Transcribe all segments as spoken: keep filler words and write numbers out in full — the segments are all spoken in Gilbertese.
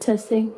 Testing.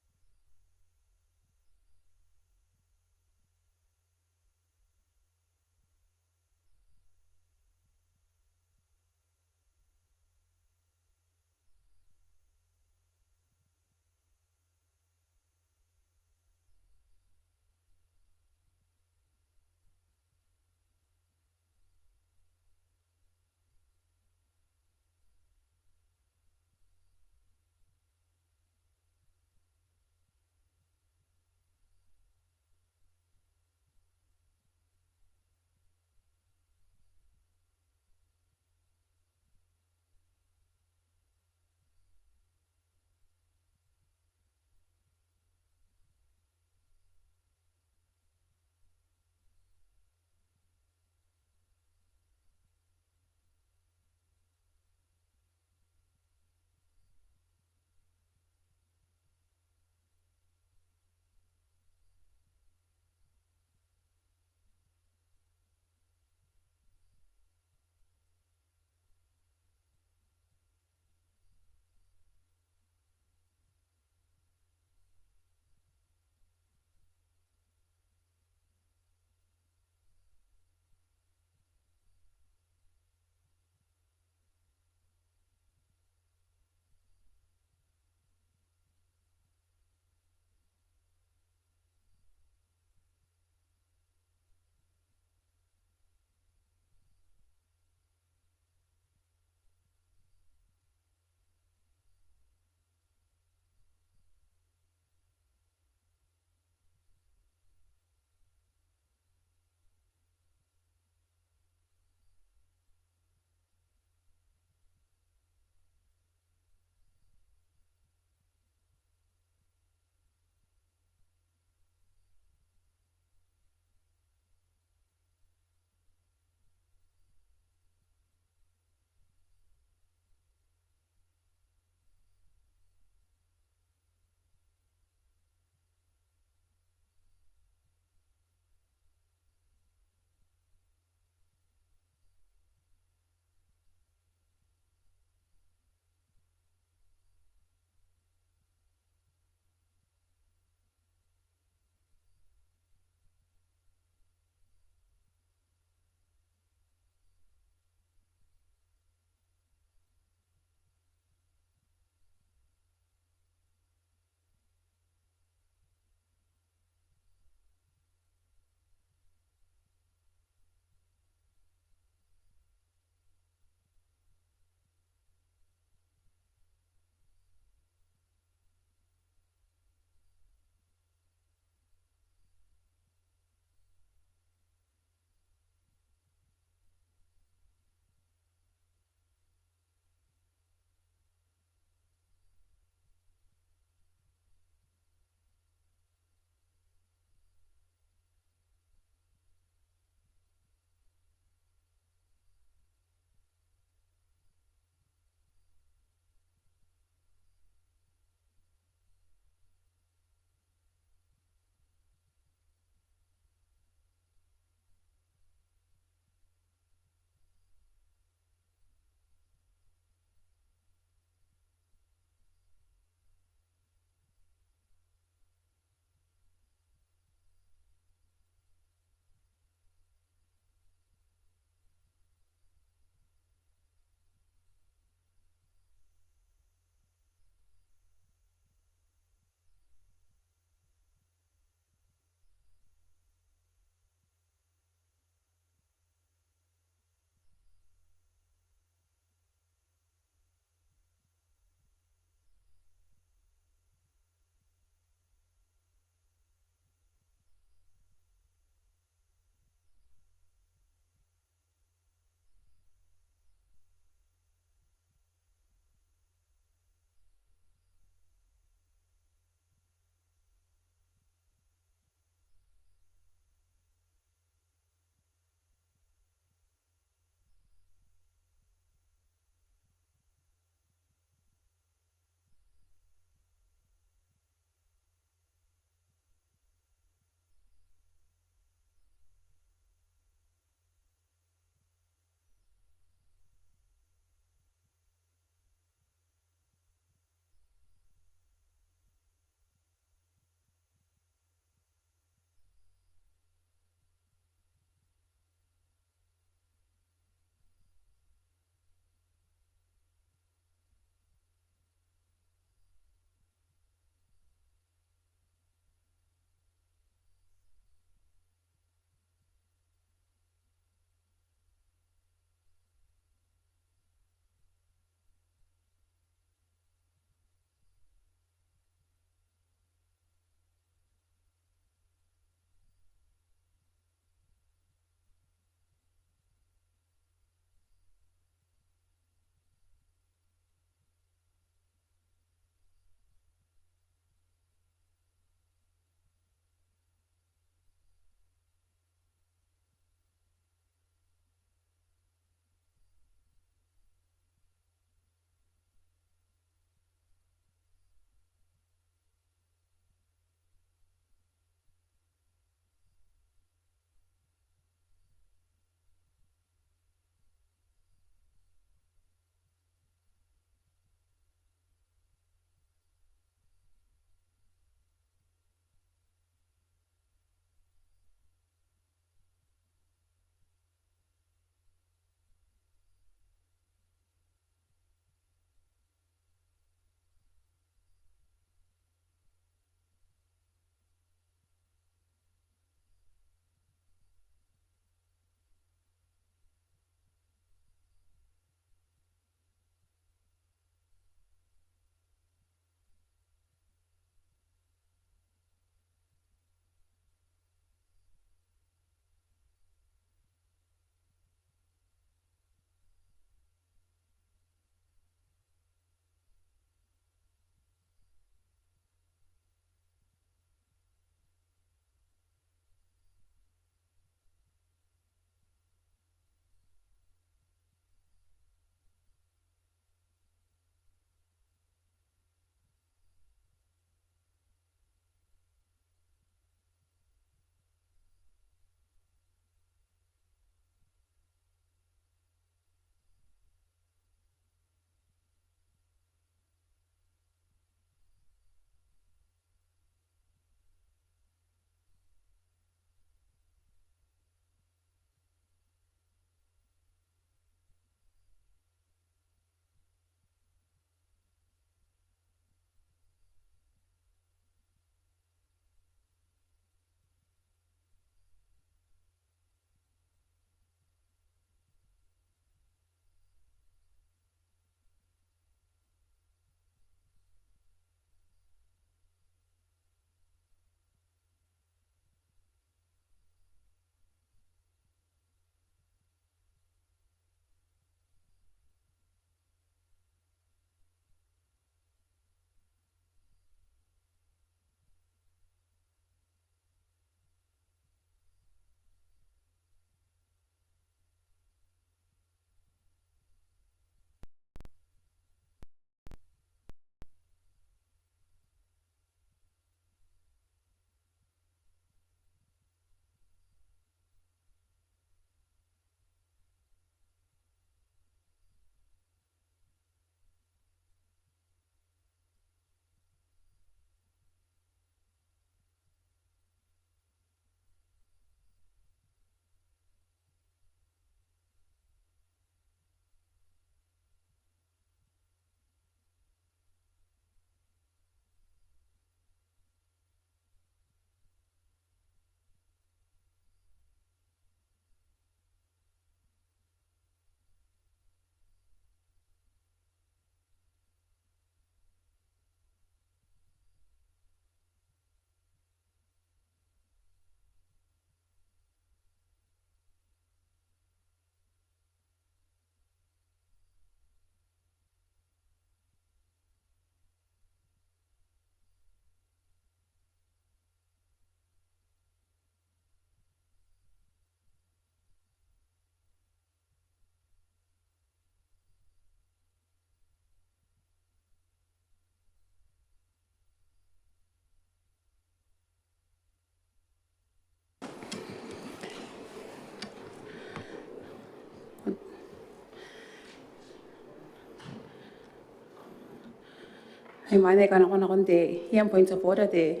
Imwain ae I kanakoa nakon te, ian point of order te,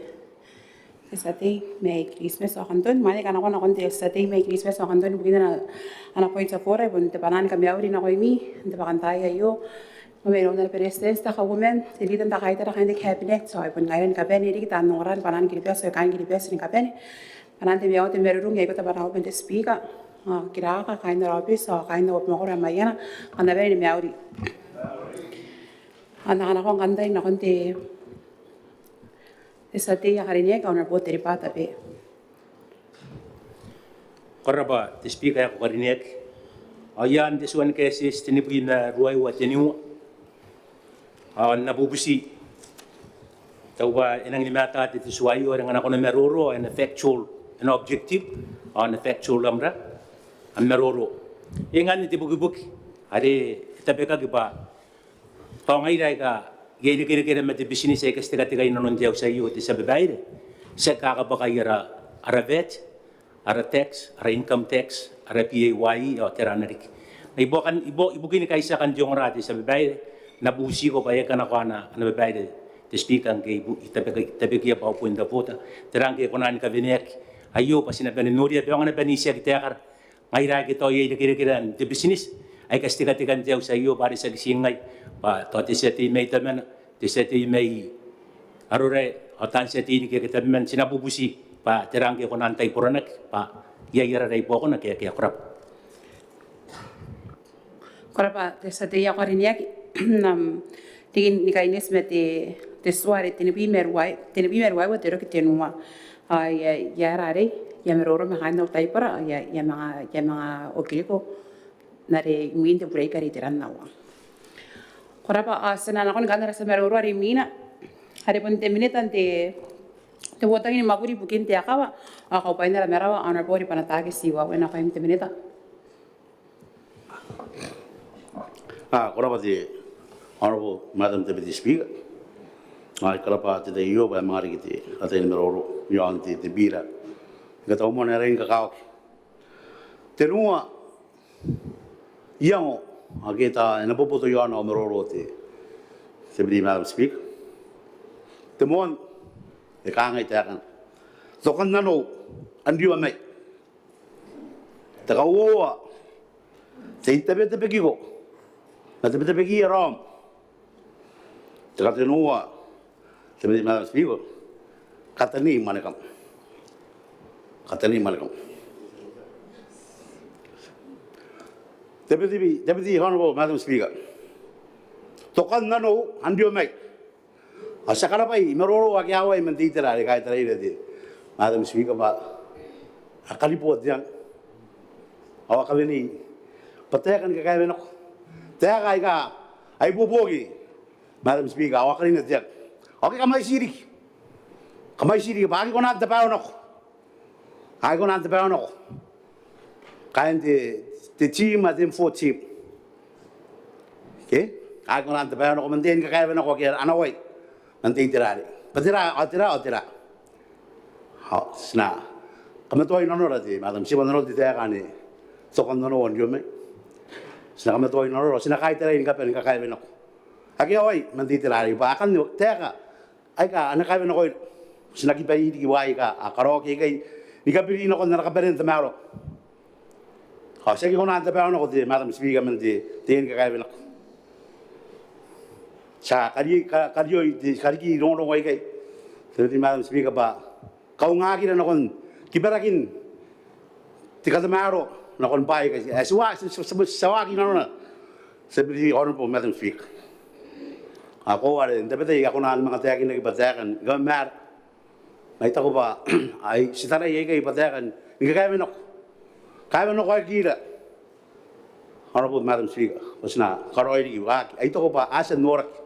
te tia tei mai Kiritimati ao Kanton. Imwain ae I kanakoa nakon te tia tei mai Kiritimati ao Kanton ibukin ana, ana point of order, bon te bwanaa ni kamauri nakoimi n te bwakantaai aio. Mai iroun ana Beretitenti te Kauoman, te Leader n te Kaitara, kaain te Cabinet, ao ai bon ngaira ni kabane riki taan ongora ni bwanaan Kiribati ao kaain Kiribati ni kabane. Bwanaan te mauri, te marurung ae I kaota bwa N na open te Speaker, ao kiraaka kaain ara aobiti ao kaain au mwakoro ae Maiana, kam na bane ni mauri. Ao N na kanakoa ngkai n tai nakon te, te tia tei ae karineaki, Honourable Teriba Tabe. Ko rabwa te Speaker ae ko karineaki. Ao ian te tua ni kaetieti tenibwi ma ruaiwa tenua. Ao N na bubuti, tao bwa e nangi ni mataata te tua aio, e ranga nakon am maroro, e na factual, e na objective, ao e na factual am ra, am maroro. Ingainga te bukibuki are e tabekaki bwa tao ngaira aika iai irekerekera ma te business aika ti tekateka inanon te auti aio, te tia babaire, ti aki kakabwakai ara, ara VAT, ara tax, ara income tax, ara PAYE, ao tera riki. Ibukin, ibu, ibukin kaitiakan te ongora, te tia babaire, N na butiko bwa e kanakoa ana, ana babaire te Speaker ngke I bu, I tabeka, I tabekia bwa au point of order, tera ngke e kona ni kaweneaki aio bwa ti na bane n noria bwa e aonga n bane n itiaki taekara ngaira aika tao iai irekerekera n te business aika ti tekateka n te auti aio, bwa are tiaki tii ngai, bwa tao te tia tei mai Tamana, te tia tei mai Arorae, ao taan tia tei riki ake tabeman, ti na bubuti bwa tera ngke e kona n taiboranaki bwa iai ara rai buakona ke akea. Ko rabwa. Ko rabwa te tia tei ae ko karineaki. N na riki ni kaineti ma te, te tua are tenibwi ma ruaiwa, tenibwi ma ruaiwa te roki tenua. Ao iai, iai ara arei, iai maroro ma kaain au taibora, iai, iai manga, iai manga okiriko n are imwin te burei are iteran aua. Ko rabwa. Ao ti na nakon ngkanne ara tia maroro are imwina, are bon te Minita n te, te Botaki ni Mwakuri ibukin te Akawa ao Kaubwain ara Marawa, Honourable Ribanataake Tiwau, e nakoim te Minita. Ao ko rabwa te Honourable Madam Deputy Speaker. Ao I karabwa te tai aio bwa e manga riki te katai ni maroro iaon te, te biira ae tao moan ae e riai ni kakawaki. Tenua iango ake tao e na boboto iaon au maroro te, te Deputy Madam Speaker. Te moan, e kangai taekana: Tokan nanou, an riwamai. Te kauoua, tei n tabetabekiko ma tabetabeki raom. Te katenua, te Deputy Madam Speaker, katanei mwanekam. Katanei mwanekam. Te Deputy, Deputy Honourable Madam Speaker, tokan nanou, an riwamai. Ao ti a karabwai maroro ake a wai man te itera are kaitaraira te Madam Speaker bwa a karibua te ang ao a kawenei bwa taeka ni kakaewenako, taeka aika a ibuobuoki, Madam Speaker, ao a karina te ang. Ao ke kam aiti riki, kam aiti riki bwa a aki kona n tabaonako. A aki kona n tabaonako kaain te, te team ae te M four team. Ke a aki kona n tabaonako man te ang ni kakaewenako ake a na wai man te itera arei. Bwa tera, ao tera, ao tera. Ao ti na kamatoai nanora te, Madam Speaker, nanora te taeka anne, tokan nanou, an riwamai. Ti na kamatoai nanora, ti na kaitarai ni kabane ni kakaewenako ake a wai man te itera arei bwa akanne taeka aika a na kaewenakoira. Ti na kibai riki waaki aika a karaoaki aikai ni kabiri nakon ana kabanea n tamaroa. Ao ti aki kona n tabaonako te, Madam Speaker, man te, te ang ni kakaewenako. Ti a karioi, ka, karioi te, kariki rongorongo aikai, te, te Madam Speaker, bwa kaungakira nakon kibarakin te katamaroa nakon bwaai aika ti, ae ti wa, ti, ti, ti, ti waaki nanona, te Deputy Honourable Madam Speaker. Ao koaua are n tabetai a kona ni manga taekinaki bwa taeka ni kamamara. Ma I taku bwa ai ti tarai aikai bwa taeka ni kakaewenako. Kaewenakoakira, Honourable Madam Speaker, bwa ti na karaoi riki waaki ae I taku bwa a tia n noraki.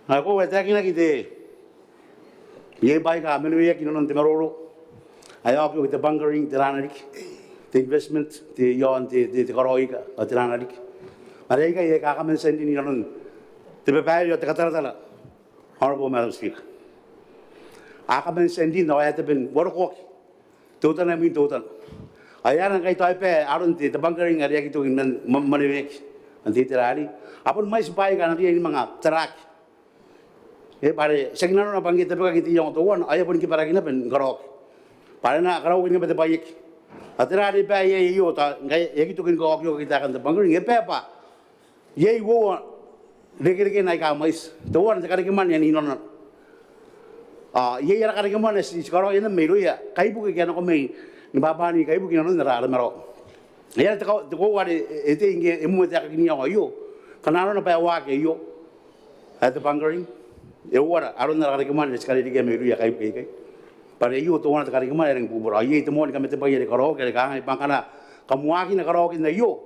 Ao koaua e taekinaki te, iai bwaai aika a maneweaki inanon te maroro ae a okioki, te bunkering, tera riki, te investment, te iaon te, te, te karaoika ao tera riki. Ma are aikai aika a kaman tia n rin inanon te babaire ao te kataratara, Honourable Madam Speaker. A kaman tia n rin ao e a tabe n warokoaki teutana imwin teutana. Ao e aera ngkai tao e bae aron te, te bunkering are e aki toki man, ma, maneweaki man te itera arei, a bon mwaiti bwaai aika a na riai ni manga taraaki E bwa are tiaki nanona bwa ngke e tabekaki te iango teuana ao e a bon kibaraki naba ni karaoaki. Bwa are e na karaoaki naba te bwai ake. Ao tera are e bae iai aio, tao ngkai e aki toki ni kaokioki taekan te bunkering, e bae bwa iai uoua rekerekena aika mwaiti. Teuana te karekemwane ae i nanona. Ao iai ara karekemwane ae ti, ti karaoia naba mairouia kaibuke ake a nako mai ni bwabwani kaibuke i nanon ara, ara marawa. Ngaia are te ko, te koaua are e, e tei ngke e moa taekakin iango aio, ngkana arona bwa e waaki aio ae te bunkering, e uara aron ara karekemwane are ti karekeia mairouia kaibuke aikai? Bwa are aio teuana te karekemwane ae rangi ni bubura. Ao iai te moani kamatebwai are karaoaki are kangai bwa ngkana kam waakina karaoakin aio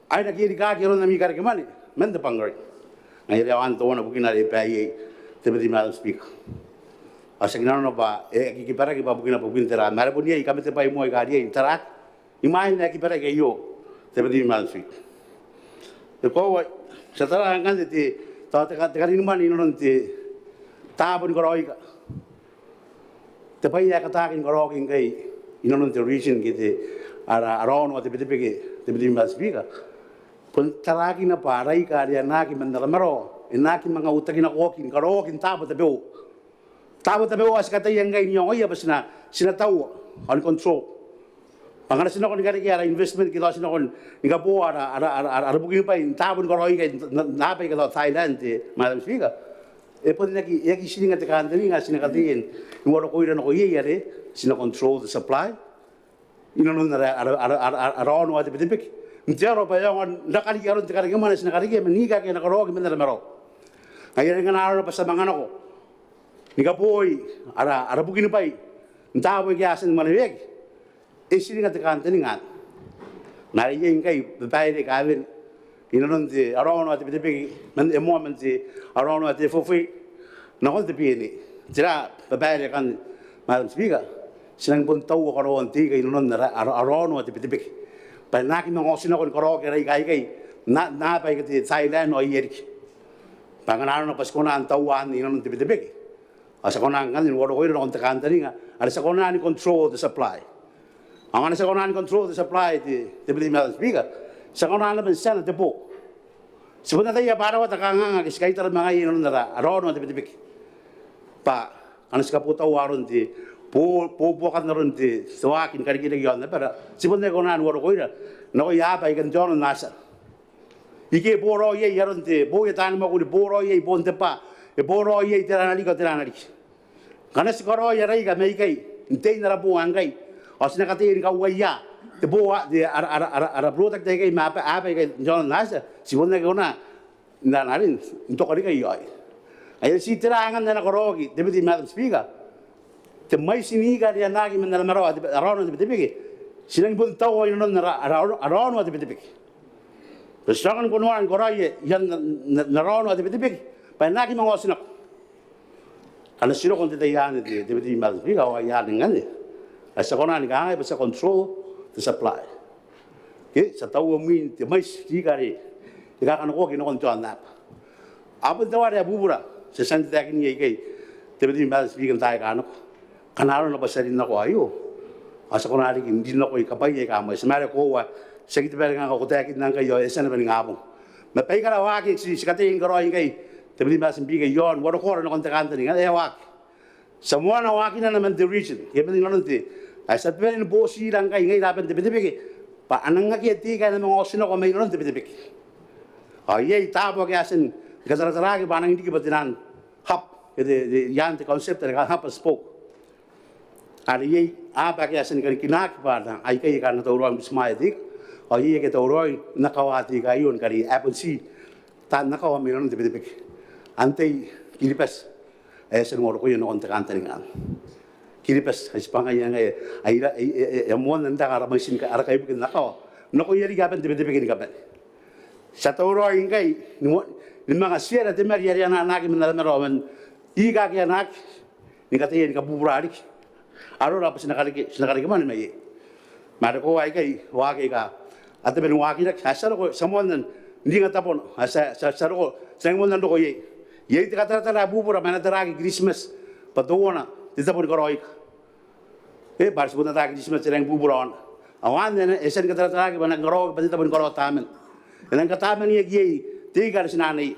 ao e na kerikaaki aron ami karekemwane man te bunkering. Ngaia are aio teuana bukina are e bae iai, te Deputy Madam Speaker. Ao tiaki nanona bwa e aki kibaraki bwa bukina, bwa bukin tera, ma are bon iai kamatebwai moa aika riai n taraaki imwain ae e kibaraki aio, te Deputy Madam Speaker. Te koaua, ti a tara ngkanne te, tao te ka, te karinimwane i nanon te taabo ni karaoika, te bwai ae kataaki ni karaoaki ngkai i nanon te region ke te, ara, ara aono ae te Betebeke, te Deputy Madam Speaker, bon taraakina bwa ara ika are anaaki man ara marawa e na aki manga uotakinakoaki ni karaoaki n taabo tabeua. Taabo tabeua ae ti kataia ngkai n iangoia bwa ti na, ti na taua ao ni control. Bwa ngkana ti nako ni karekea ara investment ke tao ti nako ni kaboa ara, ara, ara, ara, ara bukinibwai n taabo ni karaoika n, n, n aaba aika tao Thailand, te Madam Speaker, e bon aki, e aki tiringa te kantaninga ae ti na kataia n uarokoira nako iai are ti na control the supply i nanon ara, ara, ara, ara, ara aono ae te Betebeke. N te aro bwa e aonga n raka riki aron te karekemwane ae ti na karekea man ika ake a na karaoaki man ara marawa. Ngaia are ngkana arona bwa ti a manga nako ni kabooi ara, ara bukinibwai n taabo ake a tia ni mwaneweaki, e tiringa te kantaninga anne. Ma are iai ngkai babaire aika a wene i nanon te, ara aono ae te Betebeke, man, e moa man te, ara aono ae te F F A nakon te B N A. Tera babaire akanne, Madam Speaker? Ti nangi bon taua karaoan te ika i nanon ara, ara, ara aono ae te Betebeke bwa e na aki manga otinako ni karaoaki ara ika aikai n, n aaba aika te Thailand ao aia riki. Bwa ngkana arona bwa ti kona n taua anne i nanon te Betebeke ao ti a kona ngkanne n uarokoira nakon te kantaninga are ti a kona ni control the supply. Ao ngkana ti a kona ni control the supply, te, te Deputy Madam Speaker, ti a kona naba n tiana te boo. Ti bon ataia bwa a rawata kanganga ake ti kaitara ma ngaia i nanon ara, ara aono ae te Betebeke. Bwa ngkana ti kabotaua aron te bo, bo, buokan aron te, te waaki ni karikirakea aon abara, ti bon aki kona n uarokoira nakoia aaba aika n te aono n Atia. Ike e boraoi iai aron te, booia taani mwakuri, e boraoi iai boon te bwaa, e boraoi iai tera riki ao tera riki. Ngkana ti karaoi ara ika mai ikai n tein ara boo ae ngkai ao ti na kataia ni kauaia te boo, te, ara, ara, ara, ara product aikai ma aaba, aaba aikai n te aono n Atia, ti bon aki kona n, n, n toka riki aio. Ai ti tera ngkanne ae na karaoaki, te Deputy Madam Speaker? Te mwaiti n ika are anaaki man ara marawa, te, ara aono ae te Betebeke, ti nangi bon taua i nanon ara, ara, ara aono ae te Betebeke. Ti a tia ni kona ni karaoia i aan, n, n, n ara aono ae te Betebeke bwa e na aki manga otinako. Ngkana ti roko n te tai anne, te, te Deputy Madam Speaker, ao ai anne ngkanne ae ti a kona ni kangai bwa ti a control the supply. Ke ti a taua mwin te mwaiti n ika are e kakanakoaki nakon te aonnaba. Ao bon teuare bubura, ti a tia n taekinia ikai, te Deputy Madam Speaker, n taai aika nako. Ngkana arona bwa ti a rin nako aio ao ti a kona riki n rin nako i kabwaia aika mwaiti. Ma are koaua, tiaki te bwai are kanga ko taekinna ngkai ao e tia naba n ingabong. Ma baikara waaki ae ti, ti kataia ni karaoi ngkai, te Deputy Madam Speaker, iaon uarokoara nakon te kantaninga ae e waaki. Ti a moana waakinana man te region ke man i nanon te, ae ti a bane ni botira ngkai ngaira aban te Betebeke bwa a nang akea te ika ae na manga otinako mai nanon te Betebeke. Ao iai taabo ake a tia ni katarataraaki bwa a nangi riki bwa te naan hub, ke te, te, i aan te concept are kanga hub and spoke. Are iai aaba ake a tia ni kanikinaaki bwa aikai aika a na tauraoi n butimwaea te ika, ao iai ake a tauraoi n akawa te ika aio ni kariaia, ae bon ti taan akawa mai nanon te Betebeke. Antai? Kiribati ae e a tia n uarokoia nakon te kantaninga anne. Kiribati ae tibwangaia ngkai ae e, e, e, e a moanna n raka ara mwaiti ni ka, ara kaibuke n akawa nakoia riki aban te Betebeke ni kabane. Ti a tauraoi ngkai ni mo, ni manga tiera te mari are anaanaaki man ara marawa man ika ake anaaki ni kataia ni kabubura riki arora bwa ti na kareke, ti na karekemwane mai iai. Ma are koaua aikai waaki aika a tabe ni waakinaki, ae ti a roko, ti a moanna n ringa tabona, ae ti a, ti a, ti a roko, ti a nangi moanna n roko iai. Iai te kataratara ae bubura ma e na taraaki Kiritimati bwa teuana te tabo ni karaoi ika. E, bwa are ti bon ata Kiritimati ae e rangi ni bubura aona. Ao anne e a tia ni katarataraaki bwa e na karaoaki bwa te tabo ni karaoa Taman. E nang katamneaki iai te ika are ti na anaia.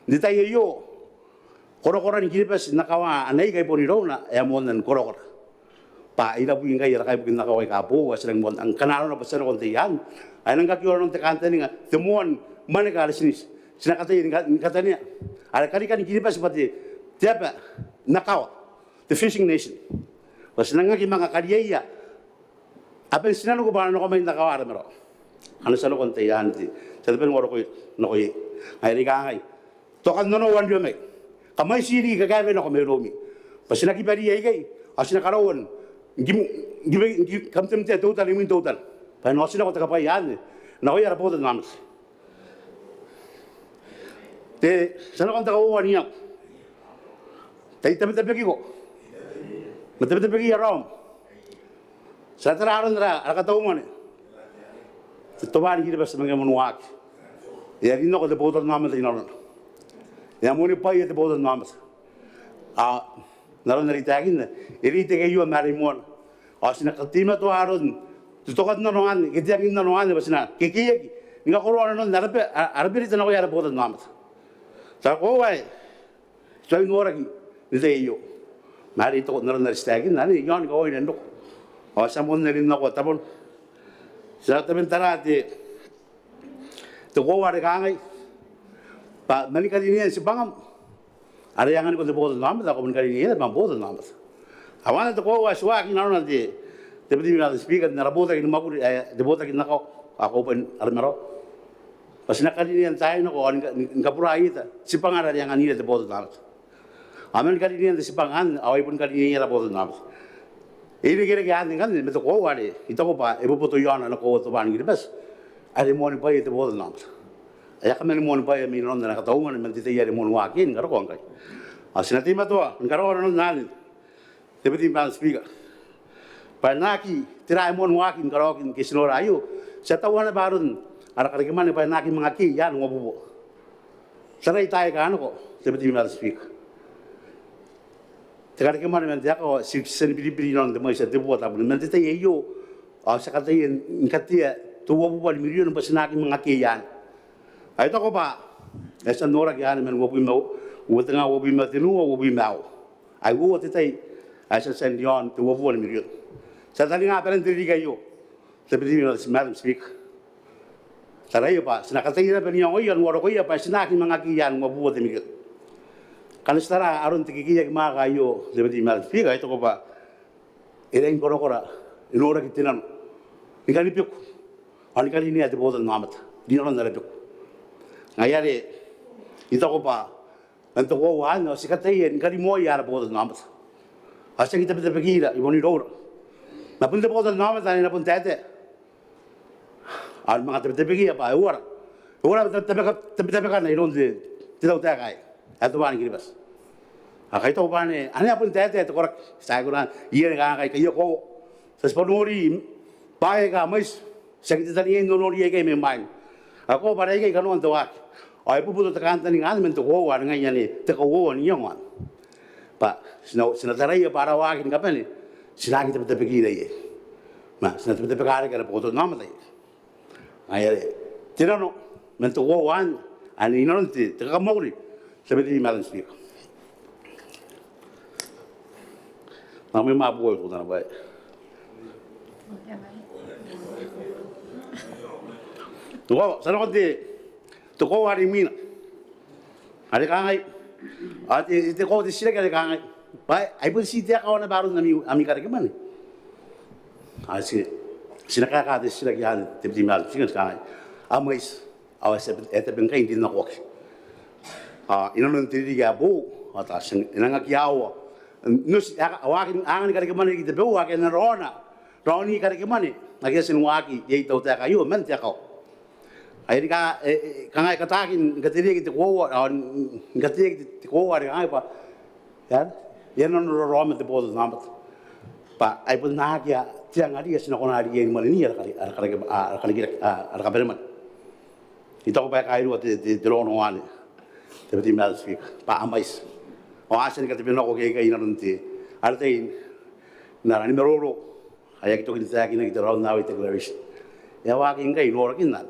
N te tai aio korakoran Kiribati n akawa anne aika e bon irouna, e a moanna ni korakora. Bwa e irabwi ngkai ara kaibuke n akawa aika boou, a ti rangi moanna ngkana arona bwa ti a nako n taian, a e nang kakiora nanon te kantaninga, te moan mwaneka are ti, ti na kataia ni ka, ni katanea. Are karika ni Kiribati bwa te, te aba n akawa, te fishing nation. Bwa ti nang aki manga kariaia aban tinaniku bwa a na nako mai n akawa ara marawa. Ngkana ti a nako n taian te, ti a tabe ni waerokoi nako iai. Ngaia are I kangai, tokan nanou ao n riomai. Kamwaiti riki kakaewe nako mairoumi. Bwa ti na kibarii aikai, ao ti na karaoa n kim, kim, kim, kamtemtea teutana imwin teutana. Bwa e na otinako te kabwaia anne nakoia ara botannaomata. Te, ti a nako n te kauoua n iango. Tai tabetabekiko ma tabetabekii raom. Ti a tara aron ara, ara kataumwane. Te Tobwaan Kiribati ma ngke e moan waaki, e a rin nako te botannaomata inanona. E a moanibwaia te botannaomata. Ao n aron are I taekinna, e reitaki aio ma are i moana. Ao ti na kateimatoa aron te tokan nano anne ke te angin nano anne bwa ti na kekeiaki ni kakoroa nanon ara be, ara berita nakoia ara botannaomata. Ti a koaua ae ti tuai noraki n te tai aio. Ma are I taku n aron are ti taekinna anne, iaon kawaina n roko. Ao ti a moanna n rin nako tabon, ti a tabe n tara te, te koaua are kangai bwa mani karinean tibwangam are e anganiko te botannaomata, ao ko mani karineia bwa am botannaomata. Ao anne te koaua ae ti waaki inanona te, te Deputy Madam Speaker, n ara botaki ni mwakuri ae te botaki n akawa ao kaubwain ara marawa. Bwa ti na karinean taai nako ao ni ka, ni kabura ieta tibwangara are e anganira te botannaomata. Ao mani karinean te tibwanga anne ao ai boni karineia ara botannaomata. E irekereke anne ngkanne ma te koaua are I taku bwa e boboto iaona ana koaua te Tobwaan Kiribati are e moanibwaia te botannaomata. Ae e a kamani moanibwaia mai nanon ana kataumwane man te tai are e moan waaki iai ni karokoa ngkai. Ao ti na teimatoa ni karaoa nanon anne, Deputy Madam Speaker, bwa e na aki tera ae moan waaki ni karaoaki ngke ti nora aio. Ti a taua naba aron ara karekemwane bwa e na aki manga kei iaan uabubua. Tarai taai aika nako, Deputy Madam Speaker. Te karekemwane man te akawa ti, ti a tia ni biribiri inanon te mwaiti ae tebubua tabun. Man te tai aio ao ti a kataia ni katea te uabubua ni mirion bwa ti na aki manga kei iaan. Ao I taku bwa e a tia n noraki anne man uabwi ma, uatenga uabwi ma tenua, uabwi ma aua. Ai uoua te tai ae ti a tia n ri iaon te uabubua ni mirion. Ti a taninga banen te ririki aio, Deputy Madam Speaker. Taraia bwa ti na kataia naba n iangoia ao n uarokoia bwa ti na aki manga kei iaan uabubua te mirion. Ngkana ti tara aron te kekeiaki mwaaka aio, Deputy Madam Speaker, I taku bwa e rangi ni korakora, e noraki te nano ni kani beku ao ni karinea te botannaomata rinanon ara beku. Ngaia are I taku bwa man te koaua anne ao ti kataia ni karimoaia ara botannaomata. Ao ti aki tabetabekira i bon iroura. Ma bon te botannaomata anne e na bon taetae ao ni manga tabetabekaki bwa e uara, e uara tabetabeka, tabetabekana iroun te, te tautaeka ae, ae Tobwaan Kiribati. Ao kai tao bwa anne, anne a bon taetae te koraki, ti taekina iai ni kangai, kai a koaua. Ti a tibwa nori bwaai aika mwaiti, ti aki tataninga n nonori aikai mai mwaina. Ao koaua bwa are aikai kanoan te waaki. Ao e boboto te kantaninga anne man te koaua are ngaia anne te kauoua n iango anne. Bwa ti na, ti na taraia bwa ara waaki ni kabane ti na aki tabetabekira iai, ma ti na tabetabeka riki ara botannaomata iai. Ngaia are te nano man te koaua anne, anne inanon te, te kakamwakuri, Deputy Madam Speaker. Nako mai ma bua i totana bwa e. Nako, ti a nako n te, te koaua are imwina. Are kangai, ao te, te koaua te titiraki are kangai. Bwa ai bon ti te akawa naba aron ami, ami karekemwane. Ao ti, ti na kaeka te titiraki anne, Deputy Madam Speaker, ti kangai. A mwaiti, ao e tabe, e tabe ngkai n rinnakoaki. Ao inanon te ririki ae boou, ao tao ti, e nang aki aoa. N oti, a, a waaki, a angan karekemwane riki tabeua ake a na raona, raoni karekemwane ake a tia ni waaki iai te tautaeka aio man te akawa. Ai riki, e, e, kangai, kataaki ni katereaki te koaua, ao ni kateaki te, te koaua are kangai bwa e a, e a nano raraoma te botannaomata. Bwa ai bon akea te anga are ti na kona riki ni mwanenii ara kare, ara kare, a, ara kare, a, ara kabanemwane. I taku bwa e kairua te, te, te rongorongo anne, Deputy Madam Speaker, bwa a mwaiti. Ao a tia ni katabe nako aikai inanon te, ara tai n ara ni maroro. Ae aki toki n taekinaki te Raunaway Declaration. E a waaki ngkai norakin anne.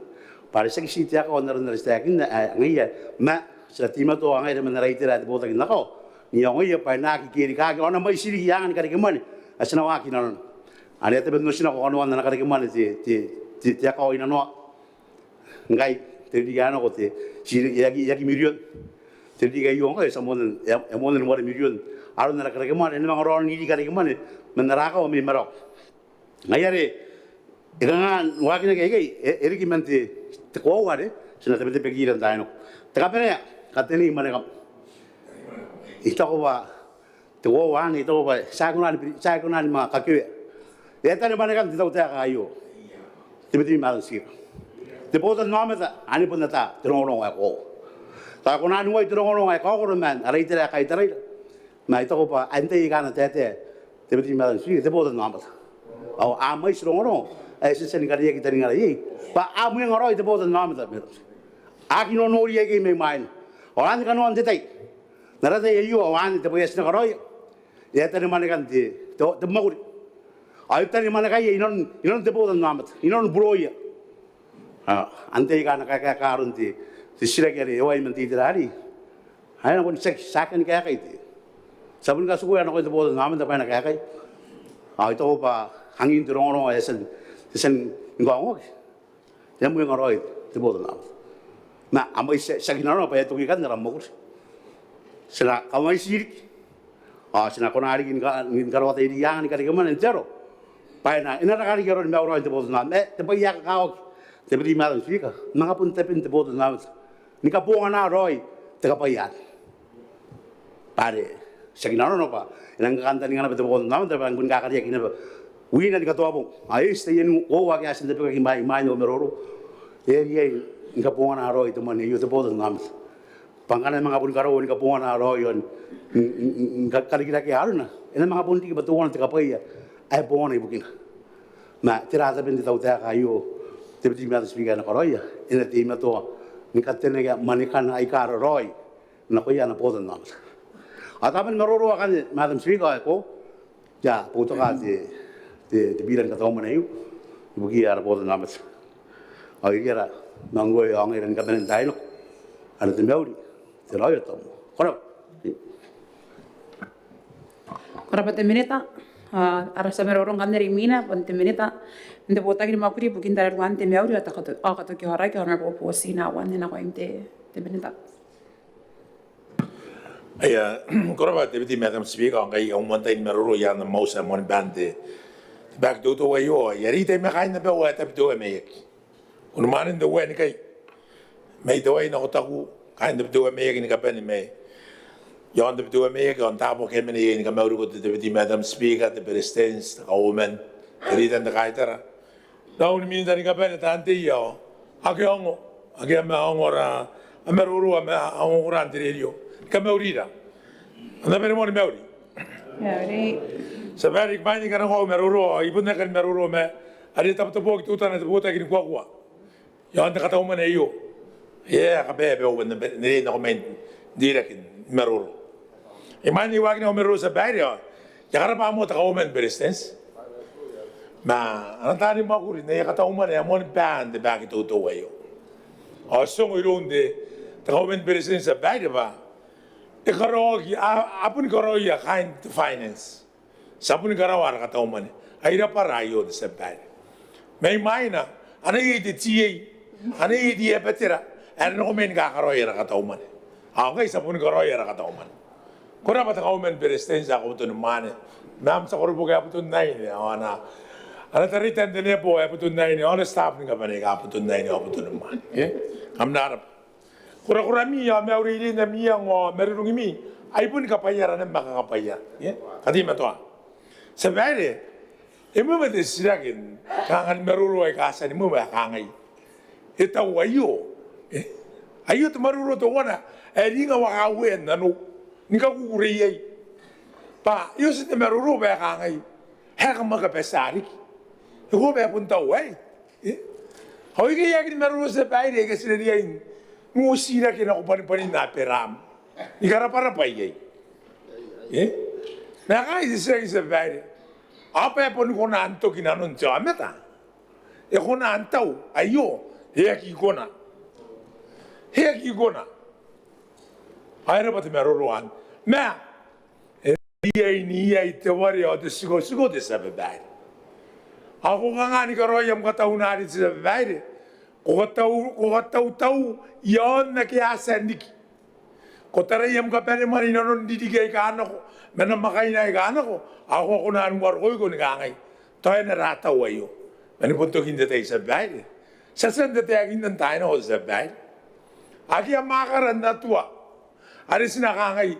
Bwa are tiaki ti te akawa n aron are ti taekinna ae ngaia, ma ti na teimatoa ngaira man ara itera ae te botaki n akawa n iangoia bwa e na aki kerikaaki ao a na mwaiti riki aanga ni karekemwane ae ti na waaki inanona. Anne tabeua n otinako kanoan ana karekemwane te, te, te, te akawa inanoa. Ngkai te ririki ae nako te, ti, e aki, e aki mirion. Te ririki aio ngkai ti a moan, e a, e a moan ni ware mirion aron ana karekemwane, e na manga raonii riki karekemwane man ara akawa mai marawa. Ngaia are e kanga n waakinaki aikai, e, e riki man te, te koaua are ti na tabetabekiira n taai nako. Te kabanea, katenei mwanekam. I taku bwa te koaua anne, I taku bwa ti aki kona ni, ti aki kona ni manga kakewea. E a tane mwanekan te tautaeka aio, te Beretitenti Madam Speaker. Te botannaomata anne bon ata te rongorongo ae koaua. Tao e kona n uai te rongorongo ae kaokoro ma ara itera ae kaitaraira. Ma I taku bwa antai aika a na taetae, te Beretitenti Madam Speaker, te botannaomata. Ao a mwaiti rongorongo ae ti a tia ni kariaiakitangingara iai bwa a mwengaraoi te botannaomata, Madam Speaker. A aki nonori aikai mai mwaina. Ao anne kanoan te tai. N ara tai aio ao anne te bwai ae ti na karaoia. E a tane mwanekan te, te, te mwakuri. Ao e tane mwanekaia inanon, inanon te botannaomata, inanon burooia. Ao antai aika a na kaekaeka aron te, te titiraki are e uai man te itera arei? A na bon tiaki, tiaki ni kaekai te, ti a bon katikua nakoia te botannaomata bwa e na kaekai. Ao I taku bwa angin te rongorongo ae e a tia n, e a tia ni kaongoaki, e a mwengaraoi te botannaomata. Ma a mwaiti, ti aki nanona bwa e a toki ikanne ara mwakuri. Ti na kamwaiti riki. Ao ti na kona riki ni ka, ni karaoa te irianga ni karekemwane n te aro bwa e na, e na raka riki aroni mauraoin te botannaomata. Ma te bwai ae kakawaki, te Beretitenti Madam Speaker, manga bon taben te botannaomata ni kabongana raoi te kabwaia. Bwa are ti aki nanona bwa e nang kakantaninga naba te botannaomata bwa e nang bon kakariaki naba wina ni katoabong. Ao e eti taian koaua ake a tia n tabekaki mai, mai au maroro. E riai ni kabongana raoi te mwane aio, te botannaomata. Bwa ngkana e manga boni karaoa ni kabongana raoi ao n, n, n, n, n ka, karikirakea arona, e na manga bon riki bwa teuana te kabwaia ae bongana ibukina. Ma tera taben te tautaeka aio, te Beretitenti Madam Speaker, ae e na karaoia? E na teimatoa ni kateneia mwanekana aika raraoi nakoia ana botannaomata. Ao taben maroro akanne, Madam Speaker, ae ko I a boutoka te, te, te bira ni kataumwane aio ibukiia ara botannaomata. Ao iai ara manga uaia ao ngaira ni kabane n taai nako. Ara te mauri, te raoi ao te tabomoa. Ko rabwa. Ko rabwa te Minita. Ao ara tia maroro ngkanne are imwina bon te Minita n te Botaki ni Mwakuri ibukin Tararuan te Mauri ao te Kato, ao Katoki Aoraki, Honourable Bootii Nauan, e nakoim te, te Minita. Ia, ko rabwa te Deputy Madam Speaker, ao ngkai au moan tai ni maroro i aan am auti ae moan baan te, te baaki teutou aio, ao I a reita ma kaain abau ae Tabiteuea Maiaki. Unimwaanen te Uea ni kai, mai Tawai nako Taku, kaain Tabiteuea Maiaki ni kabane mai aon Tabiteuea Maiaki, ao n taabo ake a mena iai, ni kamauriko te Deputy Madam Speaker, te Beretitenti, te Kauoman, te Riita n te Kaitara, raou ni Minita ni kabane, taan tei ao ake a ongo, ake a manga ongo ara maroro, a manga ongora n te rerio, ni kamaurira. Kam na bane moa ni mauri. Mauri. Tia Babaire, imwain ae I a nako au maroro, I bon aki kan maroro ma are e tabetabeaki teutana te botaki ni kuakua i aon te kataumwane aio. E a kabae abau bwa N na bane n nako mai n teirake ni maroro. Imwain ae I waakina au maroro, Tia Babaire, ao I a karabwa moa te Kauoman ni Beretitenti ma ana taani mwakuri n aia kataumwane ae moan baan te baaki teutou aio. Ao ti ongo iroun te, te Kauoman ni Beretitenti, Tia Babaire, bwa e karaoaki, a, a boni karaoia kaain te Finance. Ti a boni karaoa ara kataumwane. Ai rabwara aio, te Tia Babaire. Mai mwaina, a na iai te TA, a na iai te abatera ae na nako mai ni kakaraoi ara kataumwane. Ao ngkai ti a boni karaoi ara kataumwane. Ko rabwa te Kauoman ni Beretitenti ae ko botonimwaane, ma am tia koroboki ae boton aine, ao ana, ana tarita n te nebo ae boton aine, ao ana staff ni kabane aika boton aine ao botonimwaane. E? Kam na rabwa. Korakorami ao maurereimi ao marurungimi ai boni kabwaiara naba ma kakabwaiara. E? Kateimatoa. Tia Babaire, e moa ma te titiraki, kanga ni maroro aika a tia ni moa ae kangai: E tau aio? E? Aio te maroro teuana ae ringa waka Uea n nanou ni kakukurei iai. Bwa e oti te maroro bwa e kangai: Ae kam aki kabatia riki. E koaua bwa e bon tau aei. E? Ao ikai ae aki ni maroro, Tia Babaire, aika ti na riai n uotirake nako bwanibwanin Aberaam ni karabwarabwa iai. E? Ma e kangai te titiraki, Tia Babaire: Ao bwa e boni kona n toki nanon te aomata? E kona n tau aio? E aki kona. E aki kona. Ao e rabwa te maroro anne. Ma iai n iai te ware ao te tikotiko te tia babaire. Ao ko kanga ni karaoi am katau n ari te tia babaire? Ko katau, ko katautau i aon ake a tia n riki. Ko tarai am kabanemwane i nanon ririki aika a nako ma namwakaina aika a nako, ao ko a kona ni uarokoiko ni kangai, tao e na ra tau aio. Ma ni bon tokin te tai te tia babaire, ti a tia n tataekinna n taai nako te tia babaire. Akea mwakara n Atua are ti na kangai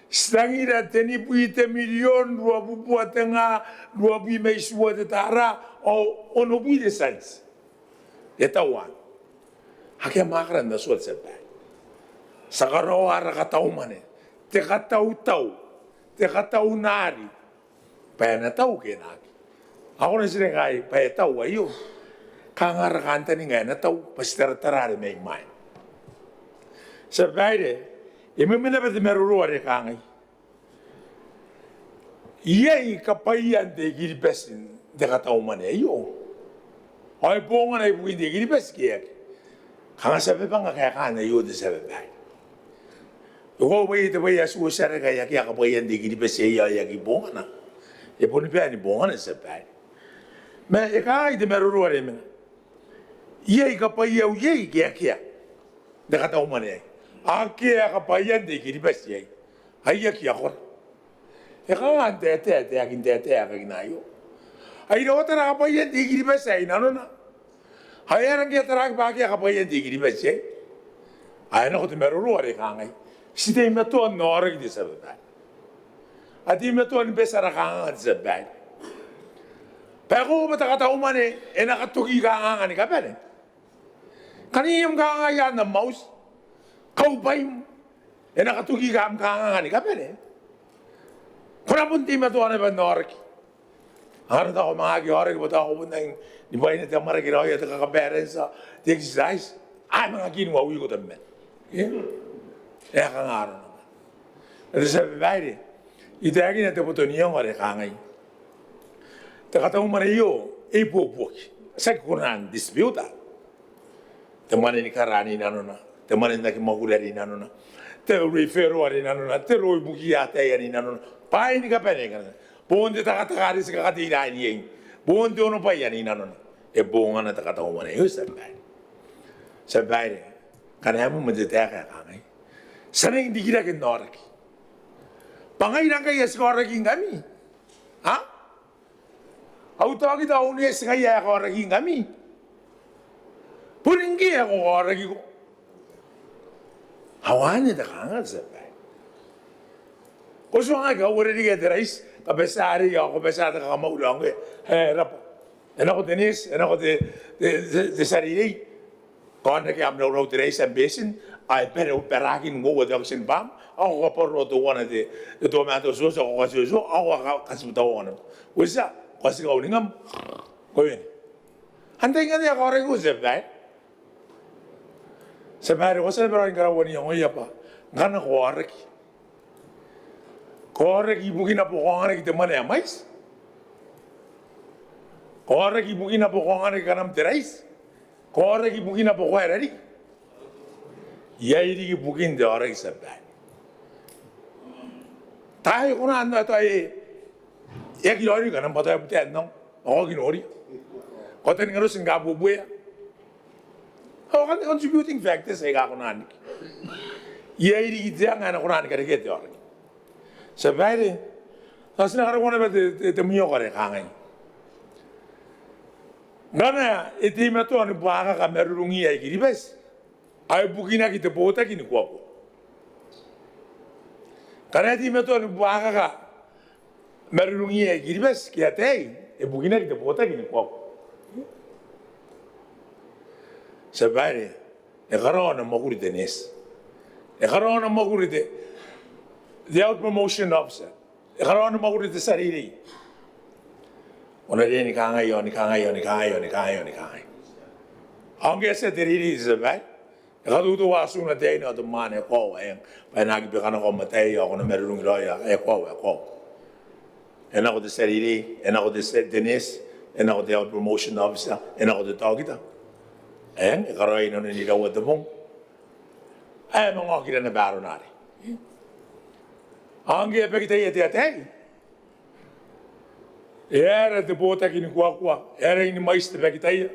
ti tangira tenibwi te mirion, ruabubua te nga, ruabwi ma itiua te tara ao onobwi te tianti. E tau anne. Akea mwakara n Atua te tia babaire. Ti a karaoa ara katau mwane, te katautau, te katau n ari, bwa e na tau ke e na aki. Ao ko na tirengaai bwa e tau aio. Kanga ara kantaninga e na tau bwa ti taratara are mai mwaina. Tia babaire, e mwemwe naba te maroro are kangai, iai kabwaian te I-Kiribati n te katau mwane aio? Ao e bongana ibukin te I-Kiribati ke e aki? Kanga ti a babanga kaekaan aio te tia babaire. E koaua bwa iai te bwai ae ti uotia rake ae akea kabwaian te I-Kiribati aio, e aki bongana. E boni bae ni bongana te tia babaire. Ma e kangai te maroro are mena, iai kabwaiau iai ke akea n te katau mwane aei? Akea kabwaian te I-Kiribati aei. Ai aki akora. E kanga n taetae, e taekin taetae ae kakinna aio? Ai rawata ara kabwaian te I-Kiribati aei i nanona. Ao e aera ngke e taraaki bwa akea kabwaian te I-Kiribati aei? Ao e nako te maroro are kangai, ti teimatoa n aoraki te tia babaire. A teimatoa ni bati ara kanganga te tia babaire. Bwa e koaua bwa te katau mwane e na katoki kanganga ni kabane. Kanga iai am kanganga i aan am auti, kaubwaim, e na katoki am kanganga ni kabane. Ko na bon teimatoa naba n aoraki. Ao ko taku ko manga aki aoraki bwa tao ko bon nang ni bwaina te amwarake raoi, te kakabarentia, te exercise. Ai manga aki ni uawiko tabeman. E? E a kanga arona. Te tia babaire, I taekina te boto n iango are kangai, te katau mwane aio e ibuobuoki. Ti aki kona n dispute-a. Te mwane ni kara are i nanona, te mwane n aki mwakuri are i nanona, te referral are i nanona, te roo ibukiia ataei are i nanona, bwaai ni kabane aika a na, boon te takataka are ti kakateiraea iai, boon te onobwai are i nanona. E bongana te katau mwane aio, tia babaire. Tia babaire, ngkana e mwemwe te taeka ae kangai, ti a nang rikirake n aoraki. Bwa ngaira ngkai ae ti kaorakingkami. A? Au taokita, au neeti, ngaia ae kaorakingkami. Boni ngkoe ae ko kaorakiko. Ao anne te kanganga, tia babaire. Ko tuangaki ae uarereke te raiti, kabatia arei ao kabatia te kakamauri ao ngkoe. E rabwa. E nako te neeti, e nako te, te, te, te tia reirei. Kaonaki am raurau te raiti am beetin, ao e bane, baraakin uoua te oxygen pump, ao ko kabwaroroa teuana te, te tomato sauce, ao ko katiotio, ao ko ka, katibutaua naba. Uotia, ko a tii kauringam. Ko wene. Antai ngkanne ae kaorakiko, tia babaire? Tia babaire, ko a tia naba raoi ni karaua n iangoia bwa ngkana ko aoraki, ko aoraki ibukina bwa ko anganaki te mwane ae mwaiti? Ko aoraki ibukina bwa ko anganaki kanam te raiti? Ko aoraki ibukina bwa ko aera riki? Iai riki bukin te aoraki, tia babaire. Tao e kona n, tao e, e aki raoiroi kanam bwa tao e butae n nang, ao ko aki noria. Ko taningaroti ni kabuebuea. Ao kan contributing factors aika a kona n riki. Iai riki te anga ae na kona ni karekea te aoraki. Tia babaire, tao ti na karaua naba te, te, te mwioko are kangai, ngkana e teimatoa ni buakaka marurungia I-Kiribati, ao e bukinaki te botaki ni kuakua. Ngkana e teimatoa ni buakaka marurungia I-Kiribati ke ataei, e bukinaki te botaki ni kuakua. Tia babaire, e karaoa ana mwakuri te neeti. E karaoa ana mwakuri te, the health promotion officer. E karaoa ana mwakuri te tia reirei. Ao e na riai ni kangai, ao ni kangai, ao ni kangai, ao ni kangai, ao ni kangai. Ao ngke e a tia te reirei, tia babaire, e katoto atuna te aine ao te mwaane, e koaua, eng, bwa e na aki bekanako am ataei ao ko na marurungi raoi, e koaua, e koaua. E nako te tia reirei, e nako te tia, te neeti, e nako te health promotion officer, e nako te taokita. Eng, e karaoia i nanon iraua te bong. Ae manga okira naba arona arei. Ao ngke e bakitaia te ataei, e aera te botaki ni kuakua, e aera ni mwaiti te bakitaia?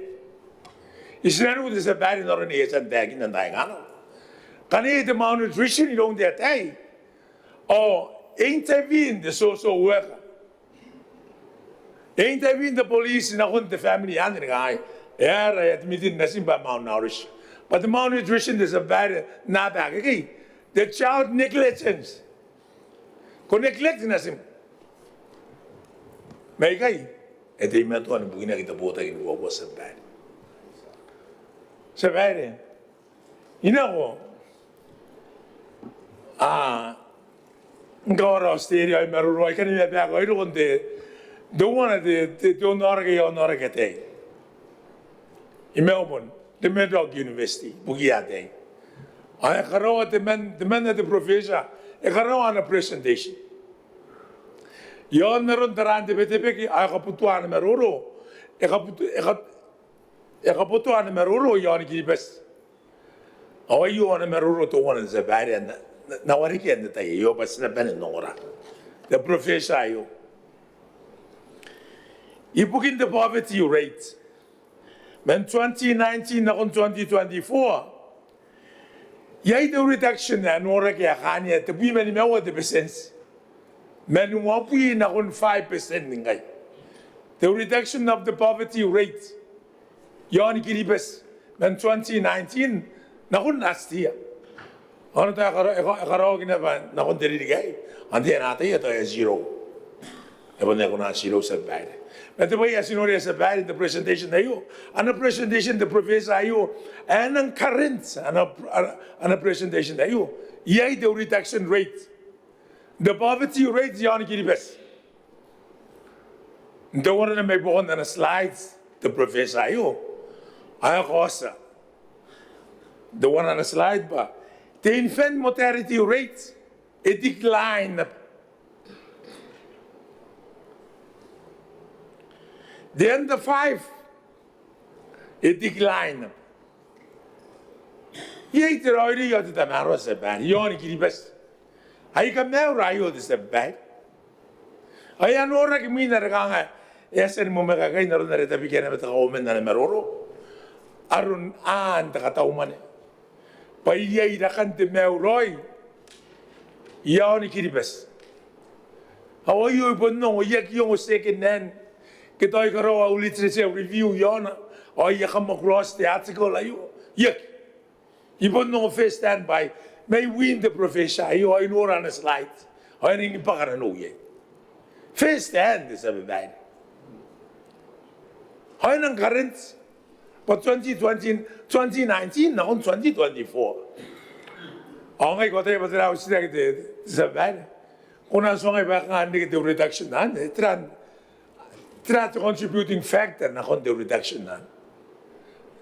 I tinaniku te tia babaire n aron ae I a tia n taekinna n taai akanne. Ngkana iai te malnutrition iroun te ataei, ao e intervene te social worker, e intervene te police nakon te family anne ni kangai, e aera e admit-i natim bwa e malnourished. Bwa te malnutrition, te tia babaire, n aaba akekei, te child negligence. Ko neglect natim. Ma ikai e teimatoa ni bukinaki te botaki ni kuakua, tia babaire. Tia babaire, I nako, a, ngkana I a Australia ao I maroro, I kan mena bwa I roko n te, teuana te, te, te onnaoraki, onnaoraki ataei i Melbourne, te Murdoch University, ibukiia ataei. Ao e karaoa temanna, temanna te professor, e karaoa ana presentation. Iaon aron taraan te Betebeke, ao e kabuta ana maroro, e kabuta, e ka, e kabuta ana maroro iaon Kiribati. Ao aio ana maroro teuana, tia babaire, ae N na, N na warekia n te tai aio bwa ti na bane n ongora. Te professor aio, ibukin te poverty rate, man twenty nineteen nakon twenty twenty-four, iai te reduction ae noraki ae kaania tebwi ma nimaua te percent, man uabwi nakon five percent ngkai. Te reduction of the poverty rate iaon Kiribati man twenty nineteen nakon last year. Ao n te tai ae kara, e ka, e karaoaki naba nakon te ririki aei, ao n te ririki aei tao e zero. E bon aki kona n zero, tia babaire. Ma te bwai ae ti noria, tia babaire, n te presentation aio, ana presentation te professor aio, ae e nang current ana, ana, ana presentation aio, iai te reduction rate n te poverty rate iaon Kiribati. N teuana mai buakon ana slides te professor aio, ao e kaotia teuana ana slide bwa te infant mortality rate e decline naba. Te under five e decline naba. Iai te raoiroi ao te tamaroa, tia babaire, iaon Kiribati. Ai kamaiu raoi aio, te tia babaire. Ao e a noraki mwina are kanga e a tia ni mwemwekakai n aron are e tabekia naba te Kauoman n ana maroro, aron aan te kataumwane, bwa iai rakan te maiu raoi iaon Kiribati. Ao aio I bon ongo, I aki ongo second hand, ke tao I karaoa au literature review iaona ao I a come across te article aio. I aki. I bon ongo first hand bwa mai win te professor aio, ao I nora ana slide, ao e nang bwaka nanou iai. First hand, tia babaire. Ao e nang current bwa twenty twenty, twenty nineteen nakon twenty twenty-four. Ao ngai ko ataia bwa tera au titiraki, te, te tia babaire. Ko na tuangai bwa e kanga n reke te reduction anne, tera, tera te contributing factor nakon te reduction anne.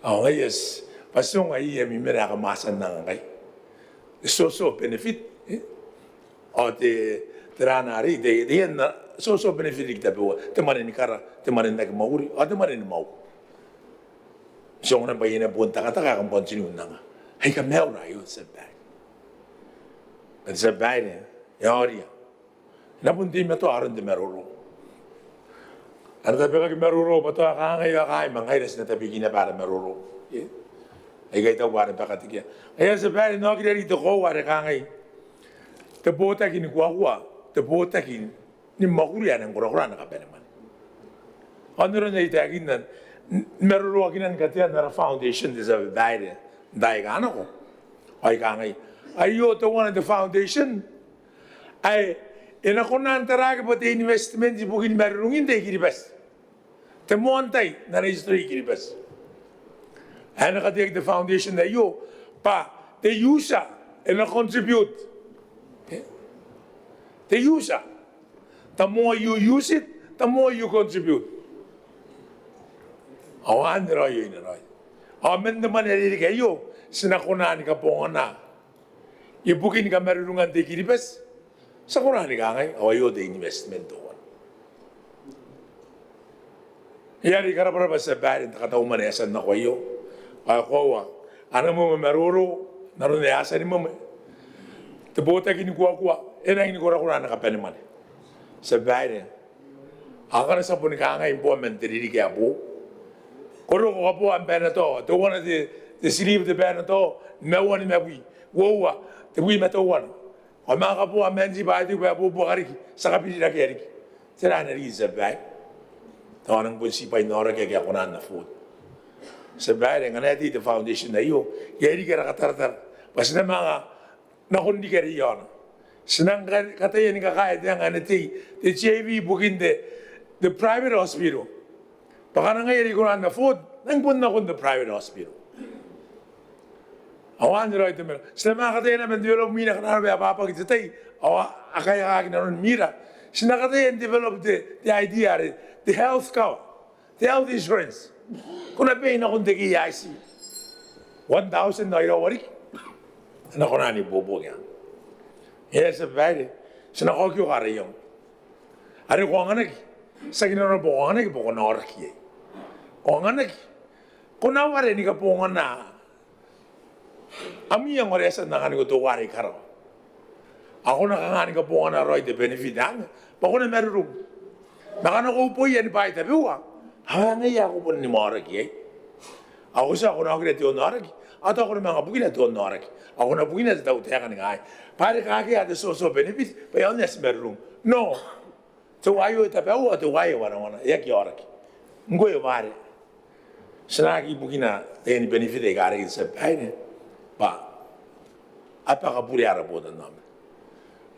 Ao ngai, yes, bwa ti ongo iai ami mwane aika mwaiti n nang ngai. Te social benefit, e? Ao te, tera arei, te, te, te social benefit riki tabeua, te mwane ni kara, te mwane n aki mwakuri, ao te mwane ni mwakuri. Ti ongo naba iai naba bon takataka aika bon ti nang. Ai kamaiu raoi aio, tia babaire. Te tia babaire, e aoria. E na bon teimatoa aron te maroro. Ana tabekaki maroro bwa tao a kangai, a kangai, ma ngaira ti na tabeki naba ara maroro. E? Aikai tao are bakatekia. Aia, tia babaire, n okira riki te koaua are kangai, te botaki ni kuakua, te botaki ni mwakuri ae e nang korakora ana kabanemwane. Ao n aron ae I taekinna, n, maroroakinan katean ara foundation, te tia babaire, n taai aika nako. Ao I kangai, aio teuana te foundation ae e na kona n taraaki bwa te investment ibukin marurungin te I-Kiribati. Te moan tai n ana history I-Kiribati ae e na kateaki te foundation aio, bwa te user e na contribute. Te user, the more you use it, the more you contribute. Ao anne raoi aio, anne raoi. Ao man te mwane are e reke aio, ti na kona ni kabongana ibukin kamarurungan te I-Kiribati. Ti a kona ni kangai, ao aio te investment teuana. Ai are I karabwarabwa, tia babaire, n te kataumwane ae e a tia n nako aio. Ao e koaua ana mwemwe maroro n aron ae e a tia ni mwemwe te botaki ni kuakua, E nangi ni korakora ana kabanemwane. Tia Babaire, akana ti a boni kangai, bwa man te ririki ae boou. Ko roko kaboa am baenatao, teuana te, te sleeve te baenatao, nimaua nimabwi, uoua, tebwi ma teuana. Ao manga kaboa am anti-biotic bwa e buabuaka riki, ti a kabirirakea riki. Tera ae na riki, Tia Babaire? Tao a nang bon ti bwain aoraki ake a kona n afford. Tia Babaire, ngkana e tei te foundation aio, e a riki ara kataratara bwa ti na manga nakon riki are iaona. Ti nang ka-, kataia ni kakaea te anga ae na tei te JV ibukin te, te private hospital. Bwa ngkana ngaia are I kona n afford, nang bon nakon te private hospital. Ao anne raoi te mena. Ti na manga kataia naba n develop mwina ngkana arona bwa e abwabwaki te tai ao a kaekaaki nanon mwira. Ti na kataia n develop te, te idea are te health cover, te health insurance. Ko na bei nakon te KYC. One thousand ao iraua riki ae na kona n ibuobuoki. Eng, Tia Babaire, ti na kaokioka ara iango. Are ko anganaki, tiaki nanona bwa ko anganaki bwa ko na aoraki iai. Ko anganaki, ko na ware ni kabongana am iango are e a tia n anganiko teuare i karawa. Ao ko na kanga ni kabongana raoi te benefit anne bwa ko na marurung. Ma ngkana ko uboia ni bwai tabeua, ao ngaia ae ko bon ni mwaoraki iai. Ao ko tia, ko na okira te onaoraki, ao tao ko na manga bukina te onaoraki. Ao ko na bukina te tautaeka ni kangai bwa are kakea te social benefit bwa e aonga n ti marurung. No. Teuaei tabeua, teuaei wanawana, e aki aoraki. Ngkoe bwa are ti na aki bukina taiani benefit aika a reke, Tia Babaire, bwa a bwaka bure ara botannaomata.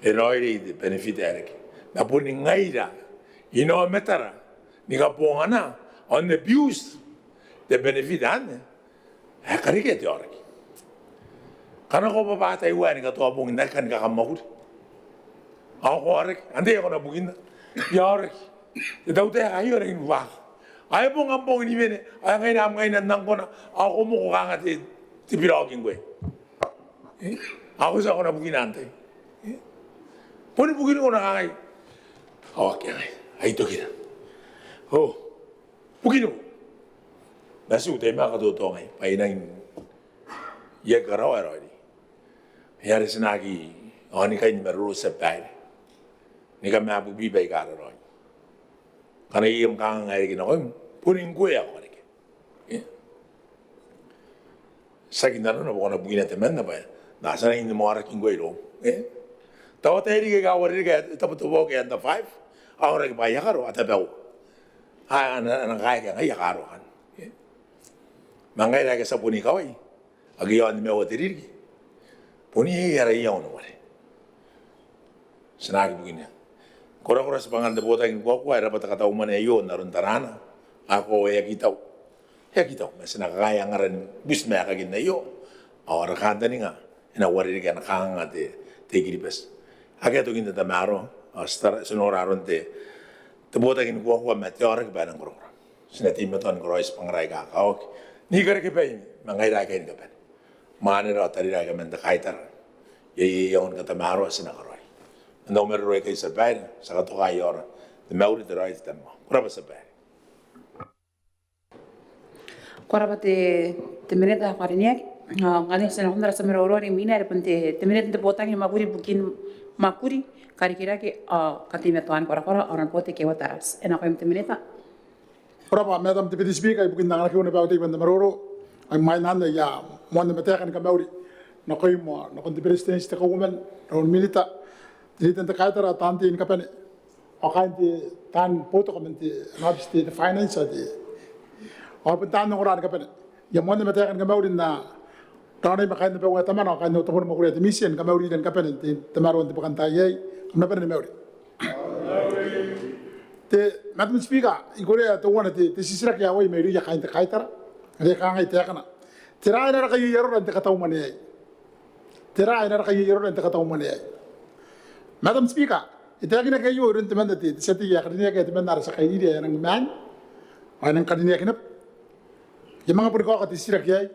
E raoiroi te benefit ae reke. Ma boni ngaira inaomatara ni kabongana ao n abuse te benefit anne ae karekea te aoraki. Ngkana ko bwabwatai wae ni katoa bong n aki kan kakamwakuri, ao ko aoraki, antai ae ko na bukinna? E aoraki te tautaeka ae e rangi ni buakaka. Ao e bong am bong ni wene, ao e ngaina am ngaina n angkona, ao ko moko kanga te, te biraoki ngkoe. E? Ao ko tia, ko na bukina antai? E? Boni bukiniko n kangai, ao akea ngai, ai tokina. O bukiniko. Ma ti uotai ma katoto ngai bwa I nangi, I aki karaoa ae raoiroi. Ai are ti na aki aonikai ni maroro, Tia Babaire, ni kamabwibi baika raraoi. Ngkana iai am kanganga ae reke nakoim, boni ngkoe ae ko karekea. E? Tiaki nanona bwa ko na bukina temanna bwa e na tia nangi ni mwaoraki ngkoe iroum. E? Tao ataei riki aika uarereke ae e tabotobooaki ae under five, a aoraki bwa aia karo a tabeua. A, a na, a na kaeka ngaia karo akanne. E? Ma ngaira aika ti a bon ikawai, ake iaon nimaua te ririki, bon iai ara iango ni ware. Ti na aki bukina. Korakora tibwangan te botaki ni kuakua, e rabwa te katau mwane aio n aron taraana. Ao e aki tau, e aki tau, ma ti na kakaea angara ni butimwaekakin aio. Ao ara kantaninga e na uarereke ana kanganga te, te I-Kiribati. Akea tokin te tamaroa, ao ti tara, ti nora aron te, te botaki ni kuakua ma te aoraki bwa e nang korakora. Ti na teimatoa ni karaoi tibwangara aika kakawaki n ikarekebaimi ma ngaira aika ni kabane. Mwanera ao tarira aika man te kaitara. Iai, iai iango ni katamaroa ti na karaoi. N au maroro aikai, Tia Babaire, ti a katoka aia ora te mauri, te raoi, te tabomoa. Ko rabwa, Tia Babaire. Ko rabwa te, te minita ae ko karineaki. Ao ngkanne ti na nakon ara tia maroro are imwina, are bon te, te minita n te botaki ni mwakuri ibukin mwakuri, karikirake ao kateimatoan korakora, ao ana boti Kewa Tarati. E nakoim te minita. Ko rabwa Madam Deputy Speaker ibukin anganakina bwa au tai n te maroro. Ao imwain anne I a moan na mataata ni kamauri nakoim ao nakon te Beretitenti, te Kauoman, raou ni minita, te leader n te kaitara, taan tei ni kabane, ao kaain te, taan boutoka man te, ana aobiti te, te finance, ao te, ao bon taan ongora ni kabane. I a moan na mataata ni kamauri n na raonai ma kaain abau ae Tamana ao kaain au tabo ni mwakuri ae te Mitia ni kamaurira ni kabane n te, tamaroan te bwakantaai aei. Kam na bane ni mauri. Te, Madam Speaker, I korea teuana te, te titiraki ae uai mairouia kaain te kaitara, are kangai taekana: Tera ae na raka iai arora n te katau mwane aei? Tera ae na raka iai arora n te katau mwane aei? Madam Speaker, e taekinaki aio iroun temanna te, te tia tei ae karineaki ae temanna ara tia kairiri ae e a nang maan, ao e a nang karineaki naba. I a manga boni kaoka te titiraki aei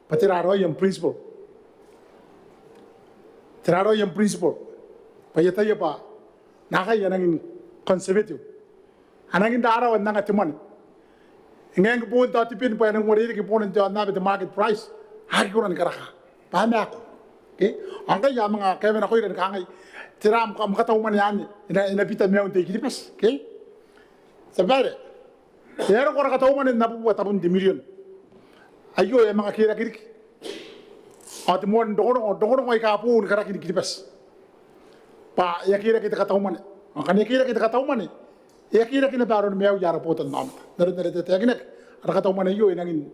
bwa tera raoi am principle? Tera raoi am principle bwa I ataia bwa naakai a nangi conservative, a nangi rarawa n anga te mwane. E ngae ngke boon tao te ben bwa e nang uarereke boona n te aonnaba, te market price, a aki kona ni karaka bwa a maaku. Okay? Ao ngkai a manga kaewe nakoira ni kangai, tera am, am katau mwane anne, e na, e na bita maiun te I-Kiribati. Okay? Tia Babaire, e a roko ara katau mwane n abubua tabun te mirion. Aio e a manga kerake riki. Ao te moan rongorongo, rongorongo aika boou ni karaki ni Kiribati bwa e a kerake te katau mwane. Ao ngkana e kerake te katau mwane, e a kerake naba aroni maiuia ara botannaomata. N aron are e taekinaki, ara katau mwane aio e nangi n,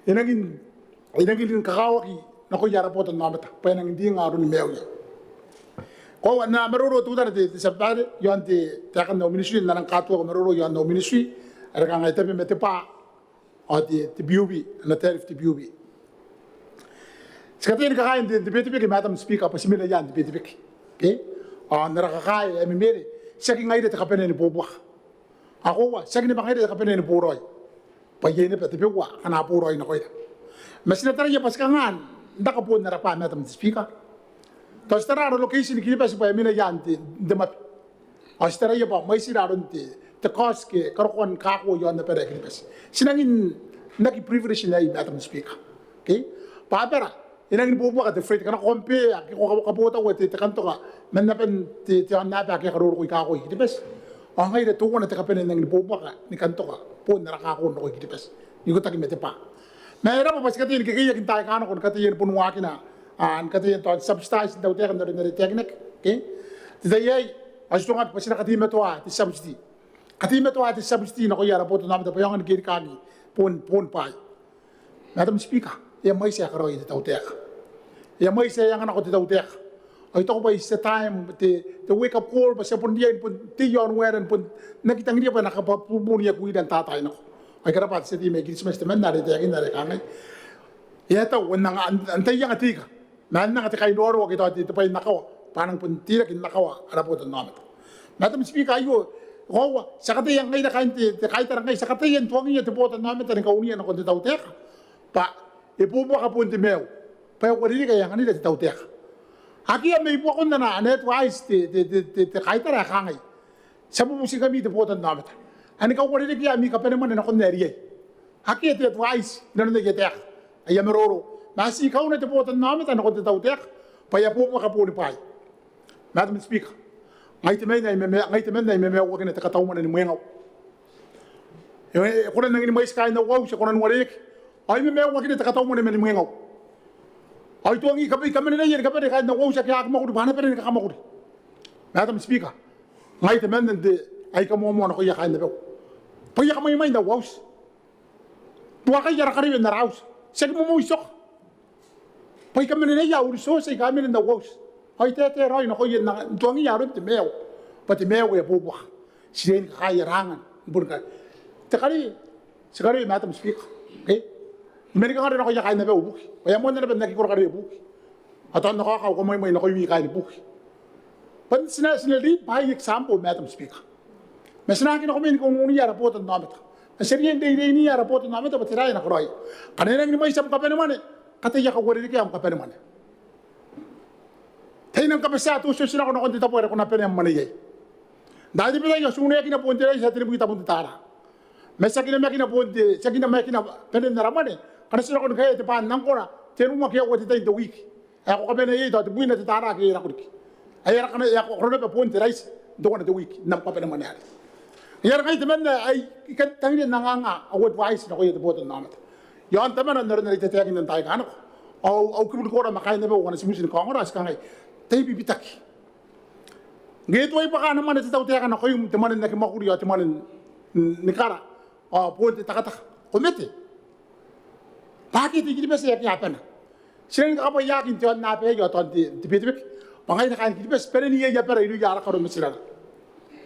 e nangi n, e nangi ni kakawaki nakoia ara botannaomata bwa e nangi n ringa aroni maiuia. Koaua, N na maroro teutana te, te Tia Babaire, iaon te, taekan au ministry, N na nang katuka maroro iaon au ministry are kanga e tabe ma te bwa ao te, te PUB, ana tariff te PUB. Ti kataia ni kakaea n te, te Betebeke, Madam Speaker, bwa ti mena i aan te Betebeke. Okay? Ao n ara kakae ae memere, tiaki ngaira te kabanea ni bobuaka. Ao koaua, tiaki naba ngaira te kabanea ni boraoi. Bwa iai naba tabeua akana boraoi nakoira. Ma ti na taraia bwa ti kanga n raka boon ara bwa, Madam Speaker. Tao ti tara ara location Kiribati bwa e mena i aan te, te mwabe. Ao ti taraia bwa mwaitira aron te, te cost ke karokoan kako iaon abara ae Kiribati. Ti nangi n aki privilege n aei, Madam Speaker. Okay? Bwa abara e nangi ni bobuaka te freight, ngkana ko compare ke ko ka, kabotaua te, te kantoka man aban te, te aonnaba ake a karorokoi kako i Kiribati. Ao ngaira teuana te kabanea ae nangi ni bobuaka ni kantoka boon ara kako n roko i Kiribati n ikotaki ma te bwa. Ma e raba bwa ti kataia ni kekeiaki n taai aika nako ni kataia ni bon waakina, a, ni kataia n tao n subsidise te tautaeka n aron are e taekinaki. Okay? Te tai aei ao ti tuangaki bwa ti na kateimatoa te subsidy. Kateimatoa te subsidy nakoia ara botannaomata bwa e aonga ni kerikaaki boon, boon bwaai. Madam Speaker, e a mwaiti ae karaoia te tautaeka. E a mwaiti ae e anga nako te tautaeka. Ao I taku bwa it's a time, te, te wake up call, bwa ti a bon riai ni bon tei i aon waera ni bon aki tangiria bwa e na kabwabubuniakuira n taai nako. Ao I karabwa te tia tei mai Kiritimati temanna are e taekinna are kangai, e a tau, ao n anga, n, n taianga te ika ma n anga te kainraorao ake tao te, te bwai n akawa bwa a nang bon teirake n akawa ara botannaomata. Madam Speaker, aio, koaua, ti a kataia ngaira kaain te, te kaitara ngkai, ti a kataia n tuangiia te botannaomata ni kaunia nakon te tautaeka bwa e bobuaka boon te maiu bwa e uarereke ae anganira te tautaeka. Akea mai buakon ana, ana advice te, te, te, te, te kaitara ae kangai, ti a bubutingkami te botannaomata, a ni kauarerekea ami kabanemwane nakon ae riai. Akea te advice inanon aia taeka, aia maroro, ma ti kauna te botannaomata nakon te tautaeka bwa e a bobuaka booni bwaai. Madam Speaker, ngai temanna ae I mama, ngai temanna ae I mamauakina te katau mwane ni mwengau. E, e kona n nangi ni mwaiti kaain au auti, e kona n uarereke. Ao I mamauakina te katau mwane mani mwengau. Ao I tuangi kabe, I kamanenaia ni kabane kaain au auti ake a aki mwakuri bwa a na bane ni kakamwakuri. Madam Speaker, ngai temanna n te, ae I kamoamoa nakoia kaain abau bwa I a kamwaimwai n au auti. Tuakai ara karewe n ara auti, ti aki momoui tioka. Bwa I kamanenaia au resource aika a mena n au auti. Ao I taetae raoi nakoia n tuangiia aron te maiu bwa te maiu e a bobuaka. Ti riai ni kakaea ara anga ni boni karewe. Te karewe, ti karewe, Madam Speaker. Okay? I manikangare nakoia kaain abau ibuki bwa e a moanna naba n aki koro karewe ibuki. Ao tao N na kaoka au kamwaimwai nakoimi kaain ibuki bwa ti na, ti na lead by example, Madam Speaker. Ma ti na aki nako mai ni kaungaungaia ara botannaomata. Ma ti riai n reireiniia ara botannaomata bwa tera ae e na karaoia. Ngkana e nangi ni mwaiti am kabanemwane, kataia kauarerekea am kabanemwane. Tai nang kabatia te otioti nako nakon te tabo are ko na bane am mwane iai. N taai tabetai ao ti uneakina boon te raiti ae tenibwi tabun te tara. Ma ti aki namakina boon te, ti aki namakina banen ara mwane ngkana ti nako ni kaea te bwaan angkona tenua ke aua te tai n te wiki ae ko kabanea iai tao tebwina te tara ake e rako riki. Ae e a raka, e a koro naba boon te raiti n teuana te wiki n am kabanemwane arei. Ngaia are ngai temanna ae I kan tangiria n anganga au advice nakoia te botannaomata. Iaon Tamana n aron are I tataekinna n taai aika nako, au, au kibu ni kora ma kaain abau ngkana ti mwiiti ni kaongora, ti kangai, tai bibitaki. Ngke e tuai bwaka ana mwane te tautaeka nakoim, te mwane n aki mwakuri ao te mwane ni kara ao boon te takataka, ko mate. Bwa akea te I-Kiribati ae akea abana. Ti rangi ni kakabwaiaaki n te aonnaba aei ao tao n te, te Betebeke bwa ngaira kaain Kiribati, bane n iai abara irouia ara karo ma tirara.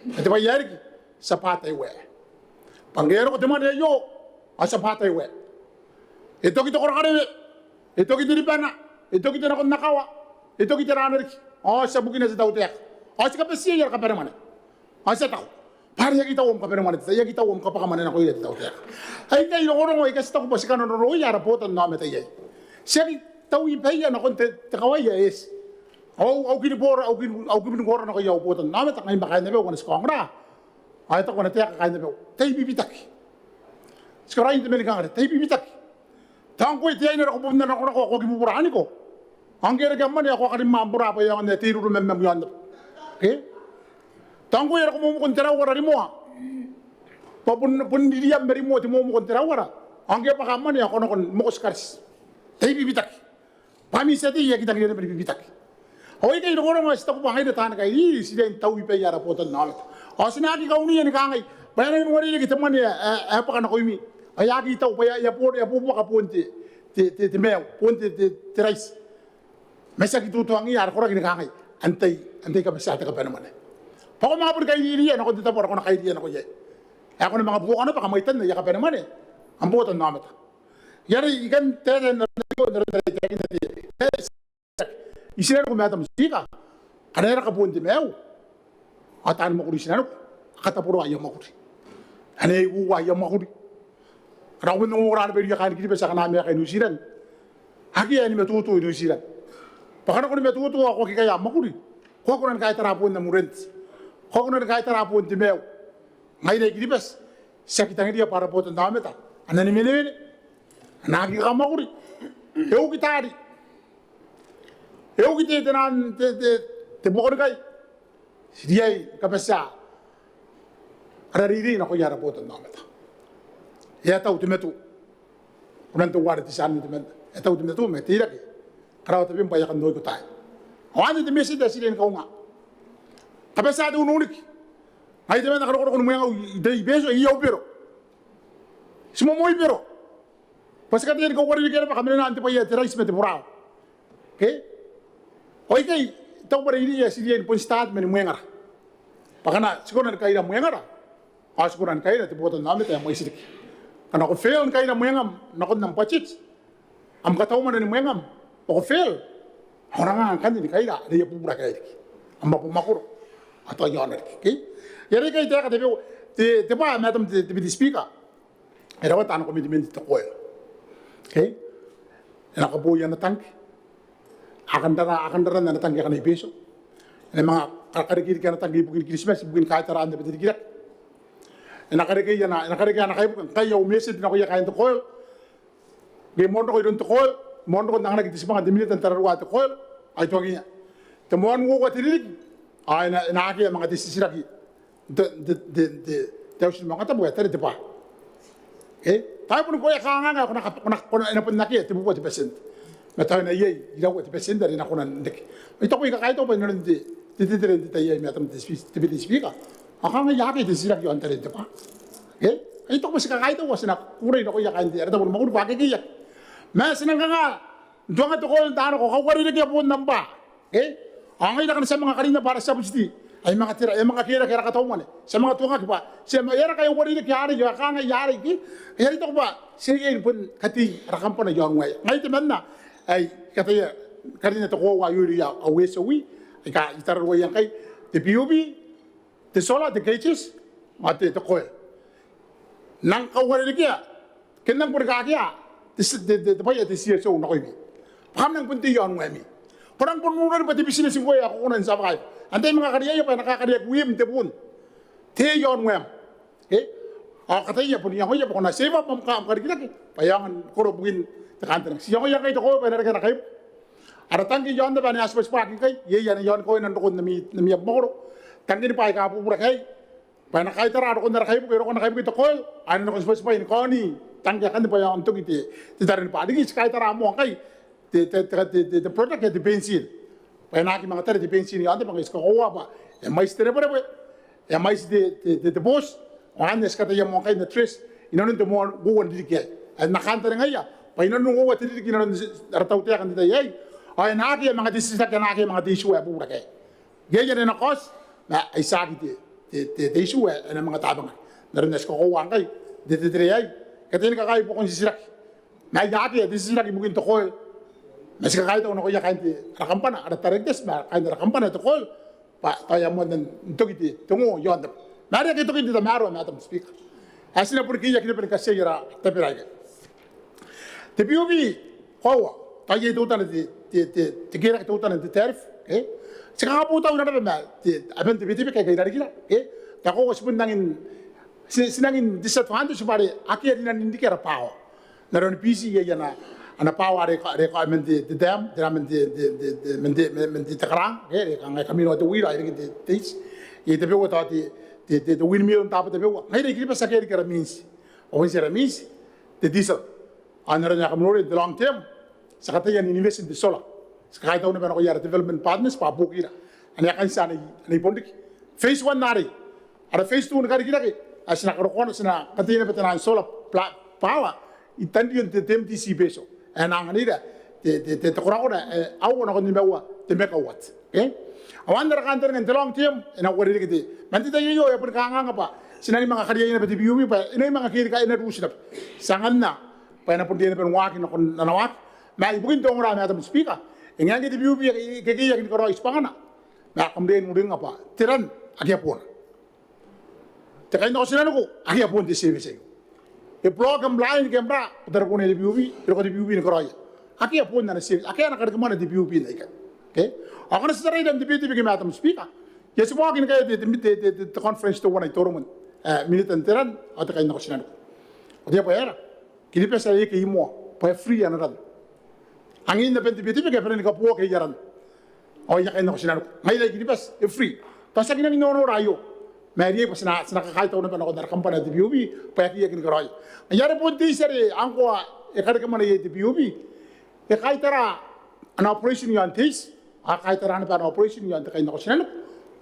Ma te bwai ae riki, ti a bwa taiwae. Bwa ngke e roko te mwane aio ao ti a bwa taiwae. E toki te korokarewe, e toki te ribana, e toki te nako n akawa, e toki te ra na riki. Ao ti a bukina te tautaeka ao ti kabatia iai ara kabanemwane. Ao ti a taku bwa are e aki tau am kabanemwane te tai, e aki tau am kabwakamwane nakoira te tautaeka. Ai ngkai rongorongo aika ti taku bwa ti kananoroia ara botannaomata iai, ti aki taui baia nakon te, te kawai ae eti. Au, au kibu ni kora, au kibu, au kibu ni kora nakoia au botannaomata ngai ma kaain abau ngkana ti kaongora ao e taku ana taeka kaain abau, tai bibitaki. Ti karaoin te manikangare, tai bibitaki. Tao ngkoe te aine are ko bon nakonako ao ko aki buburaniko, Ao ngke e reke am mwane ao ko a karimwambora bwa e aonga n tei rurumam iaon aba. Okay? Tao ngkoe are ko momoko n te rau ara rimoa, bwa bon, bon ririam ma rimoa te momoko n te rau ara. Ao ngke e bwaka am mwane ao ko nako n moko ti kareti. Tai bibitaki. Bwa ami tia tei e aki tangiria naba ni bibitaki. Ao aikai rongorongo ae ti taku bwa ngaira taani kairiri ti riai n taui baia ara botannaomata. Ao ti na aki kaunia ni kangai bwa e a nangi uarereke te mwane ae, ae, ae bwaka nakoimi. Ao e aki tau bwa e a, e a bo, e a bobuaka boon te, te, te, te maiu, boon te, te, te raiti. Ma ti aki tutuangiia ara koraki ni kangai, antai, antai kabatia te kabanemwane. Bwa ko manga boni kairiria nakon te tabo are ko na kairiia nako iai. Ae ko na manga buoka naba kamwaitan aia kabanemwane am botannaomata. Iai are I kan taetae n aron aio, n aron are I taekinna te, e, I tinaniku Madam Speaker, ngkana e raka boon te maiu ao taani mwakuri i tinaniku a kataboroa aia mwakuri. A na ikuua aia mwakuri. Ngkana ko bon ongora naba irouia kaain Kiribati akana maeka i New Zealand, akea ae ni matutu i New Zealand. Bwa ngkana ko ni matutu ao ko aki kaea am mwakuri, ko aki kona ni kaitara boon am rent, ko aki kona ni kaitara boon te maiu. Ngaira i Kiribati ti aki tangiria bwa ara botannaomata a na ni menewene, a na aki kakamwakuri. E uki taari, e uki te, te naan te, te, te buakonikai. Ti riai ni kabatia ara reirei nakoia ara botannaomata. E a tau te matu. Ko nang teuare te tia anne temanna, e a tau te matu ma e teirake. Karaoa tabem bwa e a kan oiko taai. Ao anne te message ae ti riai ni kaunga. Kabatia te ununiki. Ngai temanna ae I kanakorakoa ni mwengau i, i, i Betio, i Aubero. Ti momoibero bwa ti kataia ni kauarerekea naba kamarenaan te bwai ae te raiti ma te burawa. Okay? Ao aikai tao bwa reirei ae ti riai ni bon start mani mwengara. Bwa ngkana ti kona ni kaira mwengara ao ti kona ni kaira te botannaomata ae mwaiti riki. Ngkana ko fail ni kaira mwengam nakon am budget, am katau mwane ni mwengam, bwa ko fail, ao ko na anga ngkanne ni kaira are e a bubura kaai riki, am abamwakoro ao tao i aona riki. Okay? Iai are aikai taeka tabeua, te, te bwai ae Madam te, te Deputy Speaker, e rawata ana commitment te KOIL. Okay? E na kaboi ana tangke. A kan rara, a kan raran ana tangke akana i Betio. E na manga ka, karekereke ana tangke ibukin Kiritimati, ibukin kaitaraan naba te rikirake. E na karekei ana, e na karekei ana kaibuke. Ngkai au message nakoia kaain te KOIL, ngke moan roko iroun te KOIL, moan roko n anganaki te tibwanga te Minita n tararua ae te KOIL, ao I tuangiia, te moan uoua te ririki ao e na, e na akea manga te titiraki te, te, te, te, te Auti ni Maungatabu ae tare te bwaa. Okay? Tao e boni koaua kanganga ae ko na, ko na, ko na, e na bon akea tebubua te batiente. Ma tao e na iai iraua te batiente are e na kona n reke. Ma I taku I kakaitau bwa inanon te, te, te, te, te tai aei Madam te Spe-, te Deputy Speaker, ao kanga e akea te titiraki i aon taren te bwaa. Okay? I taku bwa ti kakaitau ao ti na kukurei nakoia kaain te, ara tabo ni mwakuri bwa akekei ake. Ma ti nang kanga n tuanga te KOIL n taai nako kauarerekea boon am bwaa. Okay? Ao ngaira ngkana ti a manga karinna bwa ara subsidy ae manga tera, e a manga kerake ara katau mwane, ti a manga tuangaki bwa ti a ma-, e a raka aia uarereke arei ao e kangai arei, okay? Ngaia are I taku bwa ti riai ni bon katei ara kambana i aon waeia. Ngai temanna ae I kataia ni karinna te koaua aio irouia au S O E aika I tararuaia ngkai, te P U B, te solar, te K T S, ao te, te KOIL. N nang kauarerekea ke n nang boni kakea te, te, te, te bwai ae te C S O nakoimi bwa kam nang bon tei i aon waemi. Ko nang bon urani bwa te bitineti ngkoe ae ko kona n tia bwaai. Antai manga kariaia bwa e na kakariaki wim te bun. Tei i aon waem. Okay? Ao kataia bon iangoia bwa ko na save up am ka, am karikirake bwa e aonga ni koro bukin te kantaninga. Ti iangoia ngkai te koaua bwa e na reke ana kaibuke. Ara tangke i aon aba ane a tibwatibwaaki ngkai, iai ane i aon koaua i nanon rokon ami, ami abamwakoro. Tangke ni bwaa aika bubura kaai bwa e na kaitara rokon ara kaibuke, rokon ara kaibuke te KOIL, ao e na nako n tibwatibwai ni kaoni tangke akanne bwa e aonga n toki te, te tare ni bwaa. Riki ti kaitara moa ngkai te, te, te product ae te bentin. Bwa e na aki manga tare te bentin i aon te aba ngkai ti kakoaua bwa e a mwaiti te rebwerebwe, e a mwaiti te, te, te, te booti, ao anne ae ti kataia moa ngkai n address inanon te moan uoua n ririki aei. Ae N na kantaningaia bwa inanon uoua te ririki inanon ara tautaeka n te tai aei ao e na akea manga te titiraki, e na akea manga te issue ae bubura kaai. Iai ane e na kaoti, ma ai tiaki te, te, te, te issue ae e na manga tabangaki. N aron ae ti kakoaua ngkai n te, te, te tere aei, kataia ni kakaei buakon titiraki. Ma ai akea te titiraki ibukin te KOIL. Ma ti kakaitau nakoia kaain te, ara kambana, ara directors ma kaain ara kambana te KOIL bwa tao e a moanna n toki te, te ngo i aon te aba. Ma are akea tokin te tamaroa, Madam Speaker, ae ti na boni keiaki naba ni katiai ara tabera aikai. Te P U B, koaua, tao iai teutana te, te, te, te kerake teutana n te tariff, okay? Ti kakabotaua naba ma te, aban te Betebeke aika i rarikira, okay? Tao koaua ti bon rangi n, ti, ti rangi n disadvantage bwa are akea rinanon riki ara bwaa. N aron Biti iai ana, ana power are e ka, are e ka man te, te dam, tera man te, te, te, te, man te, man, man te, te karang, ke, are e kangai kamino te wira, are e reke te, te iti. Iai tabeua tao te, te, te, te windmill n taabo tabeua. Ngaira i Kiribati ake a riki ara means. Ao n ara means, te diesel. Ao n aron ae kam noria n te long term, ti a kataia n invest n te solar. Ti kakaitau naba nakoia ara development partners bwa a buokira. Ane a kan tia n, n bon riki. Phase one arei. Ara phase two ni karikirake, ae ti na karokoa, ti na kataia naba taian solar pla-, power i tanrion te, te M T C Betio. Ae e na anganira te, te, te, te korakora ae aua nakon nimaua te megawatt. Okay? Ao n ara kantaninga n te long term, e na uarereke te, man te tai aio e a boni kanganga bwa ti na manga kariaia naba te PUB bwa e na manga kerikaaki, e na ruti naba. Ti anganna bwa e na bon riai naba n waaki nakon ana waaki. Ma ibukin te ongora, Madam Speaker, e ngae ngke te PUB e, e, e kekeiaki ni karaoi tibwangana, ma kam riai n uringnga bwa te ran akea boona. Te kainako tinaniku akea boon te service aio. E block am line ke am ra, bwa tarakuan te PUB, e roko te PUB ni karaoia. Akea boon ana service, akea ana karekemwane te PUB n aikai. Okay? Ao ngkana ti taraira n te Betebeke, Madam Speaker, I a tibwa waaki ni kaea te, te, te, te, te conference teuana i Toromon, eh, Minitan te ran ao te kainako tinaniku. Ao te aba ae ra, Kiribati ae e kei moa, bwa e free ana ran. Angin aban te Betebeke a bane ni kabooaki aia ran. Ao aia kainako tinaniku. Ngaira i Kiribati e free. Tao ti aki nangi nonora aio. Ma e riai bwa ti na, ti na kakaitau naba nakon ara kambana te PUB bwa e aki, aki ni karaoia. Ngaia are bon te iti are ngkoa e karekemwane iai te PUB. E kaitara ana operation iaon te iti, a kaitara naba ana operation iaon te kainako tinaniku,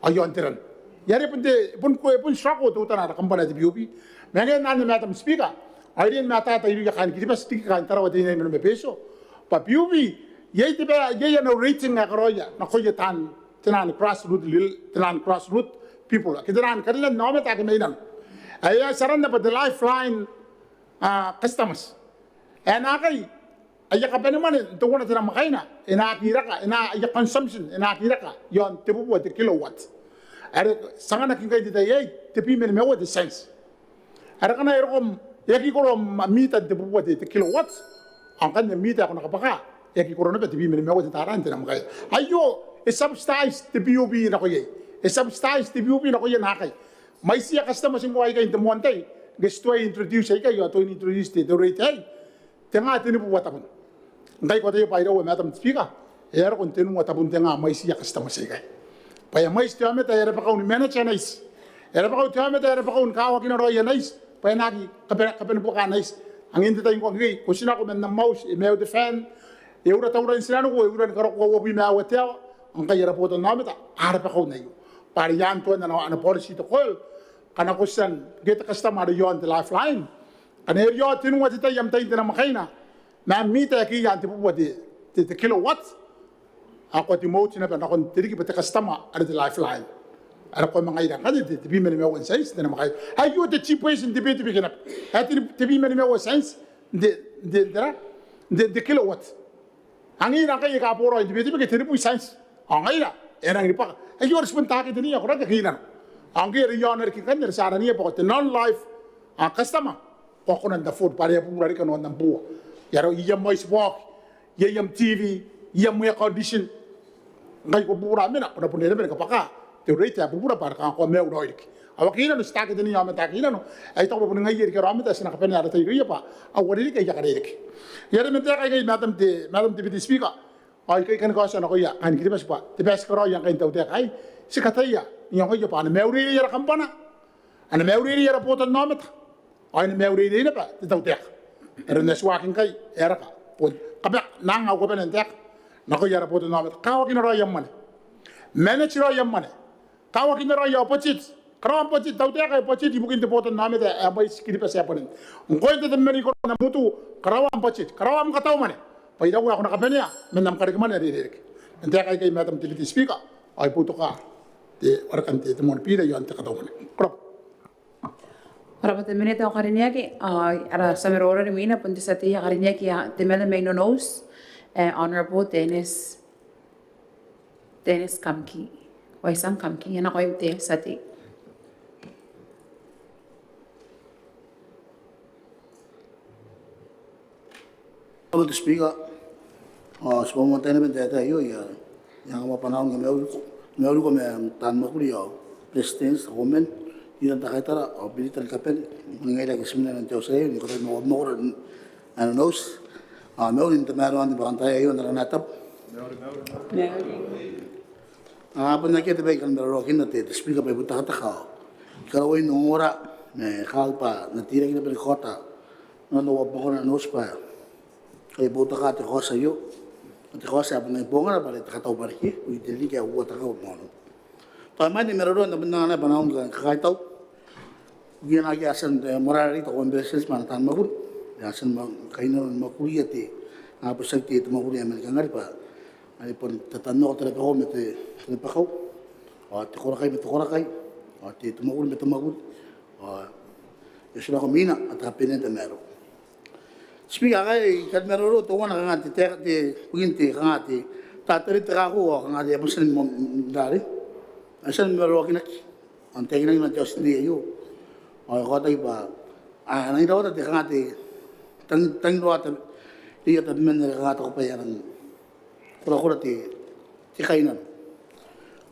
ao iaon te ran. Ngaia are bon te, bon ko, bon struggle teutana ara kambana te PUB. Ma ngaia anne, Madam Speaker, ao I rin ma tata irouia kaain Kiribati, riki kaain Tarawa Teinainano ma Betio, bwa PUB iai te bwai, iai ana rating ae karaoia nakoia taan, taian grassroot lil-, taian grassroot people, ke taian karinan aomata ake mai nano. Ae ti aranna bwa te lifeline, ah, customers. Ae naakai aia kabane mwane n teuana te namwakaina e na aki raka, e na, aia consumption e na aki raka iaon tebubua te kilowatt. Are ti anganaki ngkai n te tai aei tebwi ma nimaua te cents. Are ngkana e roko, e aki koro am mita n tebubua te, te kilowatt, ao ngkanne am mita ae ko na kabwaka e aki koro naba tebwi ma nimaua te tara n te namwakaina. Aio e subsidise te PUB nako iai. E subsidise te PUB nakoia naakai. Mwaitiia customers ngkoa aikai n te moan tai, ngke ti tuai introduce aikai ao tuai n introduce te, te rate aei, tenga tenibubua tabun. Ngkai ko ataia bwa iraua, Madam Speaker, e a roko n tenua tabun tenga mwaitiia customers aikai. Bwa e a mwaiti te aomata ae e rabakau ni manage ana iti. E rabakau te aomata ae e rabakau ni kawakina raoi ana iti bwa e na aki kaba-, kabanebuaka ana iti. Angin te tai ngkoa ngkekei, ko ti nako man am auti, e maiu te fan, e ura tauran tinaniku, e ura ni karokoa uabwi ma aua te aoa. Ao ngkai ara botannaomata a rabakau n aio. Bwa are i aan tuan ana, ana policy te KOIL, ngkana ko tia n, ngke te customer are iaon te lifeline, ngkana e riao tenua te tai am tai n te namwakaina, ma am mita e aki iaan tebubua te, te, te kilowatt, ao ko a demote naba nakon te riki bwa te customer are te lifeline. Are ko a manga ira ngkanne te, tebwi ma nimaua n cents n te namwakaina. Aio te cheapest n te Betebeke naba. Ae te, tebwi ma nimaua cents n te, n te, n te ra, n te, n te kilowatt. Angiira ngkai aika boraoi n te Betebeke tenibwi cents. Ao ngaira e a rangi ni bwaka. Aio are ti bon taketenia koraki ake i nano. Ao ngke are i aona riki ngkanne are ti araniia bwa ko te non-life, ah, customer, ko a kona n afford bwa are e a bubura riki kanoan am bua. Iai, iai am mwaiti bwaoki, iai am TV, iai am air condition. Ngkai ko bubura mena, ko na bon riai naba ni kabwaka te rate ae bubura bwa are kanga ko a maiu raoi riki. Ao ake i nano ti taketenia aomata ake i nano ae I taku bwa boni ngaia riki ara aomata ae ti na kabanea ara tai irouia bwa a uarereke aia karereke. Ngaia are man taeka aikai, Madam te, Madam te Deputy Speaker, ao I kan, I kan kaotia nakoia kaain Kiribati bwa te bwai ae ti karaoia ngkai n tautaeka aei, ti kataia n iangoia bwa a na maiureirei ara kambana, a na maiureirei ara botannaomata, ao e na maiureirei naba te tautaeka. Are n ae ti waaki ngkai, e a raka bon kabane, nang au kabane n taeka nakoia ara botannaomata. Kawakina raoi am mwane. Manage raoi am mwane. Kawakina raoi au budget. Karaoa am budget, tautaeka ae budget ibukin te botannaomata ae mwaiti Kiribati ae bwanin. Ngkoe n tatamnei, koroan am utu, karaoa am budget, karaoa am katau mwane. Bwa iraua ae ko na kabanea man am karekemwane are e rereke. Man taeka aikai, Madam Deputy Speaker, ao I boutoka te warekan te, te moan bira iaon te katau mwane. Ko rabwa. Ko rabwa te Minita ae karineaki. Ao ara tia maroro are imwina bon te tia tei ae karineaki ae te Maneaba mai Nonouti, eh, Honourable Dennis, Dennis Kamki. Waisan Kamki, e nakoim te tia tei. Honourable Speaker, ao ti bon moan tai naba n te tai aio, I a, I a kamaabanaun ni kamauriko, kamauriko ma taan mwakuri ao Beretitenti, Kauoman, iran te kaitara ao Minita ni kabane, ngaira ake ti mena n te auti aio ni katautau ma mwakuri ae Nonouti. Ao mauri n tamaroan te bwakantaai aio n aran ae tabu. Mauri. A bon akea te bwai ae I kan maroroakina te Speaker bwa I bon tekateka ao I karaoi n ongora ma I kaota bwa N na teirake naba ni kaota nanon au abamwakoro n oti bwa ngkai I boutokaa te kaoti aio, te kaoti ae bon bongana bwa are te katau bwa riki, I te ririki ae uoua te kaota. Tao imwain te maroro ae N na bon anga naba ana unga kakaitau ibukin ake a tia n moarara iai te Beretitenti ma ana taan mwakuri, a tia ni mwakuria te, a butiaki te mwakuri ae mani kangare bwa are bon tatanoa te rabakau ma te rabakau, ao te korakai ma te korakai, ao te mwakuri ma te mwakuri, ao e tuangko mwiina ao te kabanea n tamaroa. Speaker, ngkai I kan maroro teuana kanga te, te, te, ibukin te kanga te, tatarin te kako ao kanga te, a bon tia ni mo, n, n, tare. A tia ni maroroakinaki ao n taekinaki man te auti aio. Ao e kaotaki bwa a nangi rawata te kanga te, tang, tangiroata irouia tabeman are kanga taku bwa a nang korakora te, te kainnano.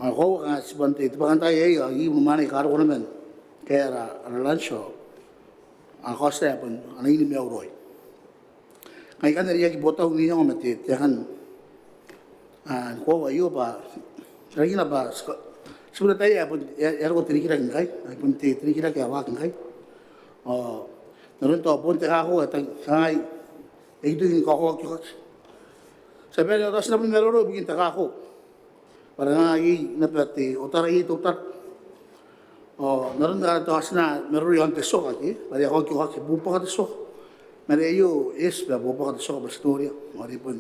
Ao e koaua kanga tibwan te, te bwakantaai aei ao I unimwaane I karoko naba n kaea ara, ara lunch ao a kaotia ae bon a na ini maiuraoi. Ngai I kan are I aki botau n iango ma te, te aeka n, a, ni koaua aio bwa tarakina bwa ti ka, ti bure tai ae bon, e, e a roko te rikirake ngkai, ae bon te, te rikirake ae waaki ngkai. Ao n aron tao bon te kako ae tang, kangai e aki toki ni kakoauaki. Ti a bane n tao ti na bon maroro ibukin te kako bwa are ngai naba te otara iai te otara. Ao n aron are tao ti na maroro iaon te tioka ke bwa are e a kaokioaki, buobuaka te tioka. Ma are aio e eti bwa buobuaka te tioka bwa ti noria ao are bon,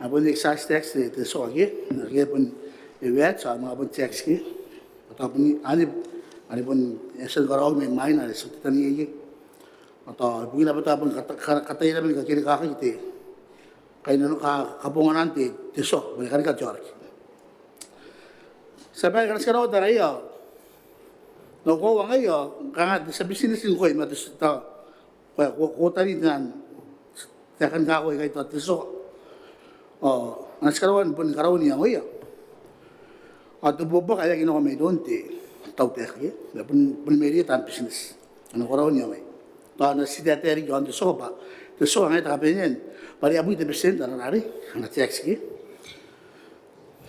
a bon excise tax te, te tioka ke, are bon e VAT ao a manga bon tax ke. Ao tao bon anne are bon e a tia ni karaoaki mai mwaina are ti a tia n tania iai. Ao tao ibukina bwa tao bon kata, ka, kataia naba ni kakerikaaki te kainnano, ka, kabonganaan te, te tioka bwa e kanika te aoraki. Ti a bane ngkana ti karaoa taraia ao n au koaua ngai ao kanga te tia business ngkoe ma te tioka, ko, ko, ko tari te nang te aeka ni kako aikai, tao te tioka. Ao ngkana ti karaoa ni bon karaoan iangoia ao te buobuaka e aki nako mairoun te tautaeka ke, ma bon, bon mairouia taan business. Ngkana ko karaoa n iangoia tao a na ti taetae riki iaon te tioka bwa te tioka ngkai te kabanea bwa are a bwi te percent ana, are ana tax ke.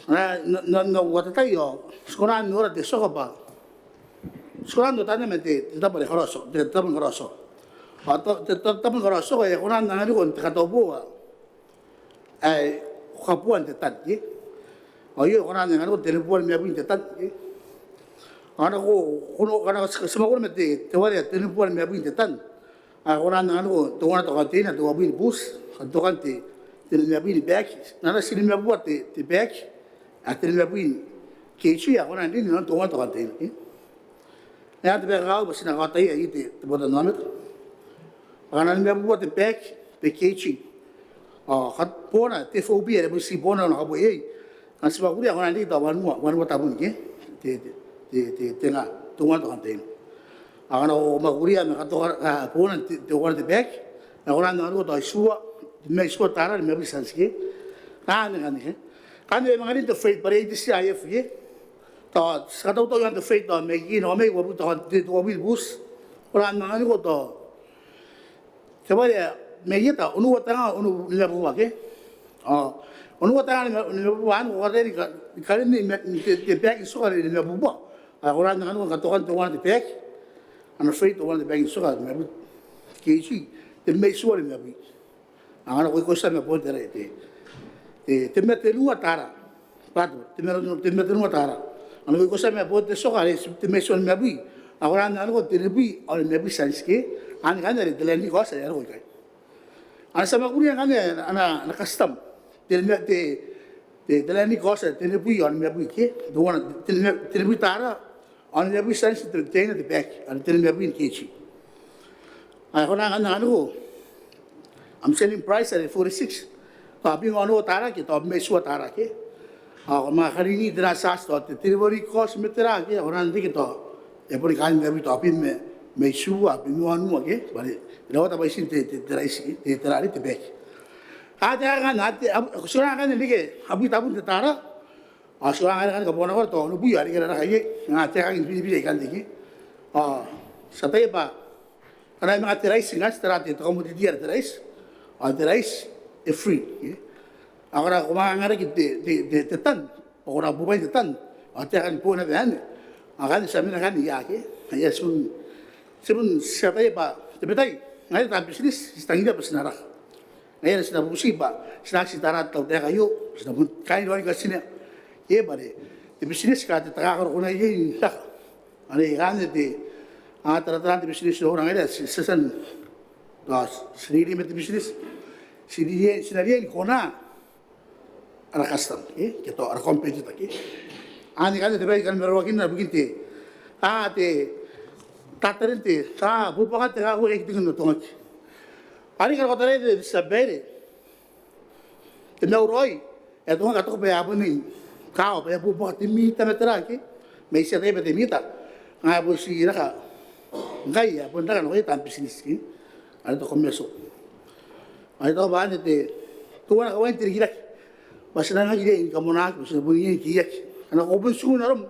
Ana, n, n, n au atatai ao ti kona n nora te tioka bwa ti kona n otanna man te, te tabo are karaoa tioka, te tabo ni karaoa tioka. Ao te, te, te tabo ni karaoa tioka e kona n anganiko n te katau boa ae kabuan te tan ke. Ao aio e kona n anganiko tenibubua nimabwi n te tan ke. Ao ngkana ko, ko, ngkana ko ti, ti mwakuri ma te, te ware ae tenibubua nimabwi n te tan, ao e kona n anganiko teuana te container, teuabwi ni buti, katokan te, tenimabwi ni bag. Ngkana ti nimabubua te, te bag, a tenimabwi ni kg, ao e kona n rin inanon teuana te container ke. Ngaia anne te bwai ae kakawaki bwa ti na kaotia iai te, te botannaomata. Ngkana nimabubua te bag per kg, ao ka, boona te FOB are bon ti boona ae na kaboa iai, ngkana ti mwakuria e kona n riki tao wanua, wanua tabun ke, te, te, te, te, te nga, teuana te container. Ao ngkana ko mwakuria ma katoka, a, boona te, teuana te bag, e kona n anganiko tao itiua, tebwi ma itiua tara nimabwi tianti ke. Anne ngkanne ke. Ngkanne e manga rin te freight bwa are iai te C I F ke. Tao ti katautau iaon te freight tao mai Kenya nako mai, uabwi, tao te, uabwi te buti. E kona n anganiko tao te ware ae mai eta, onoua tenga, onoua nimabubua ke. Ao onoua tenga nima, nimabubua anne ko kataia ni ka, ni karinna te, te bag n tioka are nimabubua. Ao e kona n anganiko ni katokan teuana te bag, ana freight teuana te bag n tioka nimabwi kg, tebwi ma itiua nimabwi. Ao ngkana ko ikotia ma boon te, te, te, tebwi ma tenua tara. Bwa tao, tebwi ma, tebwi ma tenua tara. Ngkana ko ikotia ma boon te tioka are tebwi ma itiua nimabwi, ao e kona n anganiko tenibwi ao nimabwi tianti ke. Anne ngkanne are te landing cost are e a roko ikai. Ngkana ti a mwakuria ngkanne ana, ana custom, te, te, te, te landing cost are tenibwi ao nimabwi ke. Teuana, tenibwi, tenibwi tara ao nimabwi tianti te, te, te bag, are tenimabwi ni kg. Ao e kona ngkanne n anganiko am selling price are forty-six. Tao bwi ma onoua tara ke, tao bwi ma itiua tara ke. Ao ko manga karinna te nang charge tao te delivery cost ma tera ke, ao ko nang reke tao e boni kaan nimabwi, tao bwi ma, ma itiua, bwi ma wanua ke, bwa are e rawata mwaitin te, te, te raiti ke, te, te ra, te bag. Ao te aeka ngkanne, ao te, a, ti kona ngkanne n reke abwi tabun te tara, ao ti kona ngkanne ni kabonganako tao onobwi, ao reke rarakai iai, ao te aeka ni biribiri ikanne ke. Ao ti ataia bwa ngkana e manga te raiti ngkanne, ti tara te, te commodity are te raiti. Ao te rice e free, e. Ao ngkana ko manga anganaki te, te, te, te tan, ao ko na bubwai te tan, ao te aeka ni bon naba anne. Ao ngkanne ti a mena ngkanne ia, ke. Ia ti bon, ti bon ti ataia bwa tabetai ngaira taan business ti tangiria bwa ti na raka. Ngaia are ti na bubuti bwa ti na aki tara te tautaeka aio, ti na bon kaai raoi ni katinea. Ke bwa are te business ke te takakaro ko na iai n raka. Are ngkanne te, a, tarataran te business n ora ngaira, ti, ti a tia n, a, ti reirei ma te business. Ti riai, ti na riai ni kona ara customer, e, ke tao ara competitor, ke. Anne ngkanne te bwai ae I kan marawakinna ibukin te, a, te, tarataran te, a, bubuti te kakawaki ae e aki tiki n atongaki. Are ngkana ko tarai te, te tia babaire, te mauri raoi, e atongaki, a taku bwa e a bon kaawa bwa e a bubuti te mita ma tera, ke. Ma ti ataia bwa te mita, ngaia bon ti raka, ngkai e a bon raka nakoia taan business, ke. Are te commercial. Are tao bwa anne te, teuana kawain te rikirake. Bwa ti na aki riai ni kamoanaki, bwa ti na bon riai ni keiaki. Ngkana ko bon tiku n arom,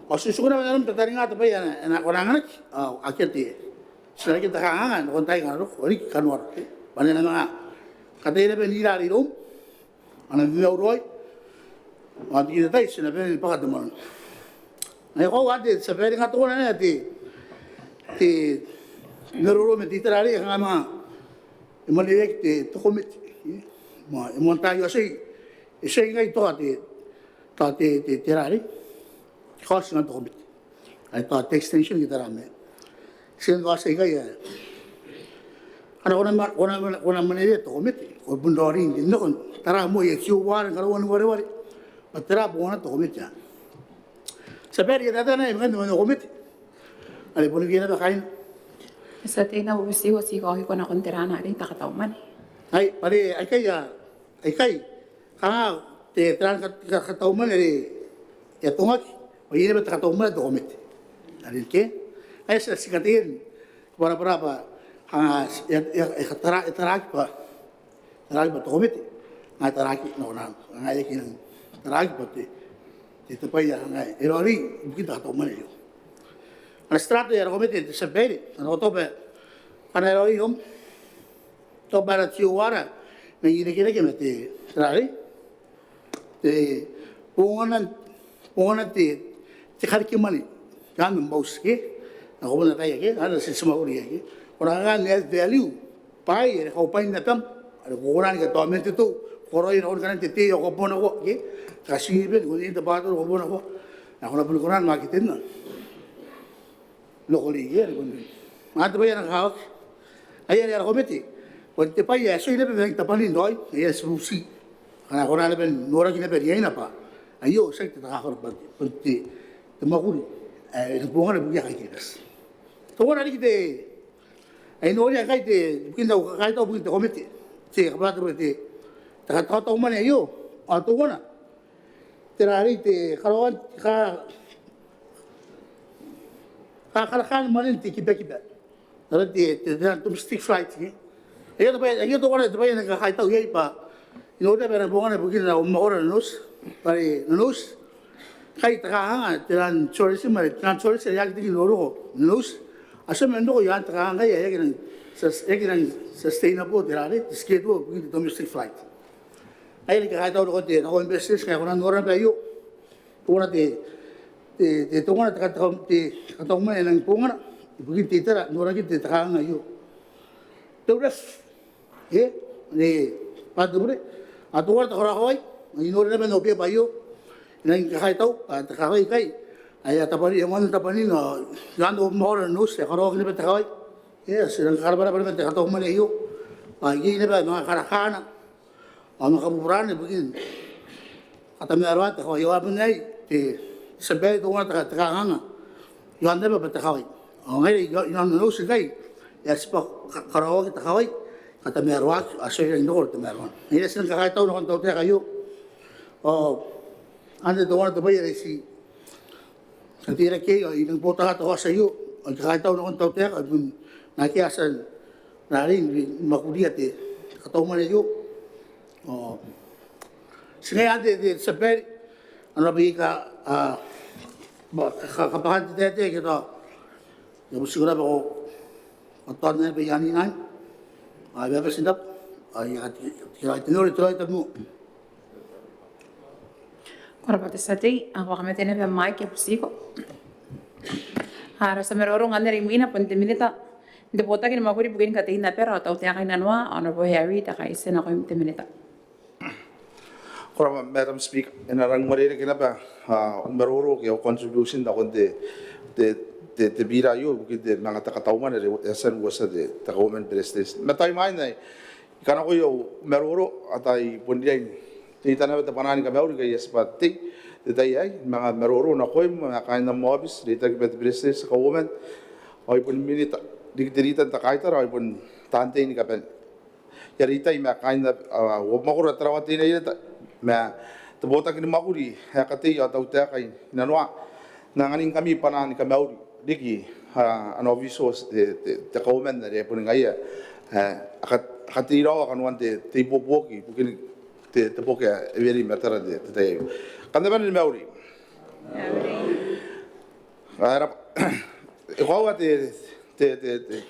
ao ti tiku naba n arom, tataninga te bwai ae na, ae na, ko na anganaki, ao akea te, ti na reke te kanganga nakon taai aika a na roko, ao riki kanoara, ke. Bwa e na manga kataia naba n ira are iroum, a na mauri raoi, ao n te tai ti na bane ni bwaka te mwane. Ngaia koaua te tia babaire, nga teuana ae te, te maroro ma te itera arei, kanga manga e mwaneweaki te, te komete. Ma e moan tai ao ti, e ti ngai tao te, tao te, te, te itera arei, kaoti ngai te komete. Ai tao te extension ke tera ma ti na tao ti ikai ae, ngkana ko na ma-, ko na, ko na, ko na mwaneweia te komete, ko bon raoiroi n nakon tara moa ae ti uara ni karaoan wareware. Bwa tera bongana te komete anne? Tia babaire, e tatanai ngkanne te komete are bon iai naba kaina. Ti a teimatoa n bubuti, ti kaokiko nakon tera arei, te katau mwane. Ai, are aikai a, aikai, kanga te, tera ka-, ka-, katau mwane are e atongaki, ao iai naba te katau mwane te komete. Are ke, ai ti, ti kataia ni kabwarabwara bwa, kanga e, e, e katara, e taraaki bwa, taraaki bwa te komete, ngaia e taraaki nakon, ngaia e aki nang taraaki bwa te, te, te bwai ae ngaia e raoiroi ibukin te katau mwane aio. Ana strategy ara komete, te tia babaire, ana kotoa bwa, ana raoiroi iroum, tao bwa ara ti uara n irekereke ma te, tera arei, te bongana, bongana te, te kareke mwane. Kanga n bauti, ke? Nako bon ataia, ke? Ana ti, ti mwakuri iai, ke? Ko na kanga n add value, bwaai are kaubwain abam, are ko kona ni kataoman te tou, ko karaoia nakon kanan te tei ao kabonakoa, ke? Te katiwibin, ko n te bwatoro, kabonakoa. Ao ko na bon kona ni market-inna. Nako riki, e, are bon. Ma te bwai ae na kakawaki. Ai are ara komete, bon te bwai ae e tuai naba n rang tabwanin raoi, ai are ti bubuti. Ngkana ko na naba n noraki naba riaina bwa aio tiaki te takakaro bwa te, bon te, te mwakuri ae e na bongana ibukia kaain Kiribati. Teuana riki te, ae I noria ngkai te, ibukin au kakaitau ibukin te komete. Te kabwarabwara te, te ka-, te katau mwane aio, ao teuana tera arei, te karaoan, ka-, ka-, karakaan mwanen te kibakiba. Tera te, te, te domestic flight, e. Aio te bwai, aio teuana te bwai ae I kakaitau iai bwa I noria bwa e na bongana ibukin au mwakoro Nonouti. Bwa are Nonouti, ngkai te kanganga, tera, tourism, are tera, tourism are e aki tiki n roroko Nonouti. A tia man roko i aan te kanganga ae e aki nang sus-, e aki nang sustainable, tera arei, te schedule ibukin te domestic flight. Ai are I kakaitau nakon te, nakon business, ngkai ko na nora naba aio. Teuana te, te, te, teuana te katau, te katau mwane ae nang bongana ibukin te itera, norakin te, te kanganga aio. Te roof, e, ne bwai te bure. Ao teuana te karaokawai, I noria naba n au beba aio. I nang kakaitau bwa te kawai ngkai ae a tabwani, e moan tabwanin, ao i aan au mwakoro Nonouti, e karaoaki naba te kawai. E, ti nang kakarabwarabwa naba n te katau mwane aio. Bwa iai naba manga karakaana ao manga kabuburana ibukin katamaroaan te kawai. Ao a bon aei te, te tia babaire, teuana te ka-, te kanganga i aon aba bwa te kawai. Ao ngaira i, i aon Nonouti ngkai e a tibwa ka-, karaoaki te kawai, katamaroaki, ao ti a rangi n roko tamaroana. Ngaia ti nang kakaitau nakon te tautaeka aio. Ao anne teuana te bwai are ti kateirake iai, ao I nang boutokaa te kaoti aio, ao I kakaitau nakon te tautaeka, ao I bon, n akea taan, n aron ni mwakuria te, te katau mwane aio. Ao ti ngaia anne te, te tia babaire, ao naba iai ka, a, ba, ka, kabwakan te taetae ke tao, I a butiko naba ko, ko taona naba i aan ngai. Ao e a bati n rabwa. Ai, ati, ati, ati, nore, toloi tamu. Ko rabwa te tia tei, ao ko a kamate naba am mic, I butiko. Ao ti a maroro ngkanne are imwina bon te minita n te botaki ni mwakuri ibukin katein abara ao tautaekan inanoa, Honourable Harry Tekaiti, nakoim te minita. Ko rabwa Madam Speaker, e na rangi n uarereke naba au maroro ke au contribution nakon te, te, te, te biira aio ibukin te manga te katau mwane are e a tia n uotia te, te Kauoman ni Beretitenti. Ma tao imwain ae I kanakoa au maroro ao tao I bon riai n reita naba te bwanaa ni kamauri ngkai I a tibwa tei n te tai aei, manga maroro nakoim ma kaain am aobiti, reitaki ma te Beretitenti, Kauoman, ao ai bon minita riki te rita n te kaitara, ao ai bon taan tei ni kabane. I a reitai ma kaain au mwakoro ae Tarawa Teinainano ma te botaki ni mwakuri ae katei ao tautaeka inanoa, n anganingkami bwanaa ni kamauri riki ana office, te, te, te Kauoman are boni ngaia ae a kateiraoa kanoan te, te ibuobuoki ibukin te, te boki ae e wene i mataran te, te tai aio. Kam na bane ni mauri. Mauri. Ao e rabwa. E koaua te, te, te, te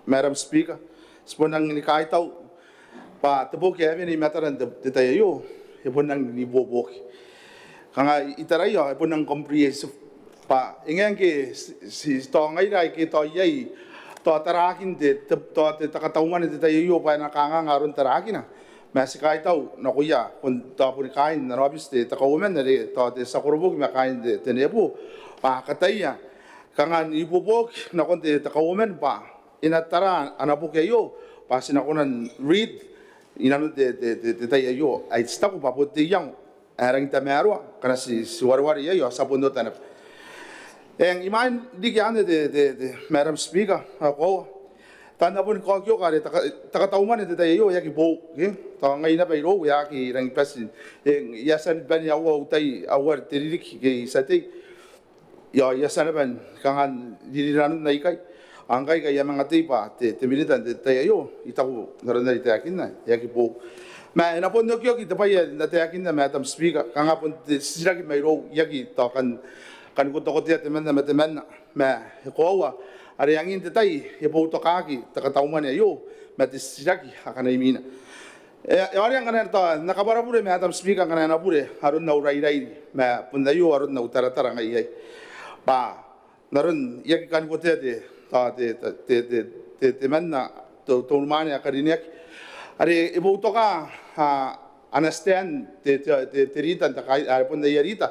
Madam Speaker, ti bon rangi ni kaitau bwa te boki ae e wene i mataran te, te tai aio e bon rangi n ibuobuoki. Kanga I taraia ao e bon rangi comprehensive bwa e ngae ngke ti, ti, tao ngaira aike tao iai tao tarakin te, te, tao te, te katau mwane n te tai aio bwa e na kanganga aron tarakina. Ma ti kaitau nakoia bon tao boni kaain ana aobiti te, te Kauoman are tao te tia koroboki ma kaain te, te NEPO bwa a kataia kanga n ibuobuoki nakon te, te Kauoman bwa e na tara ana boki aio bwa ti na kona n read inanon te, te, te, te tai aio. Ai ti taku bwa bon te iango ae rangi n tamaroa ngkana ti, ti wareware iai ao ti a bon ota naba. Eng, imwain riki anne te, te, te Madam Speaker, ao koaua tao N na boni kaokioka are te ka, te katau mwane n te tai aio e aki boou, ke? Tao ngai naba irou e aki rangi bati. Eng, I a tia ni bane aua au tai, aua te ririki ngke I tia tei. Ao I a tia naba ni kanga n rinanona ikai. Ao ngkai ngkai I a manga tei bwa te, te minita n te tai aio, I taku n aron are I taekinna e aki boou. Ma e na bon okioki te bwai ae N na taekinna, Madam Speaker, kanga bon te titiraki mairou, I aki tao kan, kan kotokotoa temanna ma temanna. Ma e koaua are angin te tai e boutokaaki te katau mwane aio ma te titiraki akana imwina. E, e ore ngkana tao N na kabwara bure, Madam Speaker, ngkana e na bure aron au rairairi, ma bon aio aron au taratara ngai iai. Bwa n aron I aki kan kotea te, tao te, te, te, te, te, temanna te, te unimwaane ae karineaki are e boutoka, a, ana stand te, te, te, te rita n te kai, are bon aia rita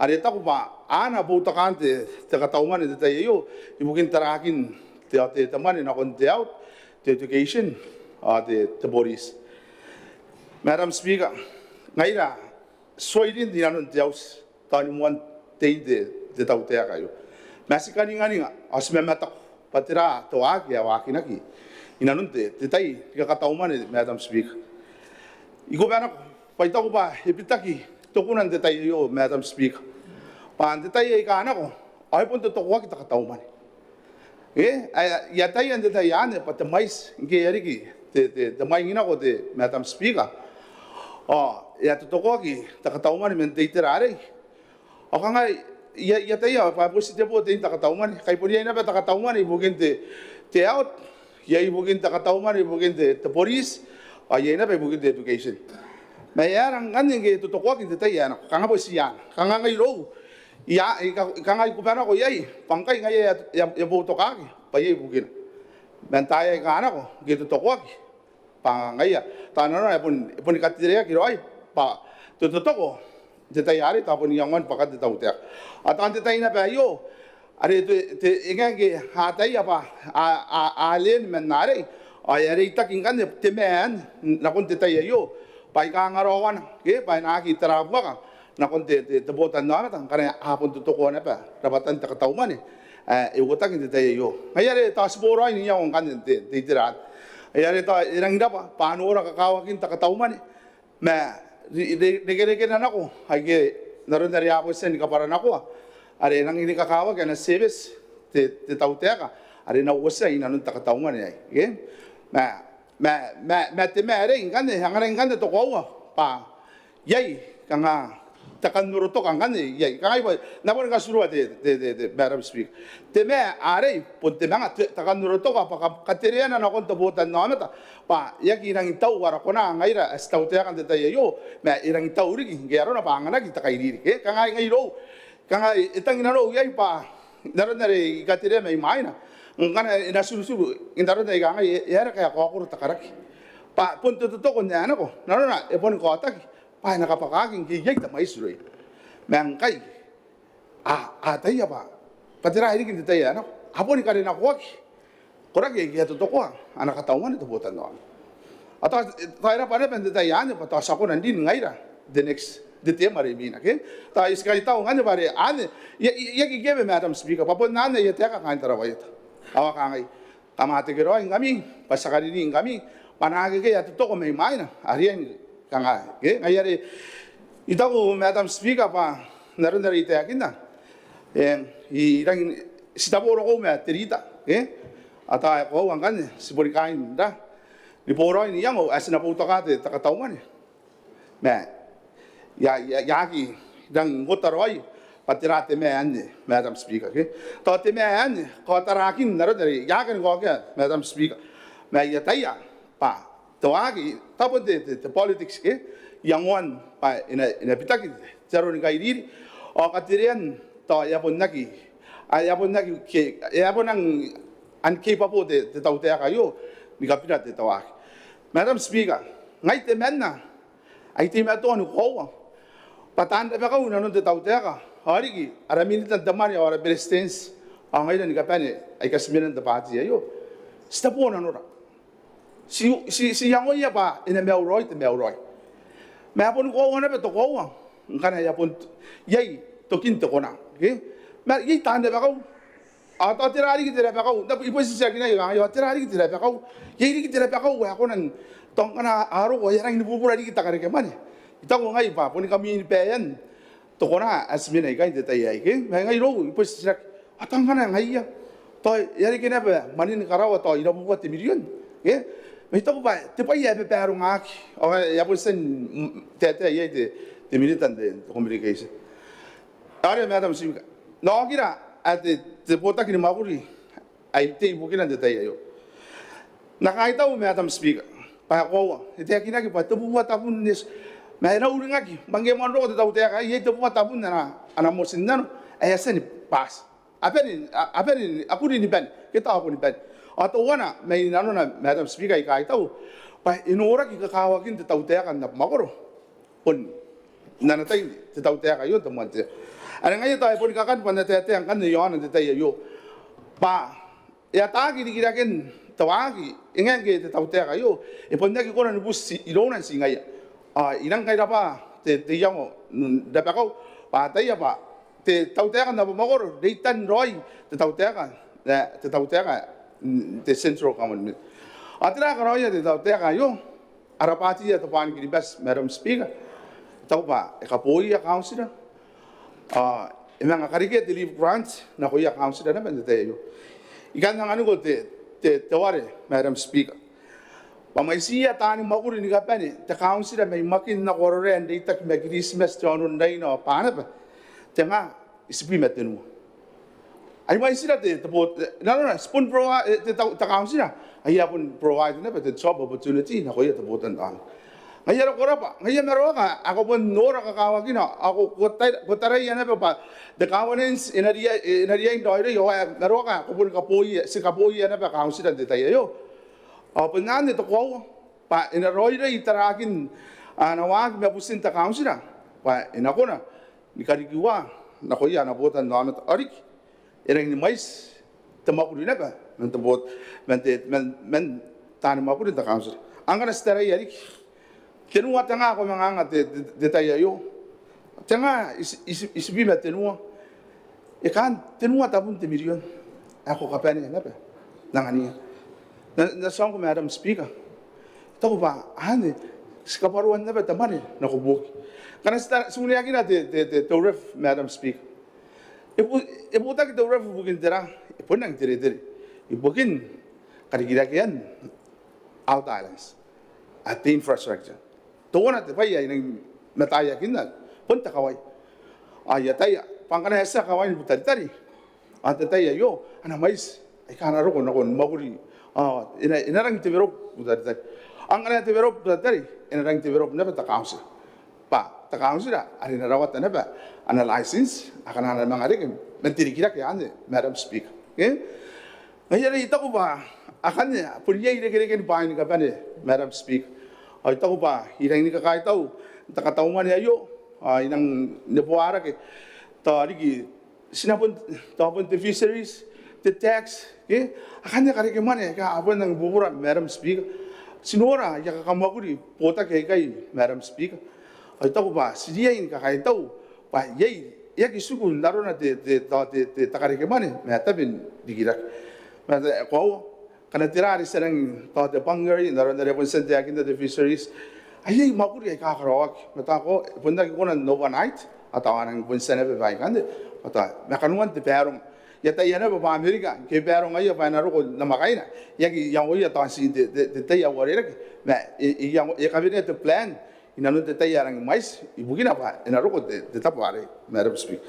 are e taku bwa a na boutokaan te, te katau mwane n te tai aio ibukin tarakin te, te, te mwane nakon te health, te education ao te, te police. Madam Speaker, ngaira ti tuai rin inanon te auti tao ni moan tein te, te tautaeka aio. Ma ti kaninganinga ao ti mamataku bwa tera te waaki ae waakinaki inanon te, te tai ni kakatau mwane, Madam Speaker. I kubanako bwa I taku bwa e bitaki tokuna n te tai aio, Madam Speaker, bwa n te tai aika nako ao e bon totokoaki te katau mwane. E, ae I ataia n te tai anne bwa te mwaiti ngke e a riki te, te, te mwaing nako te, Madam Speaker, ao e a totokoaki te katau mwane man te itera arei. Ao kanga I a, I ataia bwa bon ti te bo tein te katau mwane, kai bon iai naba te katau mwane ibukin te, te health, iai ibukin te katau mwane ibukin te, te police, ao iai naba ibukin te education. Ma e aera ngkanne ngke e totokoaki n te tai ae nako? Kanga bon ti anne, kanga ngai irou I a, I ka, kanga I kubanako iai bwa ngkai ngaia e a, e a, e a boutokaaki bwa iai ibukina. Ma n taai aika nako ngke e totokoaki bwa ngaia tao nanona e bon, e boni katereaki raoi bwa te totoko n te tai arei tao bon iangoan bwakan te tautaeka. Ao tao n te tai naba aio are te, te, e ngae ngke a ataia bwa a, a, a len man arei ao e a reitaki ngkanne te maan nakon te tai aio bwa aika ngaraoana, ke, bwa e na aki tarabuaka nakon te, te, te botannaomata ngkana a bon totokoa naba rabwatan te katau mwane ae e uotaki n te tai aio. Ngaia are tao ti boraoi n iango ngkanne n te, te itera anne. Ngaia are tao e rangi n rabwa bwa a nora kakawakin te katau mwane ma re, re, rekerekena nako aike n aron are a bon tia ni kabwaranakoa are e rangi ni kakawaki ana service te, te tautaeka are e na uotia inanon te katau mwane aei, ke? Ma, ma, ma, ma te maa arei ngkanne, anganai ngkanne te koaua bwa iai kanga te kan orotoka ngkanne iai. Kangai bwa N na boni katuruturua te, te, te, te Madam Speaker. Te mea arei bon te manga te, te kan orotoka bwa kam katereana nakon te botannaomata bwa e aki rangi n tau ara kona ngaira ae ti tautaeka n te tai aio, ma e rangi n tau riki ngke arona bwa a anganaki te kairiri. Ke kangai ngai irou, kangai e tangi nanou iai bwa n aron are I katerea mai mwaina ngkana e na turuturu n aron are I kangai e a reke ae kaokoro te karaki bwa bon te totoko n ae nako n arona e boni kaotaki bwa e na kabwakaki ngke iai te mwaiti irouia. Ma ngkai a, a ataia bwa, bwa tera ae riki n te tai ae nako, a boni karenakoaki koraki aike a totokoa ana katau mwane te botannaomata. Ao tao, tao e raba naba n te tai anne bwa tao ti a kona n rin ngaira n te next, n te term are imwina, ke? Tao I ti kaitau ngkanne bwa are anne I, I, I aki kewe Madam Speaker bwa bon anne aia taeka kaain Tarawa Ieta. Ao a kangai kam a tekeraoi ngkami bwa ti a karinii ngkami bwa a na akekei ae totoko mai mwaina are e a kanga, ke? Ngaia are I taku Madam Speaker bwa n aron are I taekinna, e, I rangi n, ti tabo rokou ma te rita, ke? Ao tao e koaua ngkanne ti boni kain ra ni boraoi n iango ae ti na boutokaa te, te katau mwane. Ma I a, I a, I a aki rangi n ota raoi bwa tera te mea anne Madam Speaker, ke? Tao te mea anne kaotarakin n aron are I aki ni kaokia Madam Speaker. Ma I ataia bwa te waaki, tao bon te, te, te politics, ke? Iangoan bwa e na, e na bitaki te aro ni kairiri ao katerean tao e a bon aki, a, e a bon aki ke, e a bon ang, an capable te, te tautaeka aio ni kabira te, te waaki. Madam Speaker, ngai temanna ae I teimatoa ni koaua bwa taan rabakau inanon te tautaeka ao riki ara minita n te mwane ao ara beretitenti ao ngaira ni kabane aika ti mena n te baati aio, ti tabo nanora. Ti, ti, ti iangoia bwa e na maiu raoi te maiu raoi. Ma e boni koaua naba te koaua ngkana e a bon iai tokin te kona, ke? Ma iai taan rabakau ao tao tera riki te rabakau, N na, I bon titirakinai, I kangai ao tera riki te rabakau? Iai riki te rabakau ae kona n, tao ngkana a roko ao e a rangi ni bubura riki te karekemwane. I taku ngai bwa boni kamwin baean te kona ae ti mena ikai n te tai aei, ke? Ma ngai irou I bon titiraki, ao tao ngkana ngaia tao e a reke naba mwanen karawa tao irabubua te mirion, ke? Ma I taku bwa te bwai ae babarongaaki ao e a bon tia n, mm, taetae iai te, te minita n te, te communication. Are Madam Speaker, n okira ae te, te botaki ni mwakuri ae I tei ibukina n te tai aio, N na kaitau Madam Speaker bwa e koaua e taekinaki bwa te bubua tabun te eti, ma e na uringaki bwa ngke e moan roko te tautaeka aei iai te bubua tabun ana, ana motinnano ae e a tia ni bati. A bane, a, a bane, a kuri ni bane, ke tao a kuri ni bane. Ao teuana mai nanona Madam Speaker ae I kaitau bwa e noraki kakawakin te tautaeka n abamwakoro bon n ana tai te tautaeka aio n te moan te, are ngaia tao e boni kakan bwa N na taetae ngkanne iaona n te tai aio bwa e ataaki rikiraken te waaki, e ngae ngke te tautaeka aio e bon aki kona ni buti irouna n tii ngaia. Ao I rang kairabwa te, te iango n rabakau bwa a ataia bwa te tautaeka n abamwakoro reitan raoi te tautaeka, e, te tautaeka n te central government. Ao tera karaoia te tautaeka aio? Ara baati ae Tobwaan Kiribati, Madam Speaker, I taku bwa e kaboia kauntira ao e manga karekea te leave grant nakoia kauntira naba n te tai aio. I kan anganiko te, te, te ware, Madam Speaker, bwa mwaitiia taani mwakuri ni kabane te kauntira mai Makin nako Arorae n reitaki ma Kiritimati, te Aono n Raina ao Banaba, tenga itibwi ma tenua. Ai mwaitira te, te bot, e, nanona ti bon provide, e, te, te, te kauntira ae a bon provide naba te job opportunity nakoia te botannaomata. Ngaia are ko rabwa, ngaia Maroka ae ko bon nora kakawakina ao ko, ko tai, ko taraia naba bwa te governance e na riai, e na riai n raoiroi, ao ae Maroka ae ko bon kaboia, ti kaboia naba kauntira n te tai aio. Ao bon anne te koaua bwa e na raoiroi tarakin ana waaki ma butin te kauntira bwa e na kona ni karikiua nakoia ana botannaomata ao riki e rangi ni mwaiti te mwakuri naba man te bot, man te, man, man taani mwakuri n te kauntira. Ao ngkana ti taraia riki, tenua tenga ko manga anga te, te, te tai aio. Tenga iti, iti, itibwi ma tenua. E kaan tenua tabun te mirion ae ko kabanea naba n angania. N na, n na tia ngkoe Madam Speaker, I taku bwa anne ti kabwaroan naba te mwane nako buki. Ngkana ti ta, ti uneakina te, te, te, te RERF, Madam Speaker, e bu, e butaki te RERF ibukin tera? E bon rangi n teretere ibukin karikirakean outer islands ae te infrastructure. Teuana te bwai ae I nang mataiakinna bon te kawai. Ao I ataia bwa ngkana e tia kawain Butaritari, ao n te tai aio a na mwaiti aika a na roko nakon mwakuri, ao e na, e na rangi n develop Butaritari. Ao ngkana e develop Butaritari, e na rangi n develop naba te kauntira, bwa te kauntira are e na rawata naba ana license akana a na manga reke man te rikirake anne, Madam Speaker. Okay? Ngaia are I taku bwa akanne bon iai irekereken bwaai ni kabane, Madam Speaker. Ao I taku bwa I rangi ni kakaitau n te katau mwane aio, ao I nang neboa rake tao riki, ti na bon, tao bon te fisheries, te tax, ke? Akanne karekemwane aika a bon rangi ni bubura, Madam Speaker. Ti nora aia kakamwakuri botaki aikai, Madam Speaker. Ao I taku bwa ti riai ni kakaitau bwa iai, e aki tiku n arona te, te, tao te, te, te karekemwane ma tabe n rikirake. Ma te, e koaua, ngkana tera are ti a rangi n tao te bwangere n aron are e bon tia n taekinna te fisheries, a iai mwakuri aika karaoaki. Ma tao e bon aki kona n overnight, ao tao a nangi bon tia naba baikanne, ma tao ma kanoan te baronga. I ataia naba bwa Amerika ngke e barongaia bwa e na roko namwakaina, e aki iangoia tao n tii te, te, te tai ae uarereke, ma e, e iango, e kawenea te plan inanon te tai ae rangi ni mwaiti ibukina bwa e na roko te, te tabo arei, Madam Speaker.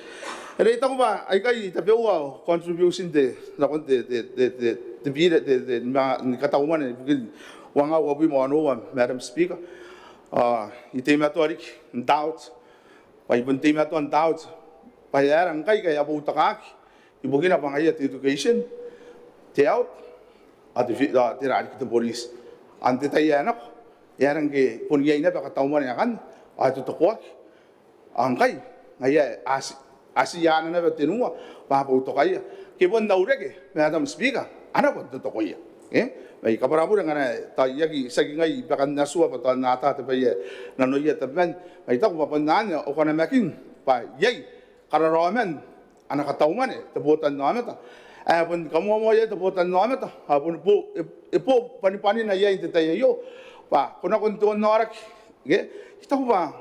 Are I taku bwa aikai tabeua au contribution te, nakon te, te, te, te, te bira, te, te, ma, ni katau mwane ibukin uanga uabwi ma onoua, Madam Speaker. Ao I teimatoa riki n doubt, bwa I bon teimatoa n doubt bwa e aera ngkai ae a boutokaki ibukina bwa ngaia te education, te health, ao te fi-, ao tera riki, te police. Ao n te tai ae nako e aera ngke bon iai naba katau mwane akanne ao e totokoaki. Ao ngkai ngaia ae a ti, a ti ana naba tenua bwa a boutokaia. Ngke bon au reke, Madam Speaker, a na bon totokoia. E? Ma I kabwara bure ngkana tao I aki, tiaki ngai bwakan natiu bwa tao N na ata te bwai ae nanoia tabeman. Ma I taku bwa bon anne au kanamakin bwa iai kararaoman ana katau mwane te botannaomata ae bon kamoamoa iai te botannaomata, ao bon bo, e, e bo bwanibwanina iai n te tai aio bwa ko nako n te onnaoraki. Ke? I taku bwa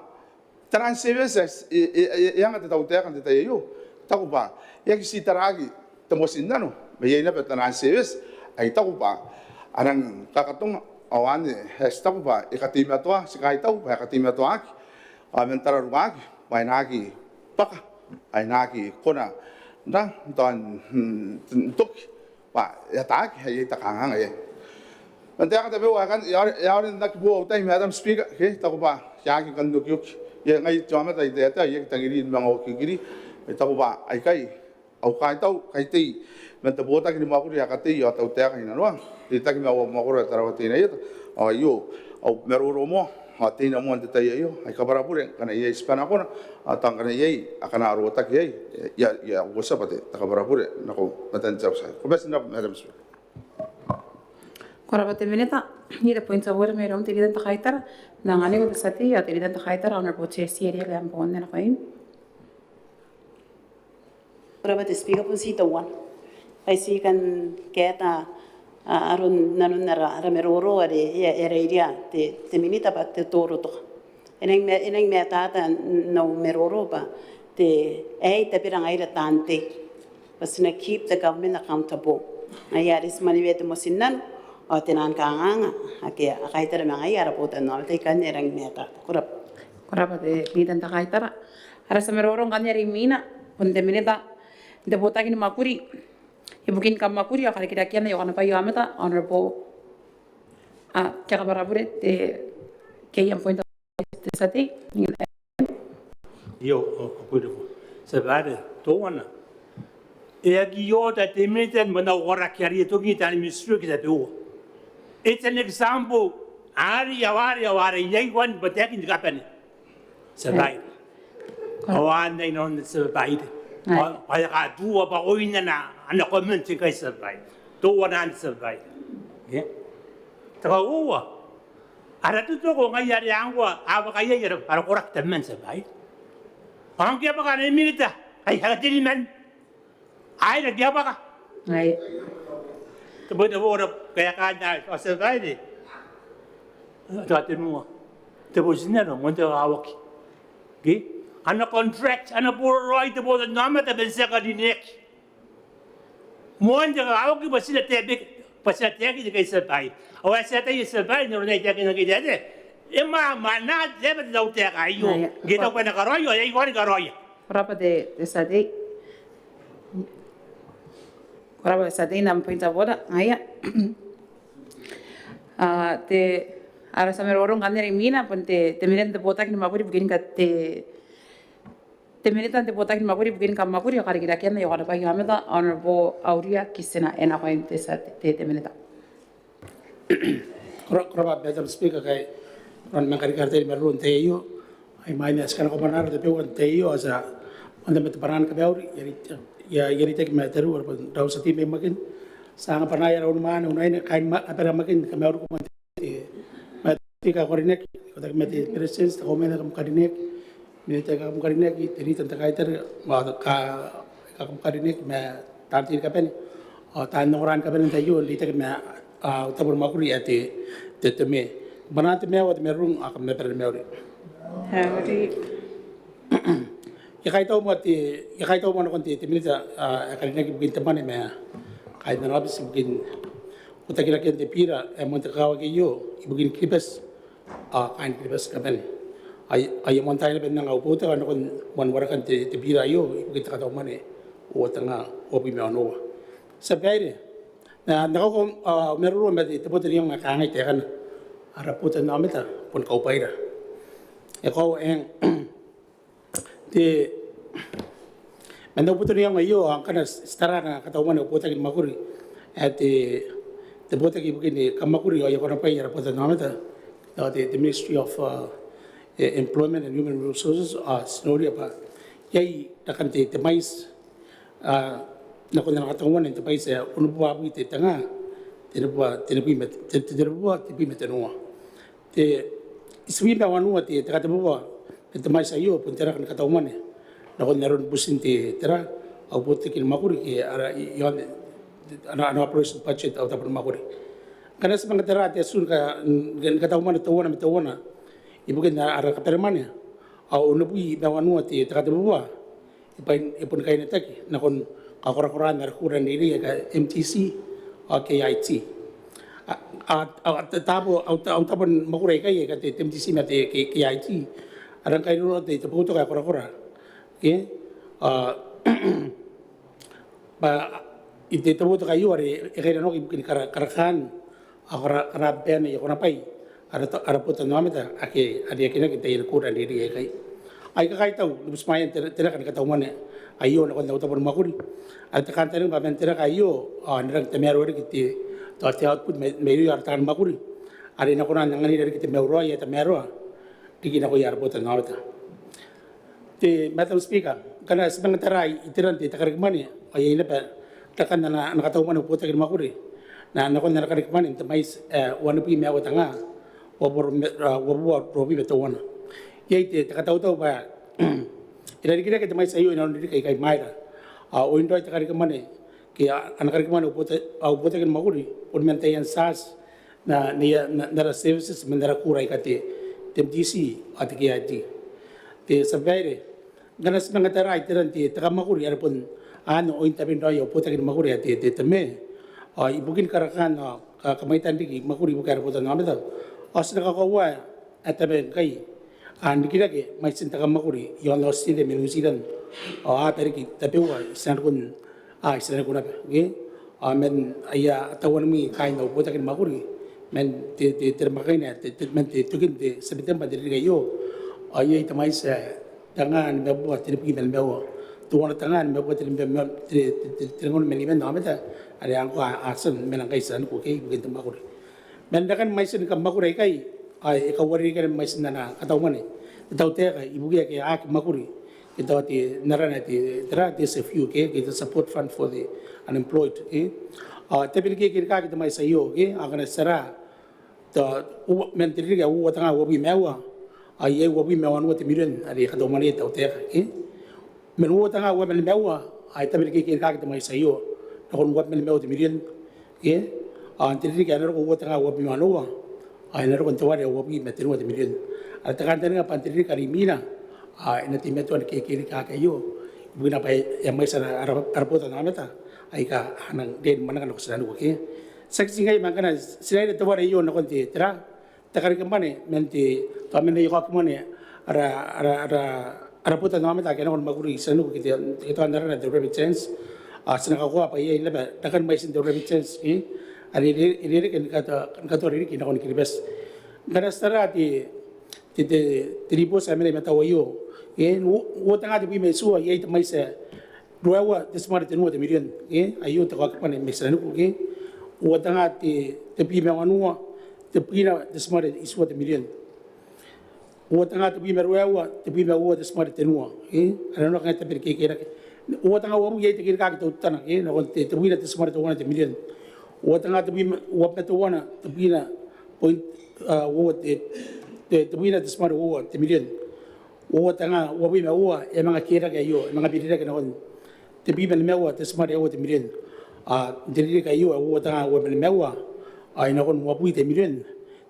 taian service e, e, e, e anga te tautaeka n te tai aio. I taku bwa e aki tii taraaki te motinnano, ma iai naba taian service ae I taku bwa a nang kakatonga, ao anne ae ti taku bwa e kateimatoa, ti kaitau bwa e kateimatoaki, ao man tararuaaki bwa e na aki bwaka, ao e na aki kona n ra, n tao n, n toki bwa e ataaki, ao iai te kanganga iai. Man taeka tabeua akanne, e aore, e aore n aki boo au tai, Madam Speaker, ke I taku bwa I aki kan okioki. Iai ngai te aomata ae I taetae, I aki tangiri ni manga okiokiri. I taku bwa aikai au kaitau, kaitei man te botaki ni mwakuri ae katei ao tautaeka inanoa, reitaki ma au mwakoro ae Tarawa Teinainano. Ao aio au maroro moa, ao teina moa n te tai aio. Ai kabwara bure ngkana iai tibwa nakona, ao tao ngkana iai akana a rotaki iai, I a, I a uotia bwa te kabwara bure nako matan te auti aei. Ko bati n rabwa, Madam Speaker. Ko rabwa te Minita. Iai te point of order mairoun te Leader n te Kaitara. N na anganiko te tia tei, ao te Leader n te Kaitara, Honourable Tessie Eria Lambourne, nakoim. Ko rabwa te Speaker, bon ti teuana. Ai ti kan kaeta, a, aron nanon ara, ara maroro are e, e reiria te, te Minita bwa te toro toka. E nang ma-, e nang matata n au maroro bwa te, aei tabera ngaira taan tei bwa ti na keep the government accountable. Ngaia are ti maneweia te motinnano ao taian kanganga ake a kaitara ma ngaia ara botannaomata ikanne. E rang matata. Ko rabwa. Ko rabwa te Leader n te Kaitara. Ara tia maroro ngkanne are imwina bon te Minita n te botaki ni mwakuri ibukin kammwakuri ao karikirakean aia konabwai aomata, Honourable, a, te kabwara bure, te, ke iai point of order, te tia tei. Io, o, o, beautiful. Tia Babaire, teuana. E aki oota te Minita ni manga okiraki are e toki n taani ministry ke tabeua. It's an example. Are, ao are, ao are, iai wan batakin te kabane. Tia Babaire. Ao anne inanon, Tia Babaire. Ao, ao e a katua bwa oin ana, ana comment ngkai, Tia Babaire. Teuana anne, Tia Babaire. Ke? Te kauoua. Ara totoko ngaia are ngkoa a bwaka iai ara, ara koraki tabeman, Tia Babaire. Ao ngke a bwaka ana Minita, ai, ara teniman. Ai, ngke a bwaka. Ai. Te bwai, te bwai, kaekaan aei, ao Tia Babaire. Tao tenua. Te motinnano, moan te kakawaki. Ke? Ana contract, ana boraraoi te botannaomata bwa e na tia karineaki. Moan te kakawaki bwa ti na tabe, bwa ti na taekina ngkai, Tia Babaire. Ao ae ti ataia, Tia Babaire, n aron ae I taekina ngkai n te taetae. E ma, ma na tabe te tautaeka aio. Aia. Ngke e taku bwa e na karaoia, ao e a ikoa ni karaoia. Ko rabwa te, te tia tei. Ko rabwa te tia tei n am point of order. Ngaia. A, te, ara tia maroro ngkanne are imwina bon te, te Minita n te Botaki ni Mwakuri ibukin ka te, te Minita n te Botaki ni Mwakuri ibukin Kammwakuri ao Karikirakean aia Kaonobwai aomata, Honourable Auria Kitina, e nakoim te tia tei, te, te Minita. Ko ra-, ko rabwa Madam Speaker, kai ko rabwa ni manga karika ara tai ni maroro n te tai aio. Ai imwain ae ti kanakoa bwanaan ara tabeua n te tai aio, ao ti a manga mate bwanaan kamauri, I a reitaki, I a, I a reitaki ma tariu, ara bon rau tia tei mai Makin. Ti a anga bwanaia ara unimwaane, unaine, kaain ma-, abara Makin, kamauriko man te, ma te ika ko karineaki, ikotaki ma te Beretitenti, te Kauoman aika kam karineaki, Minita aika kam karineaki, te Leader n te Kaitara, ma ka, aika kam karineaki, ma taan tei ni kabane, ao taan ongora ni kabane n te tai aio, n reitaki ma, a, au tabo ni mwakuri ae te, te, te me. Bwanaan te maiu ao te marurung, ao kam na bane ni mauri. Mauri. I a kaitau moa te, I a kaitau moa nakon te, te Minita, a, ae karineaki ibukin te mwane ma kaain ana aobiti ibukin uotakirakean te bira ae moan te kakawaki aio ibukin Kiribati ao kaain Kiribati ni kabane. Ai, ai moan tai naba n anga au boutoka nakon moan warekan te, te bira aio ibukin te katau mwane uoua tenga uabwi ma onoua. Tia Babaire, N na, N na kaoka, a, au maroro ma te, te boto n iango ae kangai taekana. Ara botannaomata bon kaubwaira. E koaua eng, te, man au boto n iango aio, ao ngkana ti, ti tara ana katau mwane au botaki ni mwakuri ae te, te botaki ibukin kammwakuri ao aia kaonobwai ara botannaomata, te, te Ministry of, a, e, Employment and Human Resources, ao ti noria bwa iai rakan te, te mwaiti a, nakon ana katau mwane n te bwai ae onobubua abwi te tenga, tenibubua, tenibwi ma, te, te, tenibubua tebwi ma tenua. Te, itibwi ma wanua te, te katebubua, te, te mwaiti aio bon te raka ni katau mwane nakon aron butin te, te ra, au botaki ni mwakuri ke ara, i, i aon, ana, ana operation budget au tabo ni mwakuri. Ngkana ti manga tara te atu ni ka, ni katau mwane teuana ma teuana ibukin ara, ara kabane mwane, ao onobwi ma wanua te, te katebubua e bwain, e boni kainetaki nakon kakorakoraan ara kura n reirei aika M T C ao K I T. A, a, a, a, tabo, au, au tabo ni mwakuri aikai aika te, te M T C ma te K, K I T, a rang kainnanoa te, te boutoka ae korakora. Ke? A, bwa n te, te boutoka aio are e kainnanoaki ibukin kara, karakaan ao kara, karababaina aia konabwai ara, ara botannaomata ake a reiakinaki n taian kura n reirei aikai. Ai kakaitau ni butimwaean te, te raka ni katau mwane aio nakon au tabo ni mwakuri. Are te kantaninga bwa man te raka aio ao e na rangi n tamaroa riki te, tao te output mai, mairouia ara taani mwakuri are e na kona n anganira riki te mauraoi ae tamaroa riki nakoia ara botannaomata. Te Madam Speaker, ngkana ti manga tara iteran te, te karikimwane, ao iai naba rakan ana, ana katau mwane au botaki ni mwakuri nakon ana karikimwane n te mwaiti ae uanibwi ma aua tenga uabubua, a, uabubua ruabwi ma teuana. Iai te, te katautau bwa e na rikirake te mwaiti aio inanon ririki aika imwaira. Ao oin raoi te karikimwane ke a, ana karikimwane au bota, au botaki ni mwakuri bon man taian charge n, n, n, n ara services man ara kura aika te, te M T C ao te K I T. Te Tia Babaire, ngkana ti manga tara iteran te, te kammwakuri are bon anne oin taben raoi au botaki ni mwakuri ae te, te, te me, ao ibukin karakaan ao ka, kamwaitan riki mwakuri ibukia ara botannaomata, ao ti na kakoaua ae tabe ngkai a rikirake mwaitin te kammwakuri i aon Australia ma New Zealand, ao a aba riki tabeua i tinaniku, a, i tinaniku naba, ke? Ao man aia tauanimwi kaain au botaki ni mwakuri man te, te, te namwakaina, te, te, man te tokin te September n te ririki aio, ao iai te mwaiti ae tenga nimabubua tenibwi ma nimaua, teuana tenga nimabubua tenibwi ma, te, te, te, tenibwi ma nimaua aomata are a ngkoa a tia n mena ngkai i tinaniku, ke, ibukin te mwakuri. Man rakan mwaitin kammwakuri aikai ao e kauarerekea naba mwaitin ana katau mwane te tautaeka ibukiia ake a aki mwakuri, ke tao te, n arana te, tera, te S F U, ke, ke te Support Fund for the Unemployed, ke. Ao e tabe ni kekerikaaki te mwaiti aio, ke, ao ngkana ti tara tao, u, man te ririki ae uoua tenga uabwi ma aua, ao iai uabwi ma wanua te mirion are e katau mwanea te tautaeka, ke. Man uoua tenga uabwi ma nimaua ao e tabe ni kekerikaaki te mwaiti aio nakon uabwi ma nimaua te mirion, ke. Ao n te ririki ae na roko uoua tenga uabwi ma onoua ao e na roko n te ware ae uabwi ma tenua te mirion. Are te kantaninga bwa n te ririki are imwina ao e na teimatoa ni kekerikaaki aio ibukina bwa e a mwaiti ara, ara, ara botannaomata aika a nang riai ni mwananga nako tinaniku, ke. Tiaki ti ngaia ma ngkana ti raira te ware aio nakon te, tera, te karikimwane man te, tao man aia kaokimwane ara, ara, ara, ara botanaomata ake a nako ni mwakuri i tinaniku ke te, ke te, n arana te remittance, ao ti na kakoaua bwa iai naba rakan mwaitin te remittance, e, are e reke, e reke ni katoa, ni katoa ririki nakon Kiribati. Ngkana ti tara te, te, te, te ribooti ae mena i matau aio, e, n uoua tenga tebwi ma itiua iai te mwaiti ae ruaiwa te timare tenua te mirion, e, aio te kaoki bane mai tinaniku, e, uoua tenga te, tebwi ma wanua tebwina te timare itiua te mirion. Uoua tenga tebwi ma ruaiwa tebwi ma uoua te timare tenua, e, are nanona kanga e tabe ni kekerake. Uoua tenga uabwi iai te kerikaki teutana, e, nakon te, tebwina te timare teuana te mirion. Uoua tenga tebwi ma, uabwi ma teuana tebwina point, a, uoua te, te, tebwina te timare uoua te mirion. Uoua tenga uabwi ma uoua e a manga kerake aio, e a manga birirake nakon tebwi ma nimaua te timare aua te mirion. A, n te ririki aio ae uoua tenga uabwi ma nimaua, a, e nakon uabwi te mirion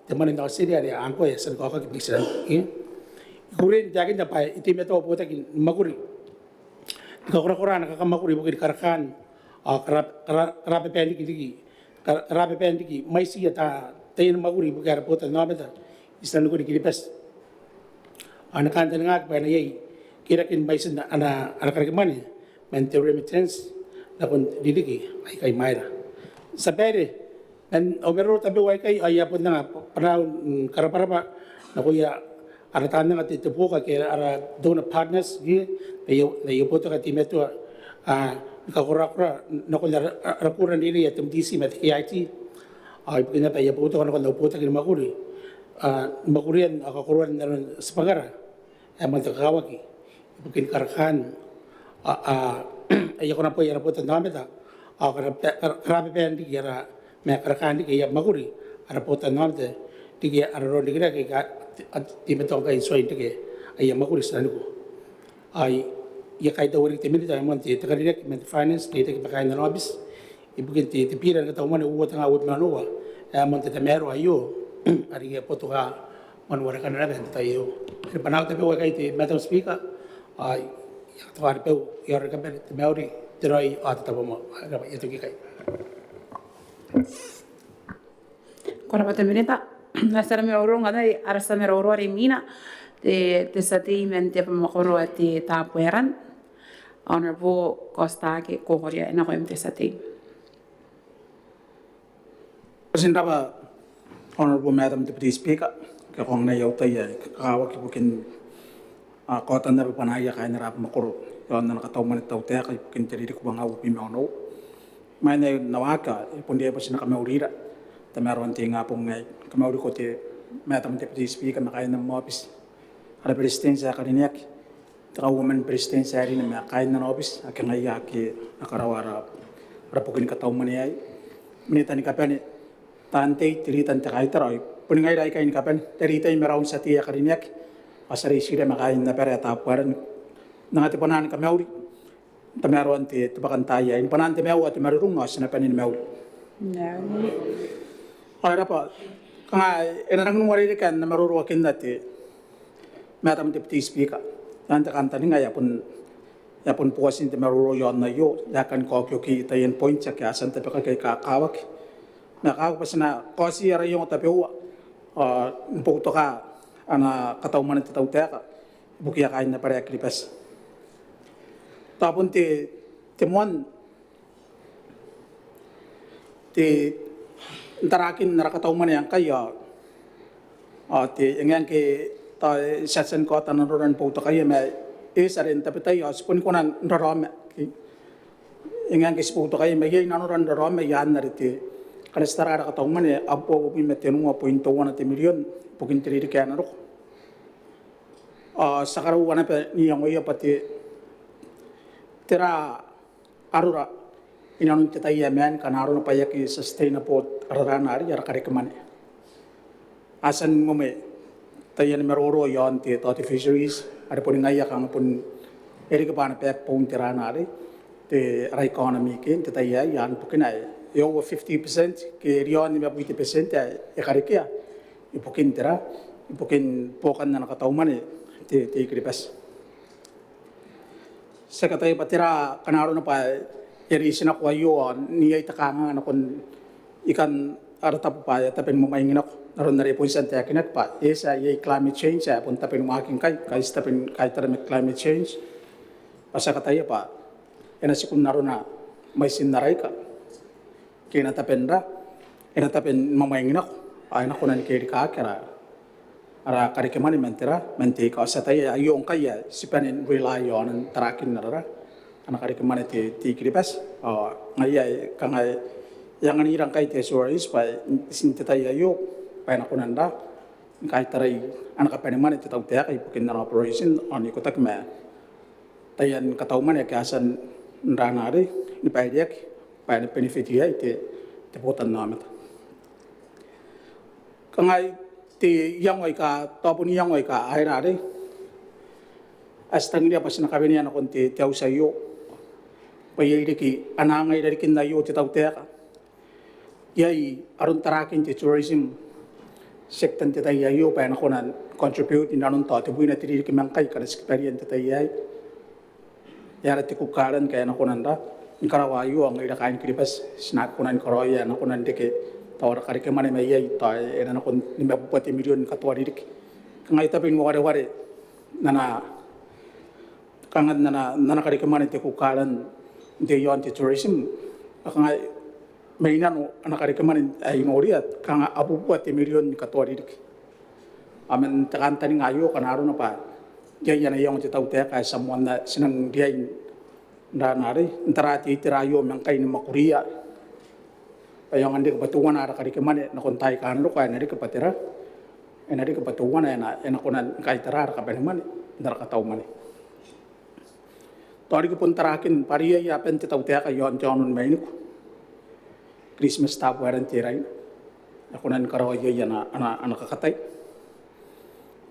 te mwane n Aotiteria are ngkoa e a tia ni kaokaki mai tinaniku, e. I kukurei n taekinna bwa I teimatoa au botaki ni mwakuri ni kakorakora ana kakamwakuri ibukin karakaan, a, kara, kara, karababan riki, riki, kara, karababan riki mwaitiia ta, taiani mwakuri ibukia ara botanaomata i tinaniku ni Kiribati. Ao N na kantaningaaki bwa e na iai keraken mwaitin ana, ana karekemwane man te remittance nakon ririki aika imwaira. Tia babaire, man au maroro tabeua aikai ao I a bon anga bwanaau ni karabwarabwa nakoia ara taan anga te, te buoka ke ara donor partners, ke, n aia, n aia boutoka n teimatoa, a, ni kakorakora nakon ara, ara kura n reirei ae te M T C ma te K I T. Ao ibukin naba aia boutoka nakon au botaki ni mwakuri, a, ni mwakurian ao kakoroan nanon tibwangara ae moan te kakawaki ibukin karakaan, a, a, aia konabwai ara botanaomata ao kara, kara, karababan riki ara, ma karakaan riki aia mwakuri ara botanaomata riki ara roro n rikirake aika a teimatoa ngkai n tuai n reke aia mwakuri i tinaniku. Ao I a kaitaua riki te Minita ae moan te, te Karikirake man te Finance, te, te, te kaain ana aobiti ibukin te, te biira ni kataumwane uoua tenga uabwi ma onoua ae moan te tamaroa aio are I a boutoka moan warekana naba n te tai aio. Are bwanaau tabeua aikai te Madam Speaker, ao I a katoka ni boo, I a ora ni kabane, te mauri, te raoi ao te tabomoa. Ko rabwa, I a toki ikai. Ko rabwa te Minita. Ao ti a na maroro ngkanne, ara tia maroro are imwina, te, te tia tei man te abamwakoro ae te Tabuaeran, Honourable Kostake Kokoria, e nakoim te tia tei. Ko rabwa, Honourable Madam Deputy Speaker, ke ko anganai au tai ae kakawaki ibukin, a, kaotan naba bwanaia kaain ara abamwakoro iaon ana kataumwane te tautaeka ibukin te ririki uangaun uabwi ma onoua. Imwain ae I na waaki ao e bon riai bwa ti na kamaurira n tamaroan te ingabong aei. Kamauriko te Madam Deputy Speaker ma kaain am aobiti, ara Beretitenti ae karineaki, te Kauoman ni Beretitenti ae rine ma kaain ana aobiti ake ngaiia ake a karaoa ara, ara buki ni kataumwane aei. Minita ni kabane, taan tei, te rita n te kaitara, ao boni ngaira aikai ni kabane, te ritai ma raou n tia tei ae karineaki, ao tia reitira ma kaain abara ae Tabuaeran, n anga te bwanaa ni kamauri n tamaroan te, te bwakantaai aei. Ni bwanaan te maiu ao te marurung ao ti na bane ni mauri. Ao e rabwa, kanga e na rangi n uarereke ae N na maroroakinna te Madam Deputy Speaker, i aan te kantaninga ae e a bon, e a bon bwatin te maroro iaon aio, e a kani kaokioki taian point ake a tia n tabekaki aika kakawaki. Ma I kaoki bwa ti na kaoti ara iango tabeua, a, ni boutoka ana kataumwane te tautaeka ibukia kaain abara ae Kiribati. Tao bon te, te moan te, n tarakin ara kataumwane ngkai ao, ao te, e ngae ngke tao ti a tia ni kaota nanora ni boutokaia ma e eti are n tabetai ao ti boni kona n raraoma. E ngae ngke ti boutokaia ma iai nanora n raraoma i aan are te, ngkana ti tara ara kataumwane, abubua uabwi ma tenua point teuana te mirion ibukin te ririki ae na roko. Ao ti a karaua naba n iangoia bwa te, tera arora inanon te tai ae maan ngkana arona bwa e aki sustainable ara raa arei, ara karekemwane. A tia ni mwemwe taiani maroro iaon te, tao te fisheries, are boni ngaia kanga bon e riki bwa ana backbone te raa arei, te, ara economy ke n te tai aei, i aan bukina ae e over fifty percent ke e riaon nimabwi te percent ae e karekea ibukin tera, ibukin buokan ana kataumwane te, te I-Kiribati. Ti aki ataia bwa tera ngkana arona bwa e a reiti nako aio ao n iai te kanganga nakon I-Kiribati ara tabo bwa e a tabe ni mwamwaing nako n aron are e bon tia n taekinaki bwa e a tia iai climate change ae bon tabe ni waaki ngkai, ngkai ti tabe ni kaitara ma climate change. Bwa ti a kataia bwa e na tiku n arona mwaitin ara ika ke e na tabe n ra, e na tabe ni mwamwaing nako ao e na kona ni kerikaaki ara, ara karekemwane man te ra, man te ika. Ao ti ataia aio ngkai ae ti bane n rely iaon tarakin ara ra, ana karekemwane te, te I-Kiribati. Ao ngaia ae kanga e anganira ngkai te assurance bwa n te tai aio bwa e na kona n ra, ni kaitarai ana kabanemwane te tautaeka ibukin ana operation ao n ikotaki ma taian katau mwane ake a tia n ra arei ni baireaki bwa e na benefit iai te, te botannaomata. Kangai te iango aika, tao bon iango aika a ira arei ae ti tangiria bwa ti na kawenea nakon te, te auti aio bwa iai riki ana anga i rarikin aio te tautaeka. Iai aron tarakin te tourism sector n te tai aio bwa e na kona n contribute inanon tao tebwina te ririki ma ngkai ngkana ti kibaria n te tai aei. E aera te Cook Island ngkai e na kona n ra, ni karaoa aio ao ngaira kaain Kiribati ti na aki kona ni karaoia, e na kona n reke tao ara karekemwane mai iai tao e na nakon nimabubua te mirion ni katoa ririki. Kangai tabe ni wawareware n ana, kanga n ana, n ana karekemwane te Cook Island n te iaon te tourism. Ao kangai mai nano ana karekemwane ae I noria kanga abubua te mirion ni katoa ririki. Ao man te kantaninga aio kanga arona bwa iai ana iango te tautaeka ae ti a moanna ti nang riai n ra arei n tara te itera aio ma ngkai ni mwakuria bwa e aonga n reke bwa teuana ara karekemwane nakon taai aika a na roko ae e na reke bwa te ra, e na reke bwa teuana e na, e na kona ni kaitara ara kabanemwane n ara katau mwane. Tao riki bon tarakin bwa are iai aban te tautaeka iaon te aono ni mainiku, Christmas Tabuaeran Teraina, e kona ni karaoa iai ana, ana, ana kakatai.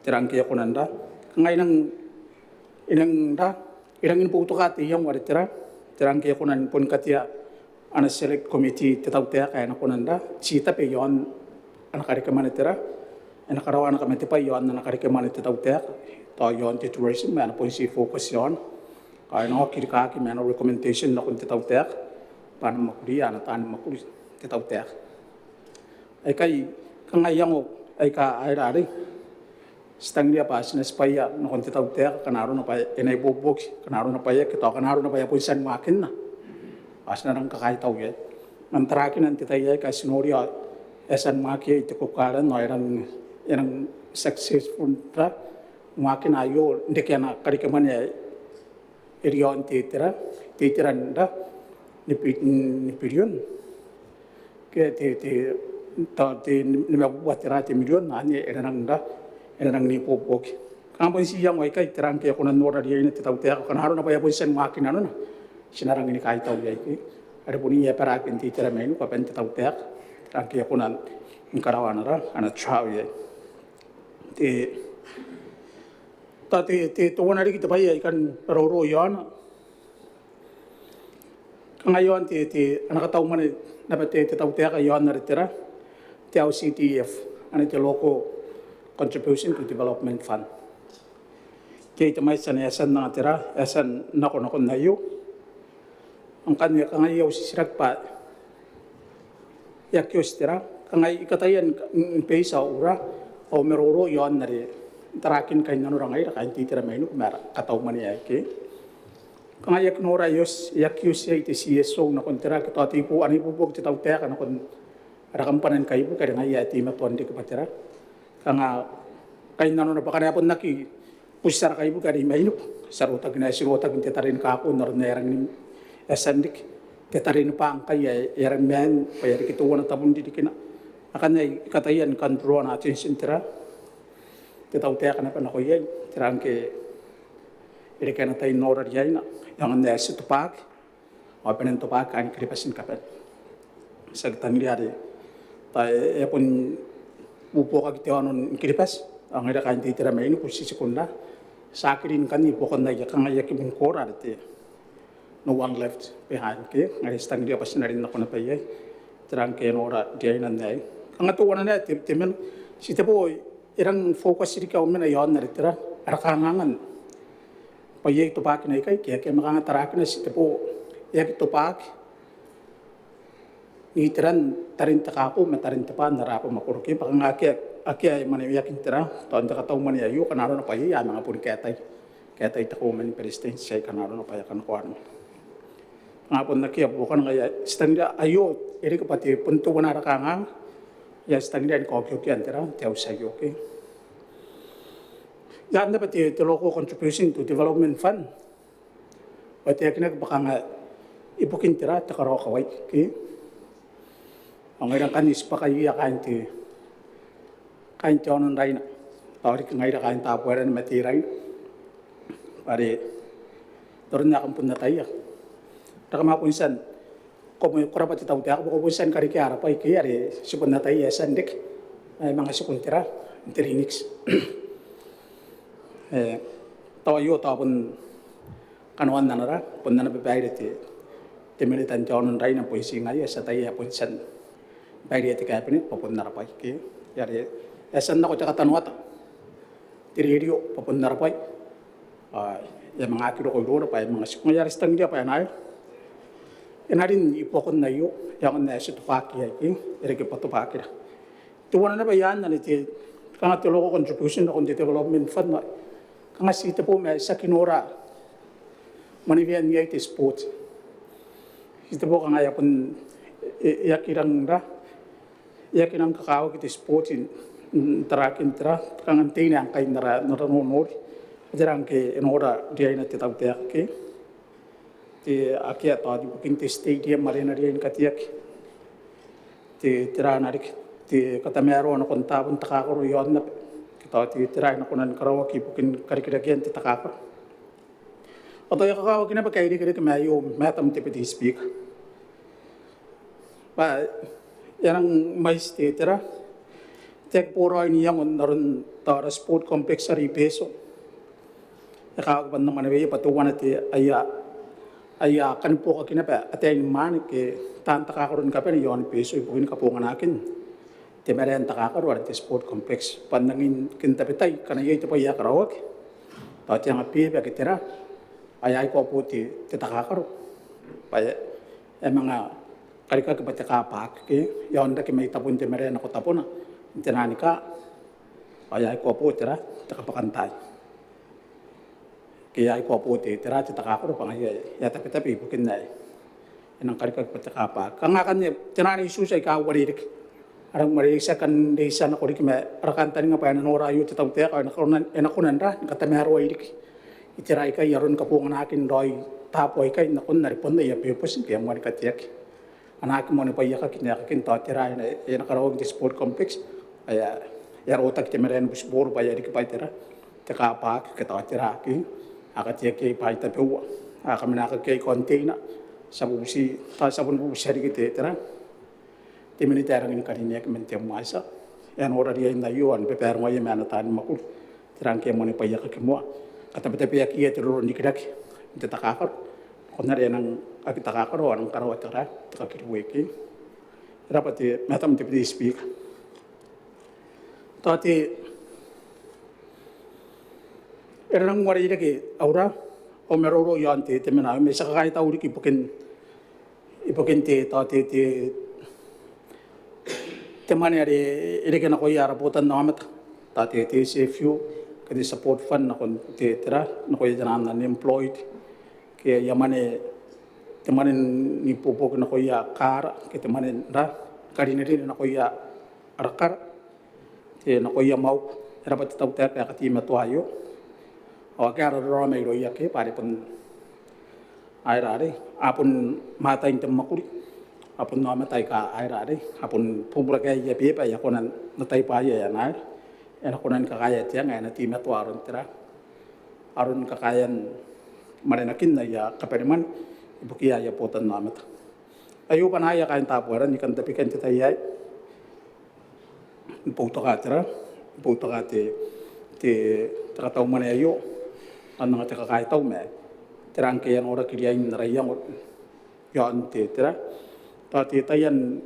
Tera ngke e kona n ra, kangai e nang, e nang ra, e rangi ni boutoka te iango are tera, tera ngke e kona ni bon katea ana select committee te tautaeka ae e na kona n ra, ti tabe iaon ana karekemwane te ra, e na karaoa ana kamatebwai iaon ana karekemwane te tautaeka tao iaon te tourism ae e na bon ti focus iaona. Ao e na oki rikaaki ma ana recommendation nakon te tautaeka bwa a na mwakuria ana taani mwakuri te tautaeka. Aikai kangai iango aika a ira arei ti tangiria bwa ti na tibwaia nakon te tautaeka kanga arona bwa e na ibuobuoki, kanga arona bwa e aki, tao kanga arona bwa e a bon tia ni waakinna. Ao ti na rang kakaitau iai man tarakina n te tai aei ngkai ti noria e a tia ni waaki iai te Cook Island ao e rang, e rang successful n ra, ni waakina aio n reke ana karekemwane ae e riaon te itera, te itera n ra, ni bi-, ni birion ke te, te, tao te nimabubua te ra te mirion, anne e na rang ra, e na rang n ibuobuoki. Kanga bon ti iango aikai tera ngke e kona n nora riaina te tautaeka kanga arona bwa e a bon tia ni waaki nanona, ti na rangi ni kaitau iai ke are bon iai barakin te itera mainiku aban te tautaeka tera ngke e kona ni karaoa ana ra, ana trial iai. Te, tao te, te teuana riki te bwai ae I kan maroro iaona. Kangai iaon te, te, ana katau mwane naba te, te tautaeka iaon are tera, te L C D F, ana te Local Contribution to Development Fund. Iai te mwaiti ane e a tia n anga tera, e a tia n nako nakon aio. Ngkanne kangai au titiraki bwa e aki oti tera, kangai I kataia ni base au ra, au maroro iaon are tarakin kainnanora ngaira kaain te itera mainiku ma ara katau mwane aei ke. Kangai I aki nora e oti, e aki oti iai te C S O nakon tera ke tao te ibu, ana ibuobuoki te tautaeka nakon ara kambana ni kaibuke are ngaia ae teimatoa n reke bwa tera, kanga kainnanona bwa ngkana e bon aki buti ara kaibuke are i mainiku, ti a rotaki n ae ti rotaki n te tare ni kako n aron ae e rangi ni, e a tia n riki te tare ni bwa ngkai ae e a rangi ni maan bwa e a riki teuana tabun ririkina. Akanne I kataia ni kan draw ana attention tera, te tautaeka naba nako iai tera ngke e reke ana tai n nora riaina, e aonga n ae ti tobwaaki ao bane n tobwaaki kaain Kiribati ni kabane. Ti aki tangiria are tao e a bon buobuokaki te aono ni Kiribati ao ngaira kaain te itera mainiku ti tiku n ra, ti aki rin ngkanne i buakon aia, kanga aia kibu ni koora are te no one left behind ke, ngaia ti tangiria bwa ti na rin nako naba iai tera ngke e nora riaina n aei. Kanga teuana naba te, te mena, titebo e rang focus riki au mena iaon are tera, ara kangaanga bwa iai tobwaakina ikai ke akea, ma kanga tarakina titebo e aki tobwaaki n iteran taraan te kako ma taraan te bwaa n ara aba makoro ke bwa kanga akea, akea ae mwaneweaki n tera, tao n te katau mwane aio, kanga arona bwa iai ae manga boni kaetai, kaetai te Kauoman ni Beretitenti, ai kanga arona bwa e a kanakoa arona. Kanga bon akea buokana ngaia, ti tangiria aio, e reke bwa te bon teuana ara kanganga, ae ti tangiria ni kaokiokia n tera, te auti aio ke. Iai naba te, te local contribution to development fund, bwa e taekinaki bwa kanga ibukin tera, te karaokawai ke. Ao ngaira ngkanne ti bwaka iai kaain te, kaain te Aono n Raina, ao riki ngaira kaain Tabuaeran ma Teraina. Bwa are n aron ae kam bon ataia, raka ma bon tia n, ko mo, ko rabwa te tautaeka, ko bon tia ni karekea ara bwai ke, are ti bon ataia ae tia n reke, ae manga tiku n tera, n te Linux. E, tao aio tao bon kanoan ana ra, bon ana babaire te, te Minita n te Aono n Raina, bon ti ngaia, ti ataia ae bon tia n bairea te Cabinet bwa bon ara bwai ke. Are e a tia n nako te katanoata, te rerio, bwa bon ara bwai. Ao e a manga aki roko iroura bwa e a manga tiku, ngaia are ti tangiria bwa e na, e na rin i buakon aio, e aonga n ae ti tobwaaki iai ke, e reke bwa tobwaakira. Teuana naba iaan anne te, kanga te local contribution nakon te development fund, kanga ti tebo ma ti aki nora mwanewean iai te sport. Ti tebo kanga e a bon, e, e aki rang ra, e aki rang kakawaki te sport n, n tarakin tera, kanga n tein ae ngkai n ara, n ara nonori. Ao tera ngke e nora riaina te tautaeka ke. Te, akea tao ibukin te stadium are e na riai ni kateaki. Te, tera naba riki, te katamaroa nakon taabo n takakaro iaon aba. Ke tao te, tera ae e na kona ni karaoaki ibukin karikirakean te takakaro. Ao tao e kakawaki naba ke e irekereke ma aio, Madam Deputy Speaker, bwa e a rang mwaiti te, tera, te aki boraoi n iango n aron tao ara sport complex are i Betio. E kakawaki bwa N na mwaneweia bwa teuana te, aia, aia kani buokaki naba ataein mwaane ke taan takakaro ni kabane iaon Betio ibukin kabonganaakin te marae n takakaro are te sport complex. Bwa N nangi ni tabetai ngkana iai te bwai ae karaoaki, tao te anga beba ke tera, ae a aikoa bo te, te takakaro, bwa e, e manga karikaki bwa te car park ke, iaon rake mai tabon te marae nako tabona n te nanikaa, ao e a aikoa bo tera, te kabwakantaai. Ke e a aikoa bo te, tera, te takakaro bwa ngaia e a tabetabe ibukin ae e nang karikaki bwa te car park. Kanga akanne, tera ae ti a tia ni uarereke. A rang uarereke, ti a kan reitia nako riki ma ara kantaninga bwa e na nora aio te tautaeka, e na kona, e na kona n ra, ni katamaroai riki itera aikai, aron kabonganaakin raoi taabo aikai nakon are bon aia purpose ke aia moan kateaki. A na aki moanibwaiakaki n aekakin tao tera ae e na, e na karaoaki n te sport complex, ae e a rotaki te marae ni butiboro bwa e a riki bwa tera, te car park ke tao tera ke, a kateaki iai bwaai tabeua, a kamanakoaki iai container, ti a bubuti, tao ti a bon bubutia riki te tera, te Minita ae rangi ni karineaki man te M I S, e a nora riain aio ao ni babarongaia ma ana taani mwakuri. Tera ngke e moanibwaiakaki moa, katabetabeakiia te roro n rikirake n te takakaro, nakon are e nang aki takakaro ao a nang karaoa tera, te kakiriweke. E rabwa te, Madam Deputy Speaker. Tao te, e rang uarereke au ra, au maroro iaon te, te mena, ma ti a kakaitau riki ibukin, ibukin te, tao te, te, te mwane are e reke nakoia ara botannaomata, tao te, te S F U, ke te support fund nakon te, tera, nakoia te nang unemployed, ke aia mwane, te mwane n ibuobuoki nakoia kaara, ke te mwane n ra, karinerine nakoia ara kara, te nakoia mwauku. E rabwa te tautaeka ae kateimatoa aio. Ao akea ara raraoma irouia ke bwa are bon aera arei, a bon mwatai n te mwakuri, a bon aomata aika aera arei, a bon bubura ke aia beba, e a kona n atai bwaai aika aera, e na kona ni kakaea te anga ae e na teimatoa aron tera, aron kakaean mwanenakin aia kabanemwane ibukia aia botannaomata. Aio bwanaia kaain Tabuaeran, I kan tabekia n te tai aei ni boutoka tera, ni boutoka te, te, te katau mwane aio, ao n anga te kakaitau ma tera ngke e a noraki riain ara iango iaon te tera, tao te taian,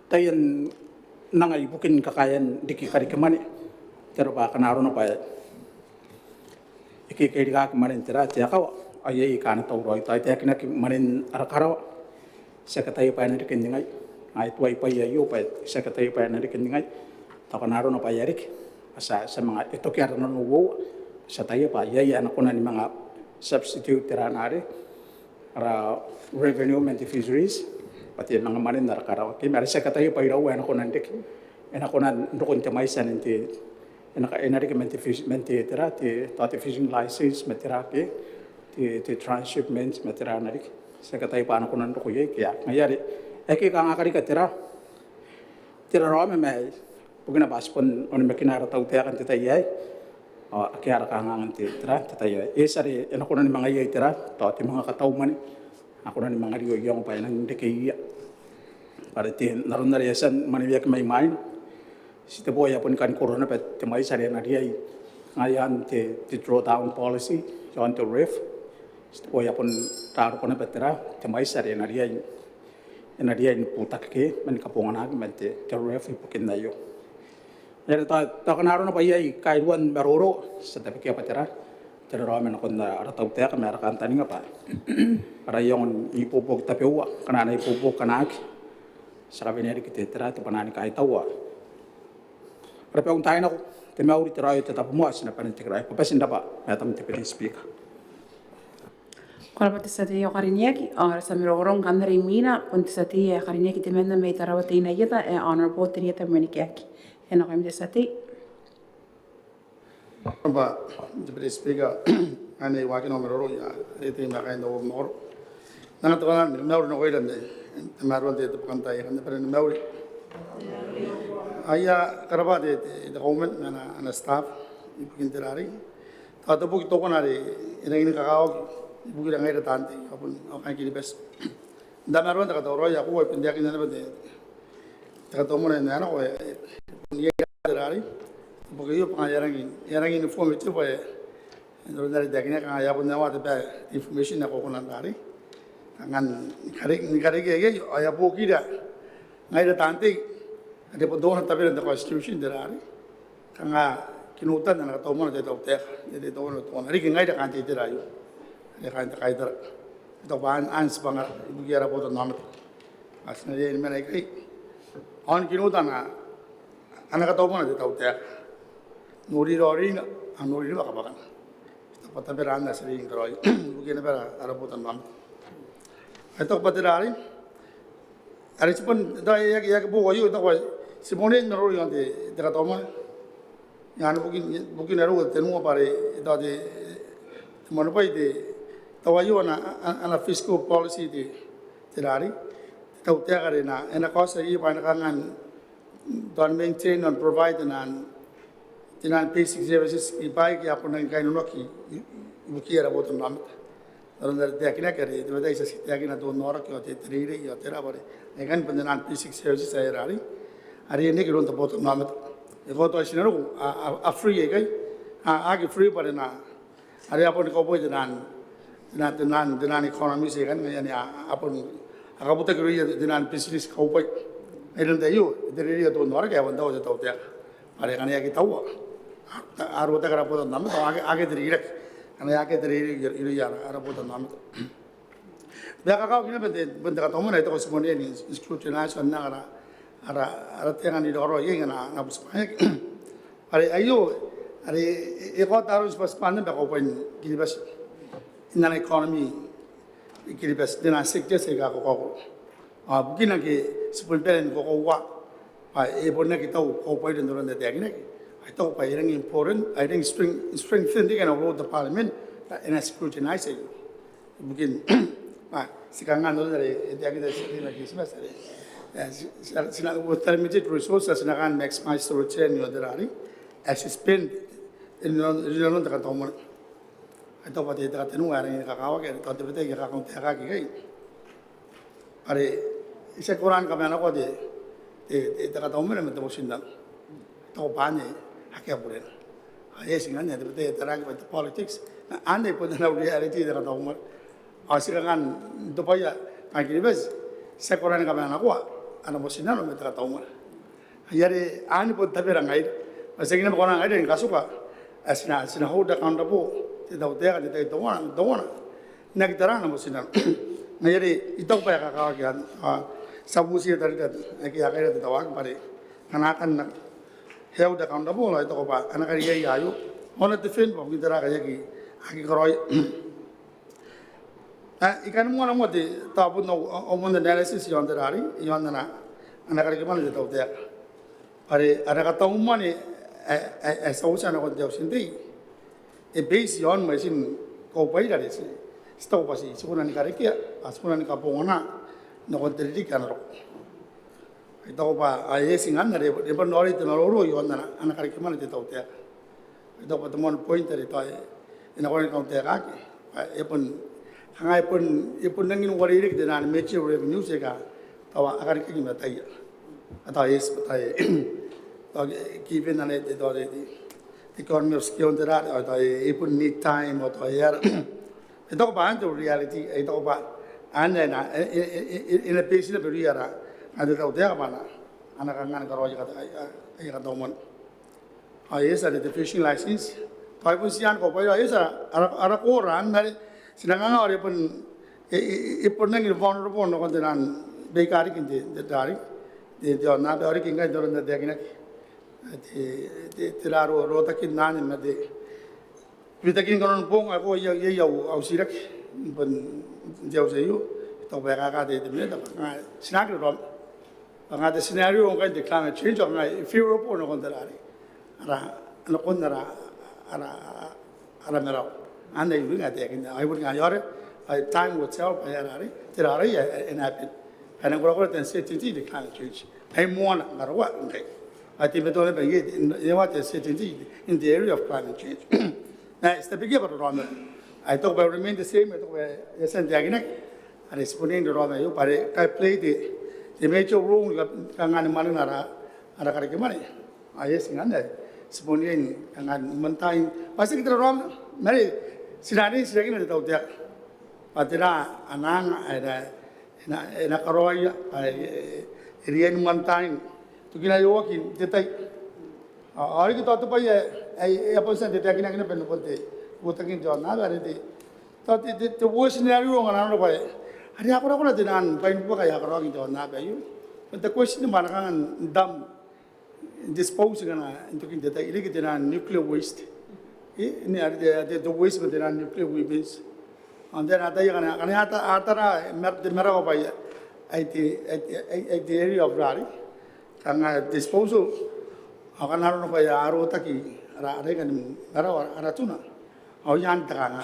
taian anga ibukin kakaean riki karikimwane, tera bwa akana arona bwa e kekerikaaki mwanen tera, te akawa, ao iai aika a na tauraoi, tao e taekinaki mwanen ara karawa, Ti aki ataia bwa e na reke n ningai. Ai tuai bwa aio bwa ti aki ataia bwa e na reke n ningai. Tao ngkana arona bwa e a reke, ti a, ti a manga, e toki ara nano uoua. Ti ataia bwa iai ae e na kona ni manga substitute tera anne are ara revenue man te fisheries, bwa te manga mwane n ara karawa. Ke ma are ti aki ataia bwa iraua ae e na kona n reke, e na kona n roko n te mwaiti anne n te, e na, e na reke man te fish, man te tera, te, tao te fishing license ma tera ke te, te transshipment ma tera, e na reke. Ti aki ataia bwa a na kona n roko iai ke a, ngaia are e aki kanga karika tera, te raraoma ma ibukina bwa ti bon onimakina ara tautaeka n te tai aei. Ao akea ara kanganga n te tera, te tai aei. E eti are e na kona ni manga iai tera, tao te manga katau mwane, a kona ni manga rio iango bwa e nang reke iai. Bwa are te, n aron are e a tia ni mwaneweaki mai mwaina, titebo e a boni kani koro naba te mwaiti are e na riai, ngaia anne te, te drawdown policy iaon te RERF. Titebo e a bon raroko naba tera, te mwaiti are e na riai, e na riai ni butaki ke man kabonganaki man te, te RERF ibukin aio. Are tao, tao ngkana arona bwa iai kairuan maroro, ti a tabekia bwa tera, te raraoma nakon ara tautaeka ma ara kantaninga bwa ara iango n ibuobuoki tabeua, ngkana a na ibuobuoki, ngkana aki, ti a kawenea riki te tera, te bwanaa ni kaitau. Ara bau n taai nako, te mauri, te raoi, te tabomoa, ti na bane n tekeraoi. Ko bati n rabwa, Madam Deputy Speaker. Ko rabwa te tia tei ae karineaki, ao ara tia maroro ngkanne are imwina bon te tia tei ae karineaki temanna mai Tarawa Teinainano, ae Honourable Terieta Moenikeaki. E nakoim te tia tei. Ko rabwa Deputy Speaker, anne waakina au maroro irouia te tei ma kaain au mwakoro. N anga te kona ni mauri nakoira n te, te mauri n te, te bwakantaai akanne, bwa ni mauri. Ai a karabwa te, te, te government ma ana, ana staff ibukin te rarei. Tao te boki teuana are e rangi ni kakawaki ibukira ngaira taan tei, ao bon, ao kaain Kiribati. N tamaroan te katauraoi, ao e bon taekinna naba te, te kataumwane ae nako, e, e, iai te rarei. Te boki aio bwa e rangi, e rangi ni informative, e, n aron are e taekinaki, kanga e a bon aua te bwai, information ae ko kona n rarei. Kanga ni kare, ni karekea iai, ao e a buokira ngaira taan tei, are bon teuana tabera n te constitution te rarei. Kanga kinotan ana kataumwane te tautaeka, te, te tautaeka, tautaeka. Riki ngaira kaain te itera aio. Are kaain te kaitara. Te taubwaan, an tibwangara ibukia ara botannaomata. Ao ti na riai ni mena ikai. Ao ni kinotan ana, ana kataumwane te tautaeka. Norira aorina, ao norira kabwakana. Te taubwa tabera anne ae ti riai ni karaoia ibukia naba ara botannaomata. Ao I taku bwa te rarei are ti bon, tao e aki, e aki boo aio, I taku bwa ti bon riai n maroro iaon te, te kataumwane. Iaan bukin, bukin ae ruaiwa, tenua bwa are, tao te, te moanibwai te, tao aio ana, ana fiscal policy te, te rarei. Te tautaeka are e na, e na kaotia iai bwa e na kanga n tao n maintain ao n provide taian, taian basic services i bwaai ake a bon rangi ni kainnanoaki i, i, ibukia ara botannaomata. N aron are e taekinaki are, te bwai ae ti a tia n taekinna, te onnaoraki ao te, te reirei ao tera bwa are, aikanne bon taian basic services ae rarei. Are e reke iroun te botannaomata. E koaua tao ti na roko, a, a, a free aikai. A, a aki free bwa are e na, are a boni kaubwai taian, taian, taian, taian economies aikanne, ngaia anne a, a bon, a kabutaki irouia taian business kaubwai. Ai n te tai aio, te reirei ao te onnaoraki, e a bon taua te tautaeka. Bwa are ngkana e aki taua, a, a rotaki ara botannaomata, ao akea, akea te rikirake. Ngkana akea te reirei irouia ara, ara botannaomata. Bwa e kakawaki naba n te, bon te kataumwane, I taku ti bon riai ni scrutinise, ao n anga ara, ara, ara tenga ni raoraoi iai ngkana a na butimwaeaki. Are aio, are e, e kaota aron tibwatibwan naba kaubwain Kiribati n ana economy Kiribati, n ana sectors aika kakaokoro. Ao bukina ngke ti bon bane ni kakoaua bwa e bon aki tau kaubwaira n aron are e taekinaki, I taku bwa e rangi important, e rangi strength, strengthen riki ana role te Parliament, bwa e na scrutinise aio. Ibukin, bwa ti kanga n aron are e taekinaki te tia tei ma Kiritimati are, e, ti, ti, ti na, with limited resources, ti na kanga n maximize the return iaon te rarei ae ti spend rinanon, rinanon te kataumwane. I taku bwa te, te katenua ae rangi ni kakawaki, are tao te bwai ae kakawaki n taekaki ikai. Are ti aki kona ni kamanakoa te, te, te, te kataumwane ma te motinnano. I taku bwa anne akea burena. Ao e eti ngkanne te bwai ae taraaki bwa te politics. Ma anne bon ana reality te kataumwane. Ao ti kanga n tobwaia kaain Kiribati, ti aki kona ni kamanakoa ana motinnano ma te kataumwane. Ai are anne bon tabera ngaira. Bwa ti aki naba kona ngaira ni katuka ae ti na, ti na hold accountable te tautaeka n te tai teuana, teuana n aki tara ana motinnano. Ngaia are I taku bwa e kakawaki anne, ao ti a butiia tarira ake a kaira te tauaki bwa are ngkana a kan held accountable ao I taku bwa a na kariaia aio ao a na defend bwa bukin tera ae aki, aki karaoia. Ae I kan moana moa te tabo n au, au moan analysis iaon tera arei, iaon ana, ana karekemwane te tautaeka. Bwa are ana katau mwane ae, ae, ae ti a uotia nakon te Auti n Tei e base iaon mwaitin kaubwaira are ti, ti taku bwa ti, ti kona ni karekea, ao ti kona ni kabongana nakon te ririki ae na roko. I taku bwa ae e eti ngkanne are e bon raoiroi te maroro iaon ana, ana karekemwane te tautaeka. I taku bwa te moan point are tao e na kona ni kauntaekaaki bwa e bon, kanga e bon, e bon rangi n uarereke te naan major revenues aika tao a karekea i mataia. A tao e eti, tao e, tao given ana te, tao te, te economy of scale n tera, tao e bon need time, tao e aera. I taku bwa anne te reality, I taku bwa anne e na, e, e, e, e na base naba irouia ara, ara tautaeka bwa a na, a na kanga ni karaoa aia katau mwane. Ao e eti are te fishing license, tao e bon tia ni kaubwaira, ao e eti ara, ara, ara koora anne are ti na kanga are e bon, e, e, e bon rangi ni vulnerable nakon te naan baika riki n te, te, te, te, te aonnaba ao riki ngkai n te aro n taekinaki. Te, te, te raro, rotaki n anne ma te bitakin kanoan boong ae ko iai, iai au, au titiraki n bon te auti aio. I taku bwa e kaka te, te minita bwa kanga ti na aki raraoma bwa kanga te scenario ngkai n te climate change ao kanga e favorable nakon tera arei, ara, nakon ara, ara, ara marawa. Anne I uringa ae taekinna, I uringa ae e ore, ae time will tell bwa e aera arei, tera arei ae e na happen. Ae e nang korakora te uncertainty n te climate change. Ai moana ngkana arona ngkai ae teimatoa naba ngkai, you know what, the uncertainty in the area of climate change. Ae ti tabekia bwa raraoma. I taku bwa e remain the same, I taku bwa e a tia n taekinaki are ti bon iai n raraoma aio bwa are e play the, the major role ni ka, kanga ni mwanena ara, ara karekemwane. Ae e eti ngkanne are ti bon iai n kanga ni moantaai bwa tiaki te raraoma ma are ti na riai n titirakina te tautaeka bwa tera ana anga ae e na, e na, e na karaoia, ae e, e riai ni moantaai tokina aio aki n te tai. Ao, ao riki tao te bwai ae, ae, ae e a bon tia n tataekinaki naba nakon te, te botaki n te aonnaba are te, tao te, te, te worst scenario ngkana arona bwa e, are a korakora te naan bwai ni buaka ae a karaoaki n te aonnaba aio. But the question bwa a na kanga n dump, dispose ngkana n tokin te tai, riki te naan nuclear waste. E, ni are te, te, te waste ma te naan nuclear weapons. And then a ataia ngkana, ngkana a ta, a tara, e, ma, te marawa bwa ae, ae te, ae, ae, ae te area of rari. Kanga disposal. Ao ngkana arona bwa a rotaki, ara, ara ikanne marawa, ara tuna. Ao iai te kanga.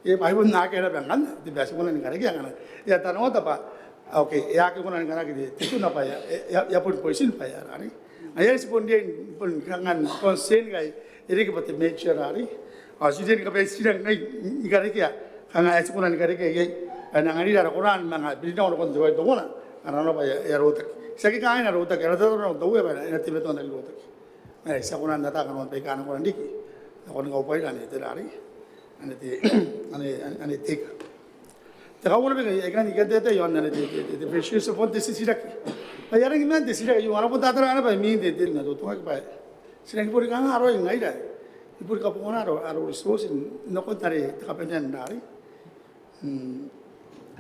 E, bwa e bon akea naba ngkanne, te bwai ae ti kona ni karekea ngkana. E a tanoata bwa, okay, e aki kona ni kanakoaki te, te tuna bwa e a, e a, e a bon poison bwa e a rari. Ngaia are ti bon riai, bon kanga n concern ngkai, e riki bwa te major rari. Ao ti riai ni kabane, ti riai ngkai ni karekea, kanga ae ti kona ni karekea iai. Ae n anganira ara kona ni manga birinako nakon te wai teuana, ngkana arona bwa e a, e a rotaki. Tiaki kanga e na rotaki, ara tataro nakon te Uea bwa e na teimatoa n aki rotaki. Ae ti a kona n ataia kanoan baika a na kona n riki nakon kaubwaira ane te rari, ane te, ane, ane, ane te ika. Te kauoua naba ngkai I kan, I kan taetae iaon ane te, te, te, te precious, bon te titiraki. Bwa e a rangi man te titiraki aio, ngkana bon tatara naba imwin te, te, na totongaki bwa ti rangi ni boni kanga raoi ngaira. I boni kabongana ara, ara resource nakon are te kabanea n rari. Mm,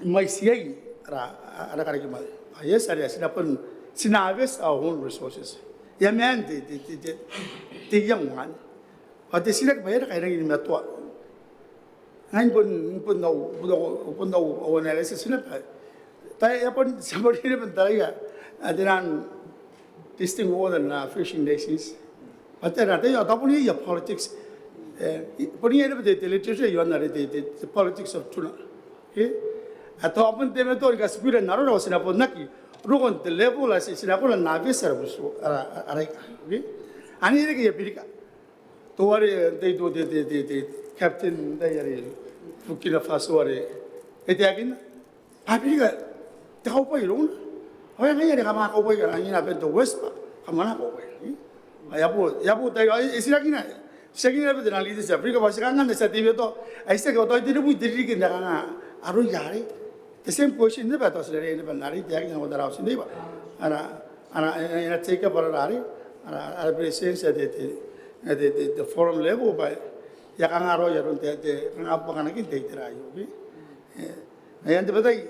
mwaitiia ara, ara karekemwane. Ah, yes, are ti na bon, ti na harvest our own resources. E a maan te, te, te, te, te iango anne. Ao te titiraki bwa e aera ngkai e rangi ni matoa. Ngai bon, bon au, bon au, bon au, au analysis naba. Bwa e a bon, ti a bon riai naba n taraia, ah, te naan testing water n, ah, fishing license. Bwa tera, tera, tao bon iai politics. E, bon iai naba te, te literature iaon are te, te, te politics of tuna. Okay? Ao tao bon teimatoa ni katibwira n arora ao ti na bon aki roko n te level ae ti, ti na kona n harvest ara, ara, ara, ara ika. Okay? Anne e reke aia birika. Teuare, te, te, te, te, te captain, teuare Burkina Faso are e taekinna. A birika te kaubwai irouna. Ao e ngae are kam a kaubwaia, angiina bwa te worst bwa kam a na kaubwaia. Ao e a bo, e a bo tai, ao e tirakina, tirakina bwa te naan leaders ae Burkina Faso kanga n te tia tei beto. Ai tiaki ao tao te ririki, te ririki n te kanga aroia arei. The same question naba tao ti na riai naba n arei, te aki nako tara auti neighbor. Ara, ara, e, e, take up ara arei, ara, ara presence at the, the, at the, the, the forum level bwa e a kanga raoi aron te, te, kanga buakanakin te itera aio, okay? E, Ai antai bwa tai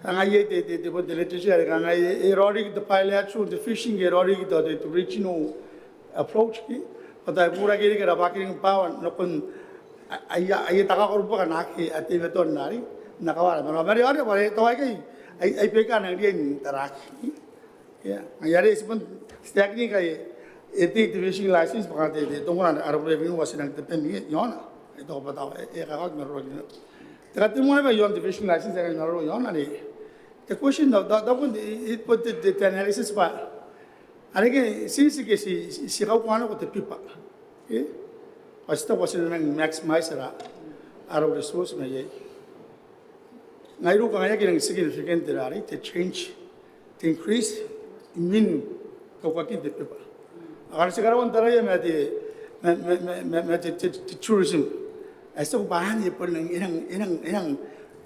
kanga iai te, te, te, te literature are kanga e, e raoiroi te bilateral, te fishing, e raoiroi te, te regional approach ke. Bwa tao e bubura ke riki ara bargaining power nakon aia, aia takakaro bwa kanga ake a teimatoa n rarei n akawara ma raomari are bwa are tao aikai ai, ai baika a nang riai n taraaki. Ia, ngaia are ti bon stagnant ngkai e tei te fishing license bwa kanga te, te, te ongora ara revenue ae ti nang depend iaona. E tao bwa tao e, e kakawaki maroroakinna. Te kateimatoa bwa iaon te fishing license ae kanga maroro iaona are te question tao, tao, tao bon te, te, te analysis bwa are ke ti, ti ke ti, ti, ti kauka nako te biba. E? Bwa ti tao bwa ti nang maximize ara, ara resource mai iai. Ngaia are kanga e aki nang significant te rarei, te change, te increase imwin kaukakin te biba. Ao ngkana ti karaua n taraia ma te, ma, ma, ma, ma, ma te, te, te tourism. Ae ti taku bwa anne e bon nang, e nang, e nang, e nang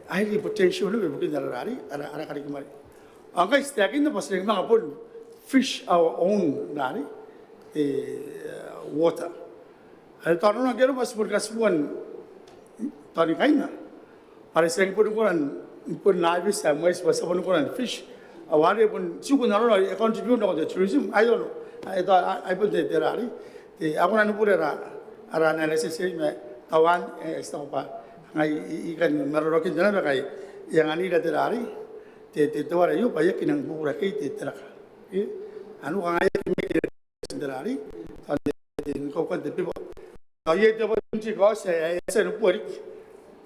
highly potential naba ibukin ara rarei, ara, ara karekemwane. Ao ngkai ti taekinna bwa ti nang manga bon fish our own rarei, e, water. Are tao nanona ngke arona bwa ti bon katibua n tao ni kaina. Are ti nang bon kona n, bon harvest ae mwaiti bwa ti a bon kona n fish. Ao are bon tiku nanona e contribute nako te tourism. I don't know. Ai tao, ai bon te, te rarei. Te, a kona ni bure ara, ara analysis aei ma tao anne, e, ti taku bwa ngai I, I kan maroroakinna naba ngkai e anganira te rarei. Te, te, te ware aio bwa e aki nang bubura ke te, te raka. E, anu kanga e aki make te rarei, tao n te, n kaukan te biba. Tao iai te opportunity kaoti ae, ae, ae ti a nubua riki.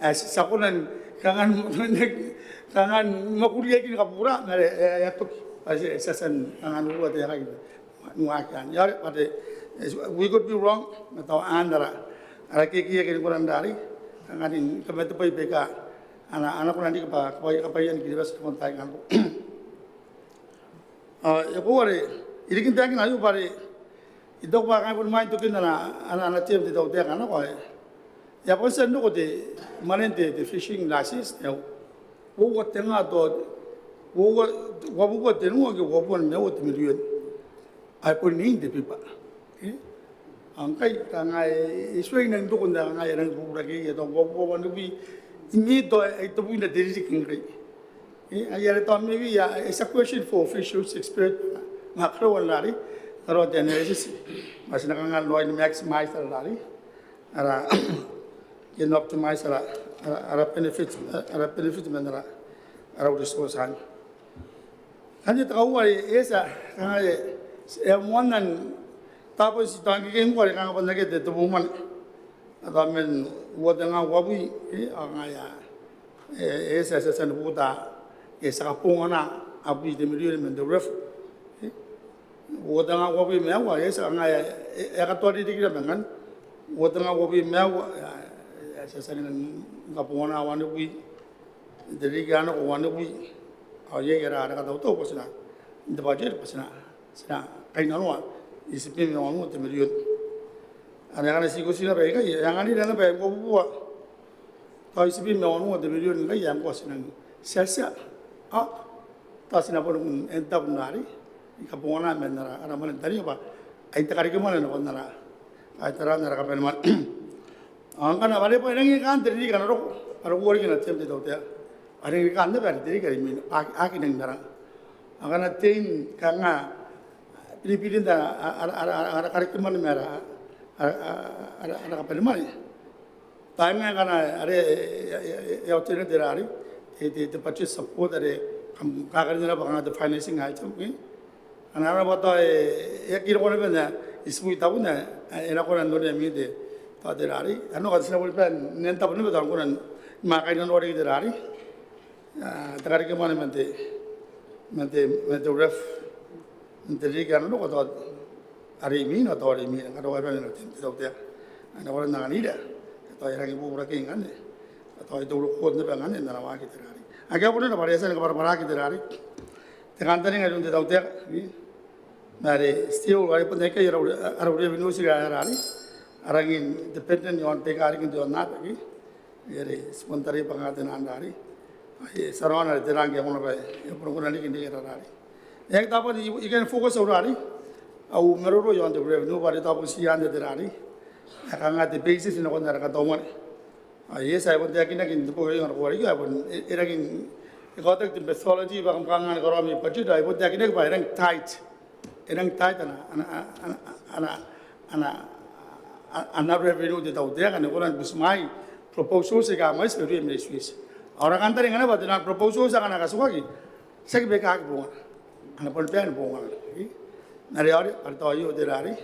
Ae ti a kona n kanga n, kanga n mwakuria riki ni kabubura, ma are, e, e a toki. Ae ti a, ti a tia n kanga n urua te aeka ni waaki anne. Ia, but, e, e, we could be wrong, ma tao anne ara, ara kekeiaki ni kona n rarei, kanga ni kamatebwai baika a na, a na kona n riki bwa, kabwai, kabwaia ni Kiribati nakon taai aika nako. Ao e koaua are I riki n taekina aio bwa are I taku bwa kanga e boni mwain tokin ana, ana, ana term te tautaeka nako ae e a bon tia n roko te mwanen te, te fishing license ae uoua tenga tao, uoua, uabubua tenua ke uabubua nimaua te mirion. Ae bon nein te biba. E? Ao ngkai kanga e, e tuai nang roko n taai kanga e nang bubura ke e tao uabubua wanibwi. Imwin tao ai tebwina te ririki ngkai. E, ai are tao maybe, a, it's a question for fisheries expert. Ngkana karaoan rarei, karaoan te analysis. Ma ti na kanga n raoi ni maximize ara rarei. Ara, ke n optimize ara, ara, ara benefit, ara benefit man ara, ara resource anne. Anne te kauoua are e tia, kanga e, e a moanna n tabo ti tangke ke ngkoa are kanga bon akea te, te bumwane. A tao man uoua tenga uabwi, e, ao ngaia, e, e tia, tia, tia ni buta, e tia kabongana abwi te mirion man te RERF. E, uoua tenga uabwi ma aua, e tia ngaia, e, e a katoa ririkira ma ngkanne. Uoua tenga uabwi ma aua, e, e, e tia, tia ni kabongana wanibwi. Te ririki ae nako wanibwi. Ao iai ara, ara katautau bwa ti na, n te budget bwa ti na, ti na kainnanoa itibwi ma wanua te mirion. Are ngkana ti ikotina baikai, e anganira naba ae uabubua. Tao itibwi ma wanua te mirion ngkai ae ngkoa ti nang tiatia. Ao tao ti na boni kun end up n rarei ni kabongana man ara, ara mwane n tariu bwa ai te karekemwane nakon ara, ai taraana ara kabanemwane. Ao ngkana bwa are bwa e nangi kaan te ririki ae na roko, bwa are uoua riki ana term te tautaeka. Bwa e nangi kaan naba are te ririki are imwina, bwa aki, aki nangi maranga. Ao ngkana tein kanga biribirin ara, ara, ara, ara, ara karekemwane ma ara, ara, ara, ara, ara kabanemwane. Tainga ngkana are e, e, e, e alternate te rarei, te, te, te budget support are kam kakarinna bwa kanga te financing item, e. Ana, ana bwa tao e, e aki roko naba n itibwi tabun ae e na kona n onea imwin te, tao te rarei. Ano kati na boni bwa n end up naba tao kona ni manga kainnanoa riki te rarei. A, te karekemwane man te, man te, man te RERF n te ririki ae na roko tao are imwina, tao are imwina, ngkana tao are imwina te, te tautaeka. A na kona n anganira, tao e rangi bubura ke ngkanne, tao e tauraoi naba ngkanne n ana waaki te rarei. Akea bon naba are e a tia ni kabwarabwaraki te rarei. Te kantaninga iroun te tautaeka, e. Ma are still, are bon aikai ara, ara revenue tira ae rarei. A rangi n dependent iaon baika riki n te aonnaba, e. Are ti bon tarai bwa kanga te nang rarei. Ai, ti a raona are te nang ke a kona bwa e bon kona n riki n reke ara rarei. E aki tabo I, I kan focus au rarei, au maroro iaon te revenue bwa are tao bon ti anne te rarei ae kanga te basis nakon ara katau mwane. Ao e a tia, ai bon taekinaki n te boki aio ngkana ko wareka, ai bon e rangi n, e kaotaki te methodology bwa kam kanga ni karaoa ami budget, ai bon taekinaki bwa e rangi n tight, e rangi n tight ana, ana, ana revenue te tautaeka, ni kona ni butimwai proposals aika a mwaiti irouia ministries. Ao ara kantaninga naba bwa taian proposals akana katukaki tiaki bwa e kaaki bongana, a na bon bae ni bongana. N are aore, are tao aio te rarei,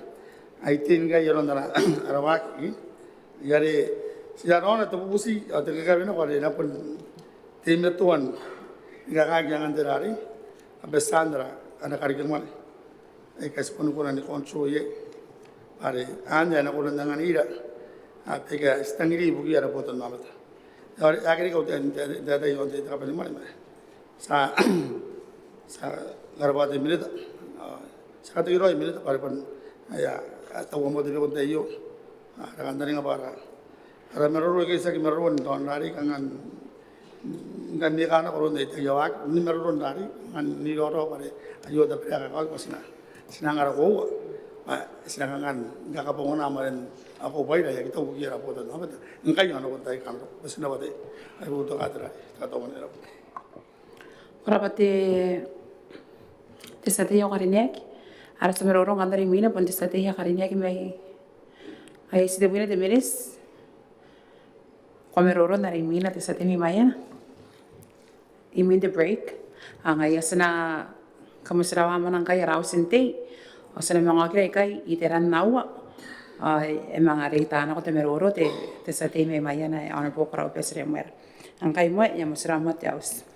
ai ti ngkai aron ara, ara waaki. Are ti a noora te bubuti ao te kakawaki nako are e na bon teimatoa ni kakaaki angan te rarei, a bati n ara, ana karikimwane aika ti bon kona ni control iai. Are anne ae na kona n anganira, a, baika ti tangiri ibukiia ara botannaomata. Ao are e aki reke au taetae iaon te kabane mwane ma ti a, ti a karabwa te minita, a, ti a katei raoi minita bwa are bon aia, a, taua moa te beku n tai aio. A, ara kantaninga bwa ara, ara maroro aika tiaki maroro n tao n rarei, kanga n, ngkana e kanako aron aia waaki, ni maroro n rarei, kanga n iraorao bwa are aio tabera ae kakawaki bwa ti na, ti na anga ara koaua bwa ti na kanga ni kakabongana mwanen akobaira aika a kitau ibukiia ara botannaomata ngkai ao nakon taai aika a na roko, bwa ti na bati, ai boutokaa te rarei, te kataumwane. Ko rabwa te, te tia tei ae karineaki. Ara tia maroro ngkanne are imwina bon te tia tei ae karineaki mai, ai titebwina te miniti. Ko maroro n are imwina te tia tei mai Maiana. Imwin te break, ao ngaia ti na kamotirawa moa ngkai ara auti n tei, ao ti na manga okira ikai iteran aua. Ao e manga reita nako te maroro te, te tia tei mai Maiana, Honourable Korau Betty Remuera. Ngkai moa e a motirawa moa te auti.